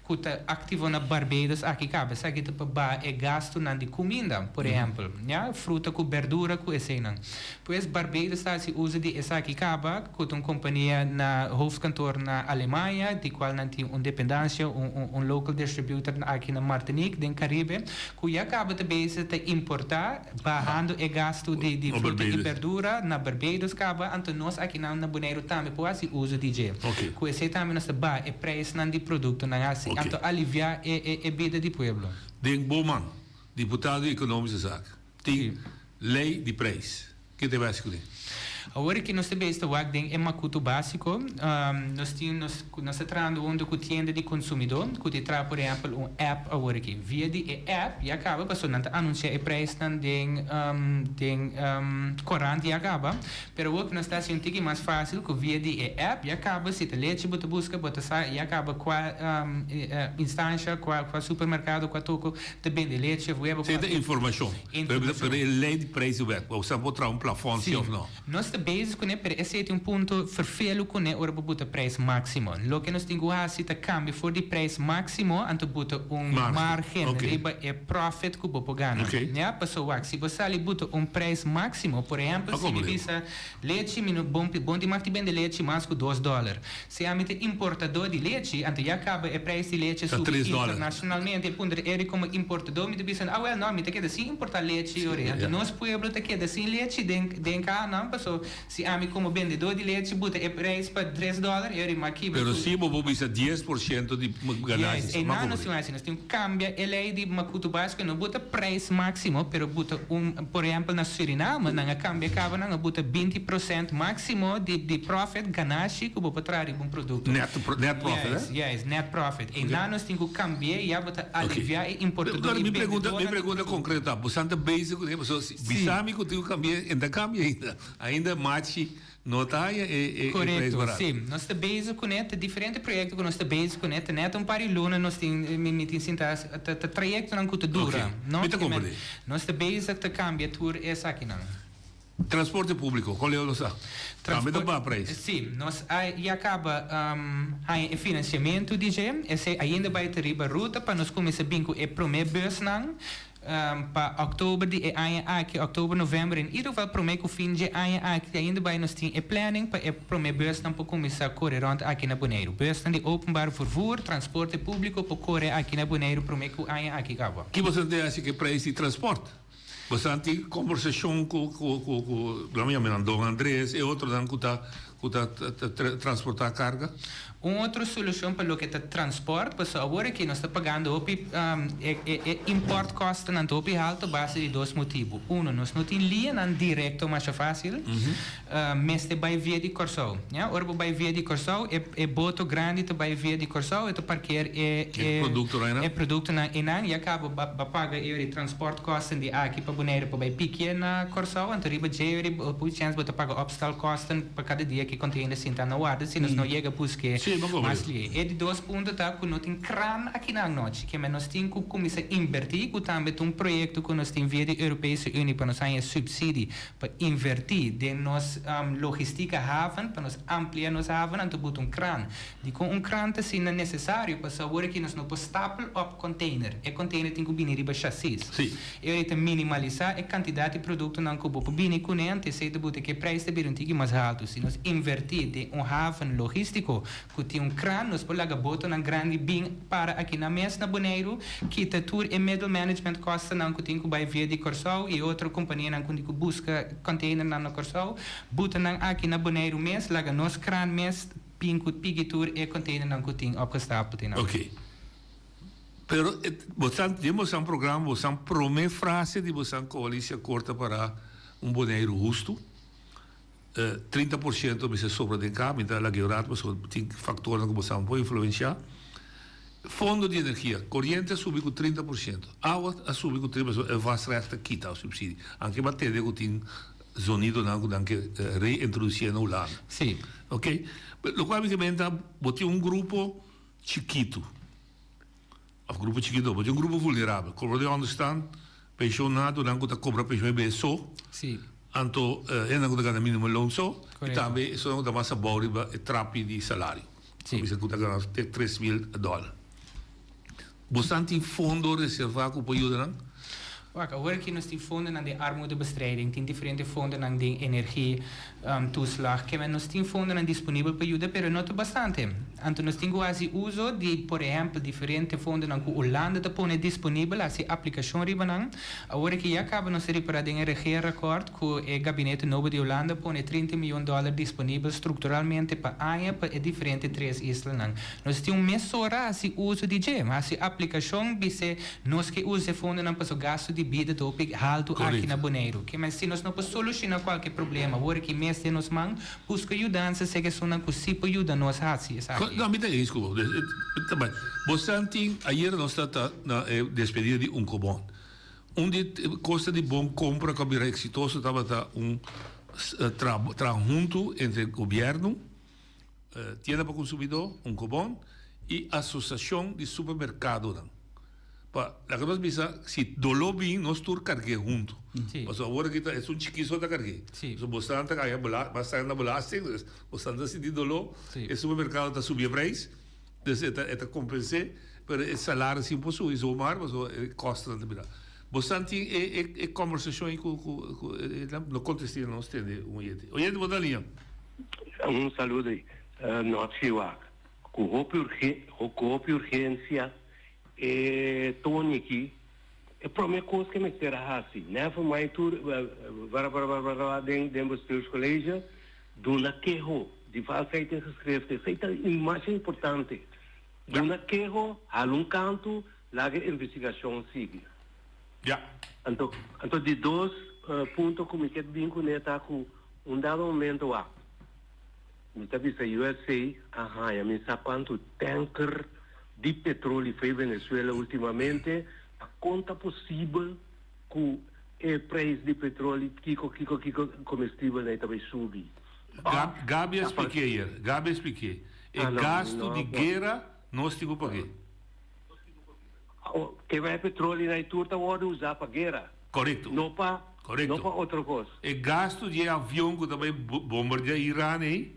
ku ta aktivo na Barbados aki kaba. Esaki ta pa baha e gastunan di kuminda, por ehèmpel, ya, fruta ku bèrdura ku eseinan. Pues Barbados ta hasi uso di esaki kaba, ku ta un kompania na hoofdkantoor na Alemania, di kual nan tin un dependansia, un un local distributor aki na Martinique, den Karibe, ku ya kaba ta bezig ta importá, bahando e gastu di di fruta i bèrdura na Barbados kaba, anto nos akinan na Boneiru tambe por hasi uso di dje. Ku esei tambe nos ta baha e preisnan di produktonan hasi, anto aliviá e e e bida di pueblo. Den bo man, diputado di Ekonomische Zaak, tin lei di preis. Ke ta bai hasi kuné? Awor ki nos ta bezig ta wak den e makutu básiko, nos tin nos nos ta trahando huntu ku tienda di konsumidó ku ta traha por ehèmpel un app awor aki. Via di e app ya kaba pasobra nan ta anunsiá e preisnan den den korant ya kaba. Pero awor ki nos ta hasi un tiki mas fásil ku via di e app ya kaba si ta lechi bo ta buska bo ta sa ya kaba kua instansha, kua kua supermerkado, kua toko ta bende lechi of webo. Esei ta informashon. Pero e lei di prijs di wet, bo sa por traha un plafond si of no? Nos ta bezig kuné, pero esei tin un punto ferfelu kuné ora bo buta prijs máksimo. Loke nos tin ku hasi ta kambia for di prijs máksimo anto buta un margen riba e profit ku bo por gana. Ya, paso wak, si bo sali buta un prijs máksimo, por ehèmpel si mi bisa lechi mi no bon bon tin mag di bende lechi mas ku dos dòler. Si ami ta importadó di lechi, anto ya kaba e prijs di lechi a subi internashonalmente. E puntra eri komo importadó mi ta bisa, ah wèl no, mi ta keda sin importá lechi ori. Anto nos pueblo ta keda sin lechi den den kahanan paso. Paso si ami komo bendedó di lechi buta e preis pa tres dòler, e ori m'a kibra Pero ku. si bo por bisa 10% di ganashi, Juist, sa einan m'a nos tin kobre. hasi, nos tin ku kambia e lei di makutu básiko, no buta preis máksimo, pero buta un, por ehèmpel na Suriname nan a kambia kaba, nan a buta 20% máksimo di di profit, ganashi, ku bo por traha riba un produkto. Net, net profit, Juist, eh? juist, net profit. Einan nos tin ku kambi'é, ya bo ta aliviá e importadó Pero i mi pregunta, bendedónan mi di pregunta produkto. konkreto ta, bosan ta bezig ku pasobra si bisa mi ku tin ku kambi'é, e ta kambia ainda. Ainda machi no ta haya e e e prijs Korekto, barato. sí. Nos ta bezig kuné, ta diferente proyekto ku nos ta bezig kuné, ta nèt un par di luna nos tin, mi mi tin sinta ta ta trayektonan ku ta dura, Oké, no? mi ta Ke men komprendé. nos ta bezig ta kambia tur esakinan. Transporte públiko, kon leu lo sa? Tambe ta Transpor baha prijs. Sí, nos a ya kaba haña e finansiamentu di dje, esei ainda bai ta riba ruta pa nos kuminsá bin ku e promé bùsnan. Pa òktober di e aña aki, òktober, novèmber, in ieder geval promé ku fin dje aña aki ainda bai nos tin e planning pa e promé bùsnan por kuminsá kore rònt aki na Boneiru. Bùsnan di openbaar vervoer, transporte públiko, por kore aki na Boneiru promé ku aña aki kaba. Ki boso ta hasi ku e preis di transpòrt? Boso a tin kombersashon ku ku ku ku laat mi yama nan Don Andres e otronan ku ta ku ta transportá karga? Un otro solucion pa loke ta transport, pasobra awor aki nos ta pagando hopi, e e import kostennan ta hopi halto base di dos motibu. Uno, nos no tin lianan directo masha facil, mester bai via di Kòrsou. Ya, ora bo bai via di Kòrsou, e e boto grandi ta bai via di Kòrsou, e ta parkeer e E productonan e productonan einan, ya caba bo bo paga e ora e transportkosten di aki pa Boneiru pa bai pikie na Kòrsou, anto riba dje ora bo chens bo ta paga opstalkosten. Pa kada dia ki container sinta na warda si nos no yega buske mas lié. E di dos punto ta ku no tin kran akinan nochi. Ke men nos tin ku kuminsá invertí ku tambe ta un proyekto ku nos tin via di Europese Unie pa nos haña subsidi pa invertí den nos logistika haven pa nos amplia nos haven anto buta un kran. Dikon un kran ta asina nesesario? Pasobra awor aki nos no por stapel op container. E container tin ku bini riba chasis. E ora ta minimalisá e kantidat di produktonan ku bo por bini kuné, anto esei ta buta ku e preis ta bira un tiki mas haltu. Si nos invertí den un haven logístiko ku tin un kran, nos por laga botonan grandi bin para aki nan mes na Boneiru, kita tur e middle management kostennan ku tin ku bai via di Kòrsou i otro kompanianan ku tin ku buska containernan na Kòrsou, buta nan aki na Boneiru mes, laga nos kran mes bin ku piki tur e containernan ku tin opgestapeld einan. Oké. Pero bo san den bo san programa bo san prome frase di bo san koalisie akort ta para un Boneiru hustu. 30% mester sobra den ka, mi ta laga e rato pasobra tin faktornan ku bo san por influensia. Fondo di energia, koriente a subi ku 30%, awa a subi ku 30 pasobra e vastrecht ta kita supsidio. Anke bo a tende ku tin zonidonan ku nan ke reintrodusie na Hulanda. Si. Ok, lokual mi ke menta bo tin un grupo chikitu of grupo chikitu bo tin un grupo vulnerabel como den onderstand pensionadonan cu ta cobra pensioen e bes so Sí. anto hendenan cu ta gana minimum loon so y Correcto. tambe esunnan cu ta mas abao riba e trapi di salario Sí. bisa cu ta gana te 3000 dollar bosan tin fondo reserva cu por yuda nan? Wak, awor aki nos tin fondonan den armoedebestrijding, tin diferente fondonan den energie toeslag. Keme nos tin fondonan disponibel pa yuda, pero no ta bastante. Anto nos tin ku hasi uso di, por ehèmpel, diferente fondonan ku Hulanda ta pone disponibel, hasi aplikashon riba nan. Awor aki ya kaba nos ta ripará den e regeerakkoord ku e gabinete nobo di Hulanda pone 30 miyon dòler disponibel strukturalmente pa aña pa e diferente tres islanan. Nos tin un mesora hasi uso di dje, hasi aplikashon, bis'é Nos ke usa e fondonan paso gasto di bida ta hopi haltu aki na Boneiru. Ke men si nos no por solushona kualke problema awor aki mes den nos man, buska yudansa seg esunnan ku si por yuda nos hasi esaki. No, mi ta eens ku bo. Bo san tin, ayera nos ta ta na e despedida di Unkobon. Un di e kosta di bon kompra ku a bira eksitoso tabata un traha huntu entre gobièrnu, Tienda pa Konsumidó, Unkobon, i Asosiashon di Supermerkadonan. Pa laga nos bisa, si doló bin, nos tur karg'é huntu. Pasobra awor aki ta esun chikí so ta karg'é. Pasobra bosan ta haña mas ta gana belasting, dus bosan ta sinti doló, e supermerkado ta subi e preis, dus e ta e ta kompens'é, pero e salario sin por subi zomaar pasobra e kòstonan ta bira. Bosan tin e e e kòmbersashon ei ku ku ku e nan? No kontest'é nos tende un oyente. Oyente bo ta liña. Un saludo nochi wak. Ku hopi ku hopi urgensia e Tony aki. E promé kos ku e mester a hasi, never mind tur bara bara bara bara den den bestuurscollege, duna keho di valsheid in geschriften. Esei ta masha importante. Duna keho, hala un kantu, laga e investigashon sigui. Ja. Anto, anto di dos punto ku mi ke bin kuné ta ku un dado momento wak, mi ta bisa USA a haña mi sa kuantu tanker di petroli fo'i Venezuela ultimamente, ta kon ta posibel ku e prijs di petroli kiko kiko kiko komestibelnan ta bai subi? Gab, Gabi a spliké ayer, Gabi a spliké. E Ah, no, gastu no, di no. guera nos tin ku pag'é. Oh, ke bai petroli na e tur ta wòrdu usá pa guera. Korekto. No pa, Korekto. no pa otro kos. E gastu di e avion ku ta bai bombardiá Iran ei,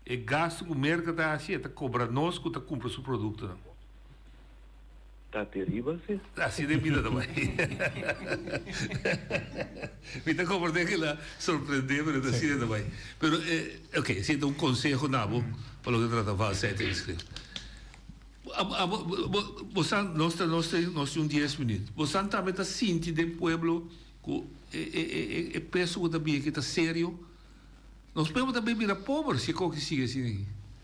e gastu ku Merka ta hasi, e ta kobra nos ku ta kumpra su produktonan. Ta teribel si. Asina e bida ta bai. Mi ta komprendé ku el a sorprendé, pero ta asina e ta bai. Pero, ok, esei ta un konseho na bo pa loke ta trata valsheid en geschil. Bo sa, nos ta, nos ta, nos tin un dies minuut. Bo sa tambe ta sinti den pueblo ku e, e, e, e peso ku ta bin aki ta serio? Nos pueblo ta bay bira pober si e koki sigui asina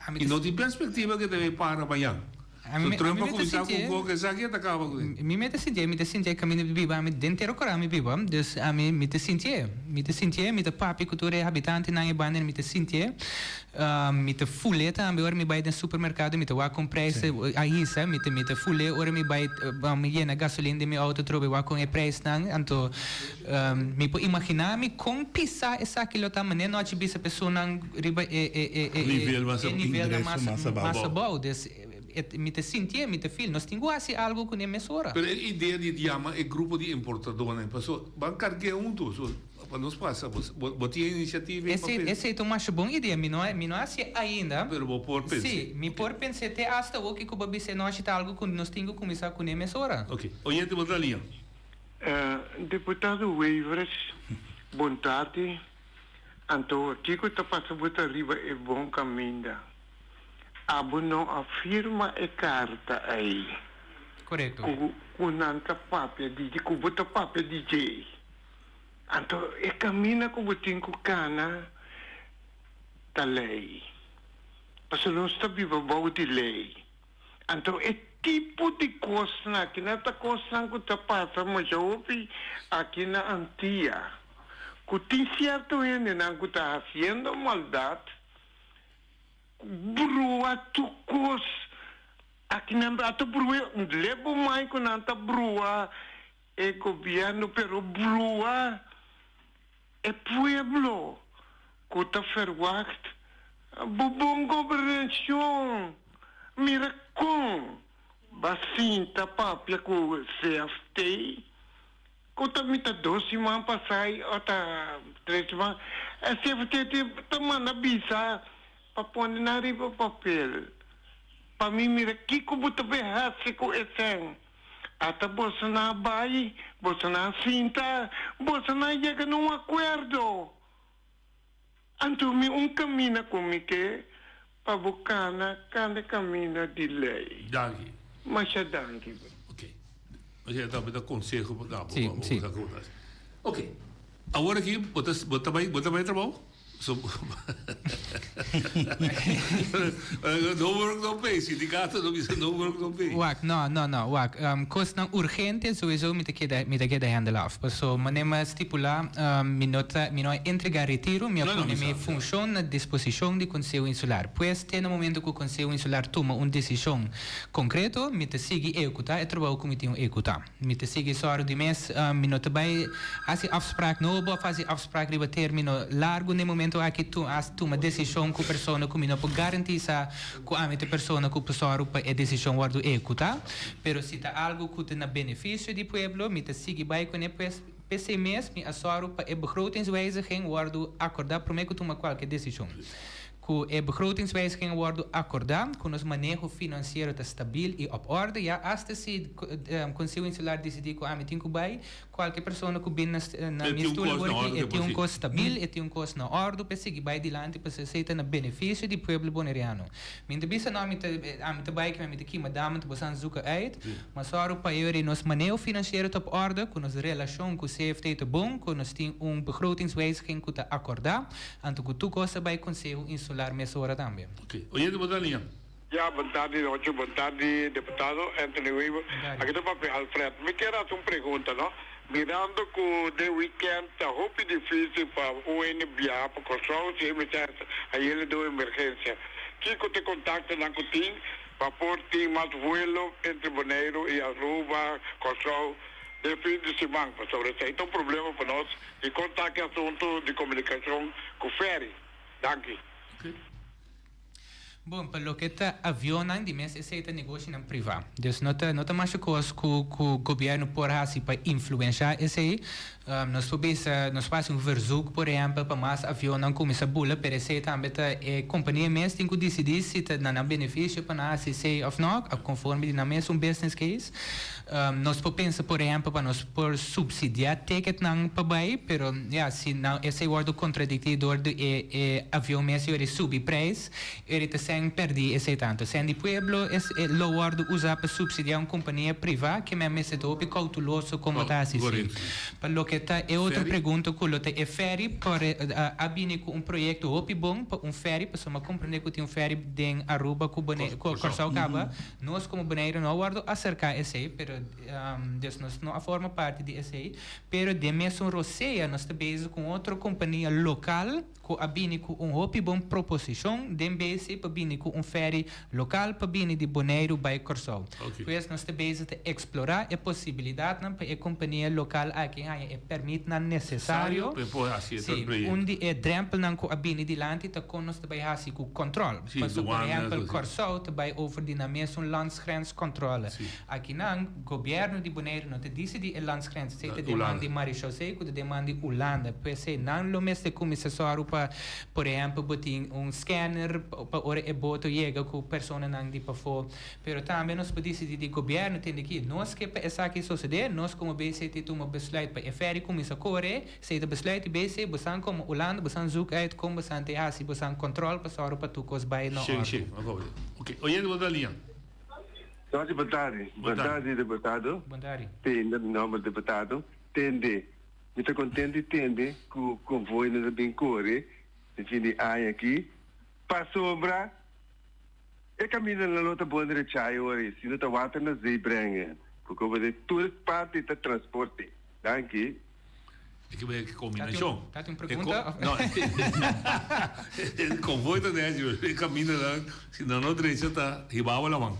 aki. Y no tin perspectiva ke ta bay para mañan. So Trump a cuminsa cu un koki esaki e ta caba cu e. Mi ta sintié, mi ta sintié caminda di biba, ami den tera cora mi biba, dus ami mi ta sintié, mi ta sintié, mi ta papia cu tur e habitantenan e banda mi ta sintié, mi ta ful'é tambe ora mi bay den supermercado mi ta wak con prijs a hisa, mi ta mi ta ful'é ora mi bay mi yena gasolin den mi auto trobe wak con e prijsnan, anto. Mi por imaginá mi kon pisá esaki lo ta manera nochi bisa personanan riba e e e Nivel mas e nivelnan Ingreso mas mas abou. mas abou. Dus e mi ta sintié, mi ta feel. Nos tin ku hasi algu kuné mesora. Pero e idea di yama e grupo di importadónan paso ban karg'é huntu so pa nos pasa bo bo tin e inisiativa ei pa Esei pensa. esei ta un masha bon idea. Mi no a mi no a hasié ainda. Pero bo por pens'é. Sí, mi por pens'é te asta awo ku bo bisa e nochi ta algu ku nos tin ku kuminsá kuné mesora. Oke. Oyente bo ta liña. Deputado Wever's, bon tardi. Anto kiko ta pasa bo ta riba e bon kaminda? Abo no a firma e karta ei Korekto. ku ku nan ta papia di ku bo ta papia di dje. Anto e kaminda ku bo tin ku kana ta lei. Pasobra nos ta biba bou di lei. Anto e tipo di kosnan aki nan ta kosnan ku ta pasa masha hopi aki na Antia, ku tin sierto hendenan ku ta hasiendo maldat, ku brua tur kos aki nan a ta brua, lebo mai ku nan ta brua e gobièrnu pero brua e pueblo ku ta ferwagt bo bon gobernashon. Mira kon ba sinta papia ku CFT ku ta mita dos siman pasai o ta tres siman. E CFT ta manda bisa pa pone nan riba papel pa mi mira kiko bo ta bay hasi ku esen. Ata boso nan a bai, boso nan a sinta, boso nan a yega na un akuerdo. Anto mi un kaminda ku mi ke pa bo kana, kana e kaminda di lei. Danki. Masha danki. Ok. Masha ta ta konseho pa bo. Sí, sí. Ok. Awor aki bo ta bo ta bai bo ta bai trabou? So no work no pay, sindicato no bisa no work no pay. Wak, no, no, no, wak. Kosnan urgente sowieso mi ta keda, mi ta keda handle af. Paso manera mi a stipulá, mi no ta, mi no a entregá retiro, mi a pone mi funshon na disposishon di Konseho Insular. Pues te na momento ku Konseho Insular tuma un desishon konkreto, mi ta sigui ehekutá e trabou ku mi tin ehekutá. Mi ta sigui sòru di mes, mi no ta bai hasi afspraak nobo òf hasi afspraak riba término largu n'e momento aki tu a tuma desishon ku persona ku mi no por garantisa ku ami ta e persona ku por sòru pa e desishon wòrdu ehekutá. Pero si ta algu ku ta na benefisio di pueblo mi ta sigui bai kuné pues p'esei mes mi a sòru pa e begrotingswijziging wòrdu akordá promé ku tuma kualke desishon. Ku e begrotingswijziging a wòrdu akordá, ku nos maneho finansiero ta stabil i op orde, ya asta si Konseho Insular disidí ku ami tin ku bai, kualke persona ku bin na na mi stul awor aki e tin un kos stabil, e tin un kos na òrdu pa e sigui bai dilanti pasobra esei ta na benefisio di pueblo boneriano. Mi no ta bisa no ami ta ami ta bai kima mi ta kima dam anto boso a zuka uit, ma sòru pa e ora nos maneho finansiero ta op orde, ku nos relashon ku CFT ta bon, ku nos tin un begrotingswijziging ku ta akordá. Anto ku tur kos a bai Konseho Insular mesora tambe. Ok. Oyente bo ta liña. Ya, bon tardi Rocho, bon tardi Deputado Anthony Wever. Aki ta papia Alfred. Mi kier haci un pregunta no. Mirando cu den weekend ta hopi dificil pa un hende biaha pa Corsou si e mester hayele den un emergencia. Kico ta e contactonan cu tin pa por tin mas vuelo entre Boneiru y Aruba, Corsou den fin di siman? Pasobra esey ta un problema pa nos I kon ta ki asuntu di komunikashon ku ferry? Danki. Bon, pa loke ta avionnan, di mes esei ta negoshinan privá. Dus no ta no ta masha kos ku ku gobièrnu por hasi pa influenshá esei. Nos por bisa, nos por hasi un verzoek por ehèmpel pa mas avionnan kuminsá bula, pero esei tambe ta e kompania mes tin ku disidí si ta na nan benefisio pa nan hasi esei òf nò, konforme di nan mes un business case. Nos por pensa por ehempel pa nos por subsidia ticketnan pa bai, pero ya si nan esey wordo contradicti door di e e avion mes y ora e subi prijs, ora ta sen perdi esey tanto. Sen di pueblo es lo wordo usa pa subsidia un compania priva ke men mester ta hopi cautuloso como ta haci esey. Pa loke ta e otro pregunta cu lo ta e ferry por a bini cu un proyecto hopi bon pa un ferry pasobra mi a comprende cu tin un ferry den Aruba cu Bonaire cu Corsou caba. Nos komo Boneiru no a wòrdu aserká esei, pero dus nos no a forma parti di esei, pero den mesun rosea nos ta bezig ku un otro kompania lokal ku a bini ku un hopi bon proposishon den besi pa bini ku un fèri lokal pa bini di Boneiru bai Kòrsou. Pues nos ta bezig ta eksplorá e posibilidatnan pa e kompania lokal aki haña e pèrmitnan nesesario. Sí, un di e drèmpelnan ku a bini dilanti ta kon nos ta bai hasi ku kòntròl. Pasobra por ehèmpel Kòrsou ta bai over di nan mesun landsgrenscontrole. Akinan gobièrnu di Boneiru no ta disidí e landsgrens, esei ta den man di Marechaussee ku ta den man di Hulanda. P'esei nan lo mester kuminsá sòru pa por ehèmpel bo tin un scanner pa ora e boto yega ku personanan di pafó. Pero tambe nos por disidí di gobièrnu tende ki nos ke pa esaki sosodé, nos komo BCT tuma besluit pa e fèri kuminsá kore. Esei ta besluit di BC, bosan komo Hulanda, bosan zoek uit kon bosan te hasi bosan kontrol pa sòru pa tur kos bai na Sheng, sheng, òrdu. ok, ok. Oyente bo ta liña. Sorry, bon tardi. Bon tardi, deputado. Bon tardi. Tende, mi nomber deputado. Tende, mi ta kontent di tende ku konvoinan ta bin kore den fin di aña aki, pasobra e kamindanan lo ta bon drechá e ora ei, si no ta water na zee brengen, ku komo den tur parti ta transporte. Danki. E ke bay combinacion. Ta tin un pregunta? No. E convoy ta nechi, e camindanan, si nan no drecha ta hiba awa laman.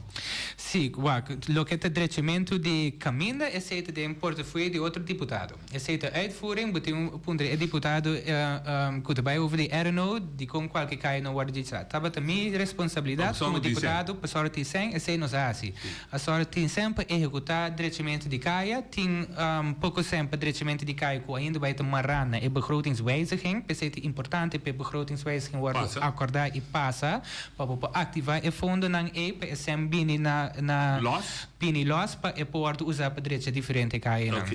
Si, wak, loke ta drechamentu di caminda esey ta den portafoye di otro diputado. Esey ta uitvoering, bo tin un puntra e diputado cu ta bay over di RNO dicon cualke caya no wordo dicra. Tabata mi responsabilidad como diputado pa sòru tin sèn, esey nos a haci. A sòru tin sèn pa ehekutá drechamentu di kaya, tin poko sèn pa drechamentu di kaya ku ainda bai ta mará na e begrotingswijziging. P'esei ta importante pa e begrotingswijziging wòrdu akordá i pasa pa bo por aktivá e fondonan ei pa e sèn bini na na bini lòs pa e por wòrdu usá pa drecha diferente kayanan.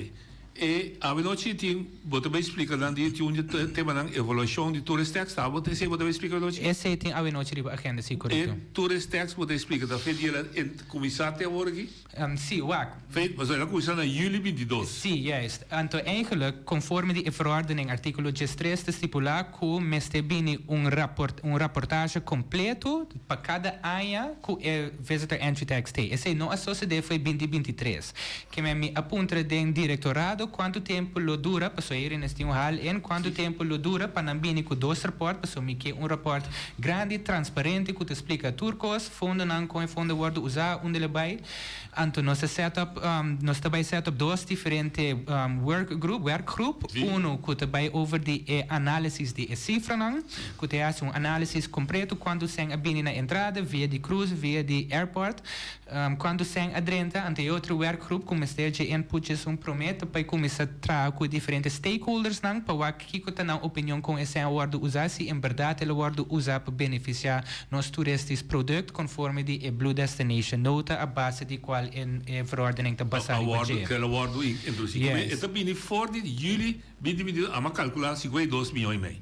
E awenochi tin, bo ta bay splica nan di tin un di temanan evaluacion di tourist tax, ta bo esey bo ta bay splica awenochi? Esey tin awenochi riba agenda, si, corecto. E tourist tax bo ta splica ta fe di el a cuminsa te awor aki? Si, wak. Fe, pasobra el a cuminsa na juli 22. Si, juist. Anto eigenlijk, conforme di e verordening articulo 13 ta stipula cu mester bini un raport, un raportage completo pa cada aña cu e visitor entry tax t'ey. Esey no a sosode fo'i binti 23. Ke mi a puntra den direktorado kuantu tempu lo dura, pasobra e Irene tin un hal in, kuantu tempu lo dura pa nan bini ku dos rapòrt, pasobra mi ke un rapòrt grandi, transparente ku ta splika tur kos, fondonan, kon e fondo a wòrdu usá, unda el a bai. Anto nos a set up, nos ta bai set up dos diferente workgroep, werkgroep, unu ku ta bai over di e análisis di e sifranan, ku ta hasi un análisis kompleto kuantu sèn a bini na entrada via di cruise, via di airport, Cuanto cen a drenta, anto e otro werkgroep cu mester dje input dje esun prome ta pai kuminsá traha ku e diferente stakeholdersnan pa wak kiko ta nan opinion kon esei a wòrdu usá, si en bèrdat el a wòrdu usá pa benefisiá nos toeristisch product konforme di e Blue Destination Nota a base di kual e verordening ta basá A riba wòrdu dje. kel a wòrdu introdusí. Yes. E ta bini for di juli 2022, amo a kalkulá 52 miyon i mei.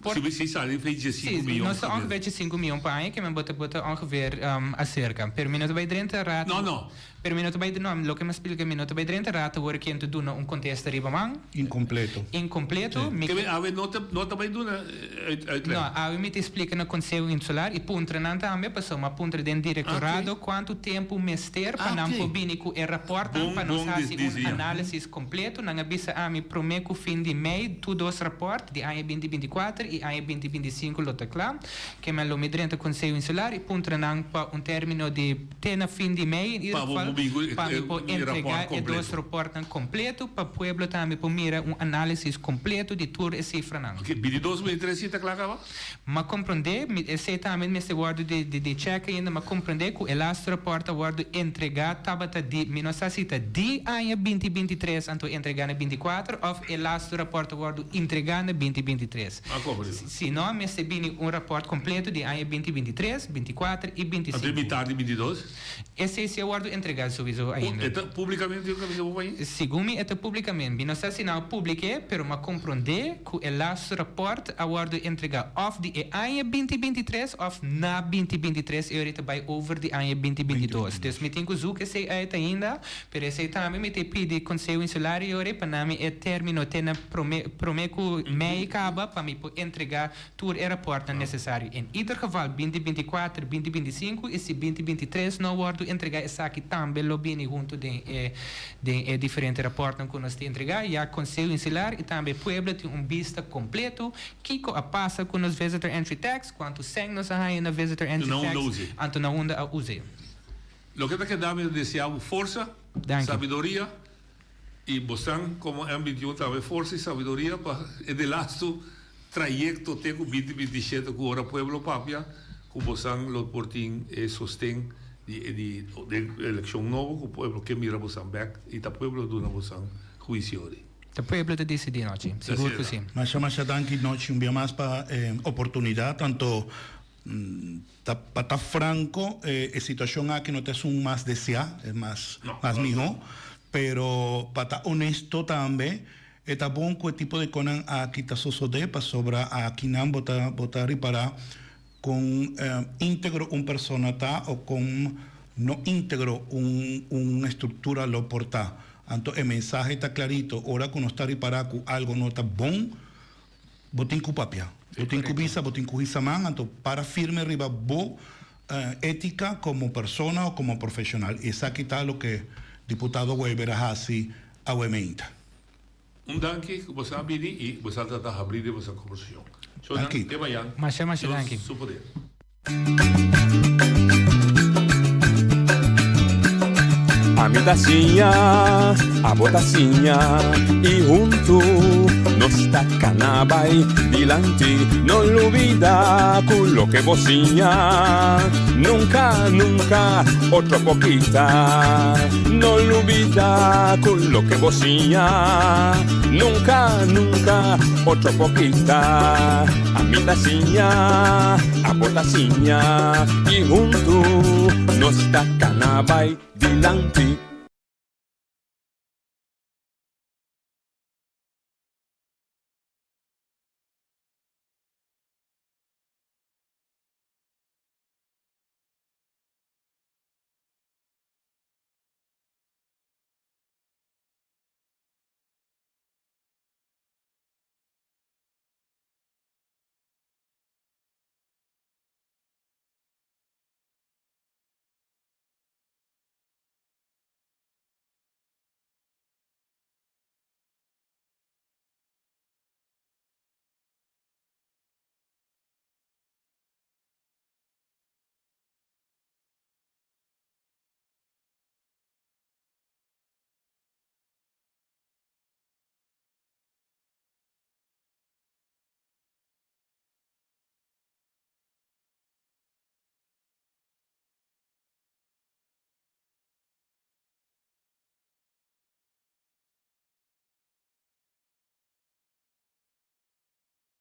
Por Si si sali fe 15 Sí, miyon nos ta ongeveer 15 miyon pa aña, ke men bo ta bo ta ongeveer aserka. Pero mi no ta bai drenta rato. No, no. Pero mi no ta bai, no, loke mi a splika, mi no ta bai drenta rato wor ken ta duna un kontesta riba man. Inkompleto. Inkompleto. Mi Ke men awe no ta no ta bai duna uitleg. No, awe mi ta splika na Konseho Insular i puntra nan tambe, pasobra mi a puntra den direktorado kuantu tempu mester pa nan por bini ku e rapòrtnan pa nos hasi un análisis kompleto. Nan a bisa ami promé ku fin di mei tur dos rapòrt di aña binti 24 i aña binti 25 lo ta kla. Ke men lo mi drenta Konseho Insular i puntra nan pa un término di te na fin di mei in ieder geval pa mi por entregá e dos rapòrtnan kompleto pa pueblo tambe por mira un análisis kompleto di tur e sifranan. Oke, binti dos binti tres si ta kla kaba? M'a komprondé, mi esei tambe mester wòrdu di di chèk ainda, m'a komprondé ku e laatste rapòrt a wòrdu entregá tabata di, mi no sa si ta di aña binti 23 anto entregá na 24 òf e laatste rapòrt a wòrdu entregá na binti 23. A komprendé. Si no, mester bini un rapòrt kompleto di aña binti 23, 24 i Anto e 25. mitar di 22? Esei si a wòrdu entregá souiso ainda. E ta públikamente un kaminda bo paña? Segun mi e ta públikamente. Mi no sa si nan a publik'é, pero m'a komprondé ku e laatste rapòrt a wòrdu entregá òf di e aña binti 23 òf na binti 23 i ora ta bai over di aña binti 22. Dus mi tin ku zoek esei uit ainda, pero esei tambe mi ta pidi Konseho Insular i ora pa nan mi e término te na promé promé ku mei kaba pa mi por entregá Tur e rapòrtnan nesesario. En ieder geval binti 24, binti 25 i si binti 23 no wòrdu entregá esaki tambe lo bini huntu den e den e diferente rapòrtnan ku nos ta entregá. Ya Konseho Insular i tambe e pueblo tin un bista kompleto kiko a pasa ku nos Visitor Entry Tax, kuantu sèn nos a haña na Visitor Entry Na unda Tax, us'é. anto na unda a us'é. Loke ta keda mi ta deseá bo forsa, Danki. sabiduria I bosan komo M 21 tambe forsa i sabiduria pa e delastu trayekto te ku binti 27 ku ora pueblo papia ku bosan lo por tin e sosten di e di den elekshon nobo ku pueblo ke mira bosan bek i ta pueblo duna bosan huisio di. Ta pueblo ta disidí nochi, sigur ku si. Masha masha danki nochi un bia mas pa e oportunidat anto Ta pa ta franco e situacion aki no ta esun mas desea, e mas mas miho, pero pa ta honesto tambe e ta bon cu e tipo di conan aki ta sosode pasobra akinan bo ta bo ta ripara con integro un persona ta o con no integro un un estructura lo por ta. Anto e mensahe ta clarito, ora cu nos ta ripara cu algo no ta bon, Bo tin ku papia. Bo tin ku bisa, bo tin ku hisa man, anto para firme riba bo étika komo persona o komo profeshonal. I esaki ta loke diputado Wever a hasi awe meinta. Un danki ku boso a bini i boso a trata habrí den boso kombersashon. Shownan, te mañan. Masha masha Dios danki. su poder. Ami ta siña, abo ta siña i huntu nos ta kana bai dilanti. No lubida ku loke bo siña nunka, nunka otro por kita. No lubida ku loke bo siña nunka, nunka otro por kita. Ami ta siña, abo ta siña i huntu nos ta kana bai dilanti.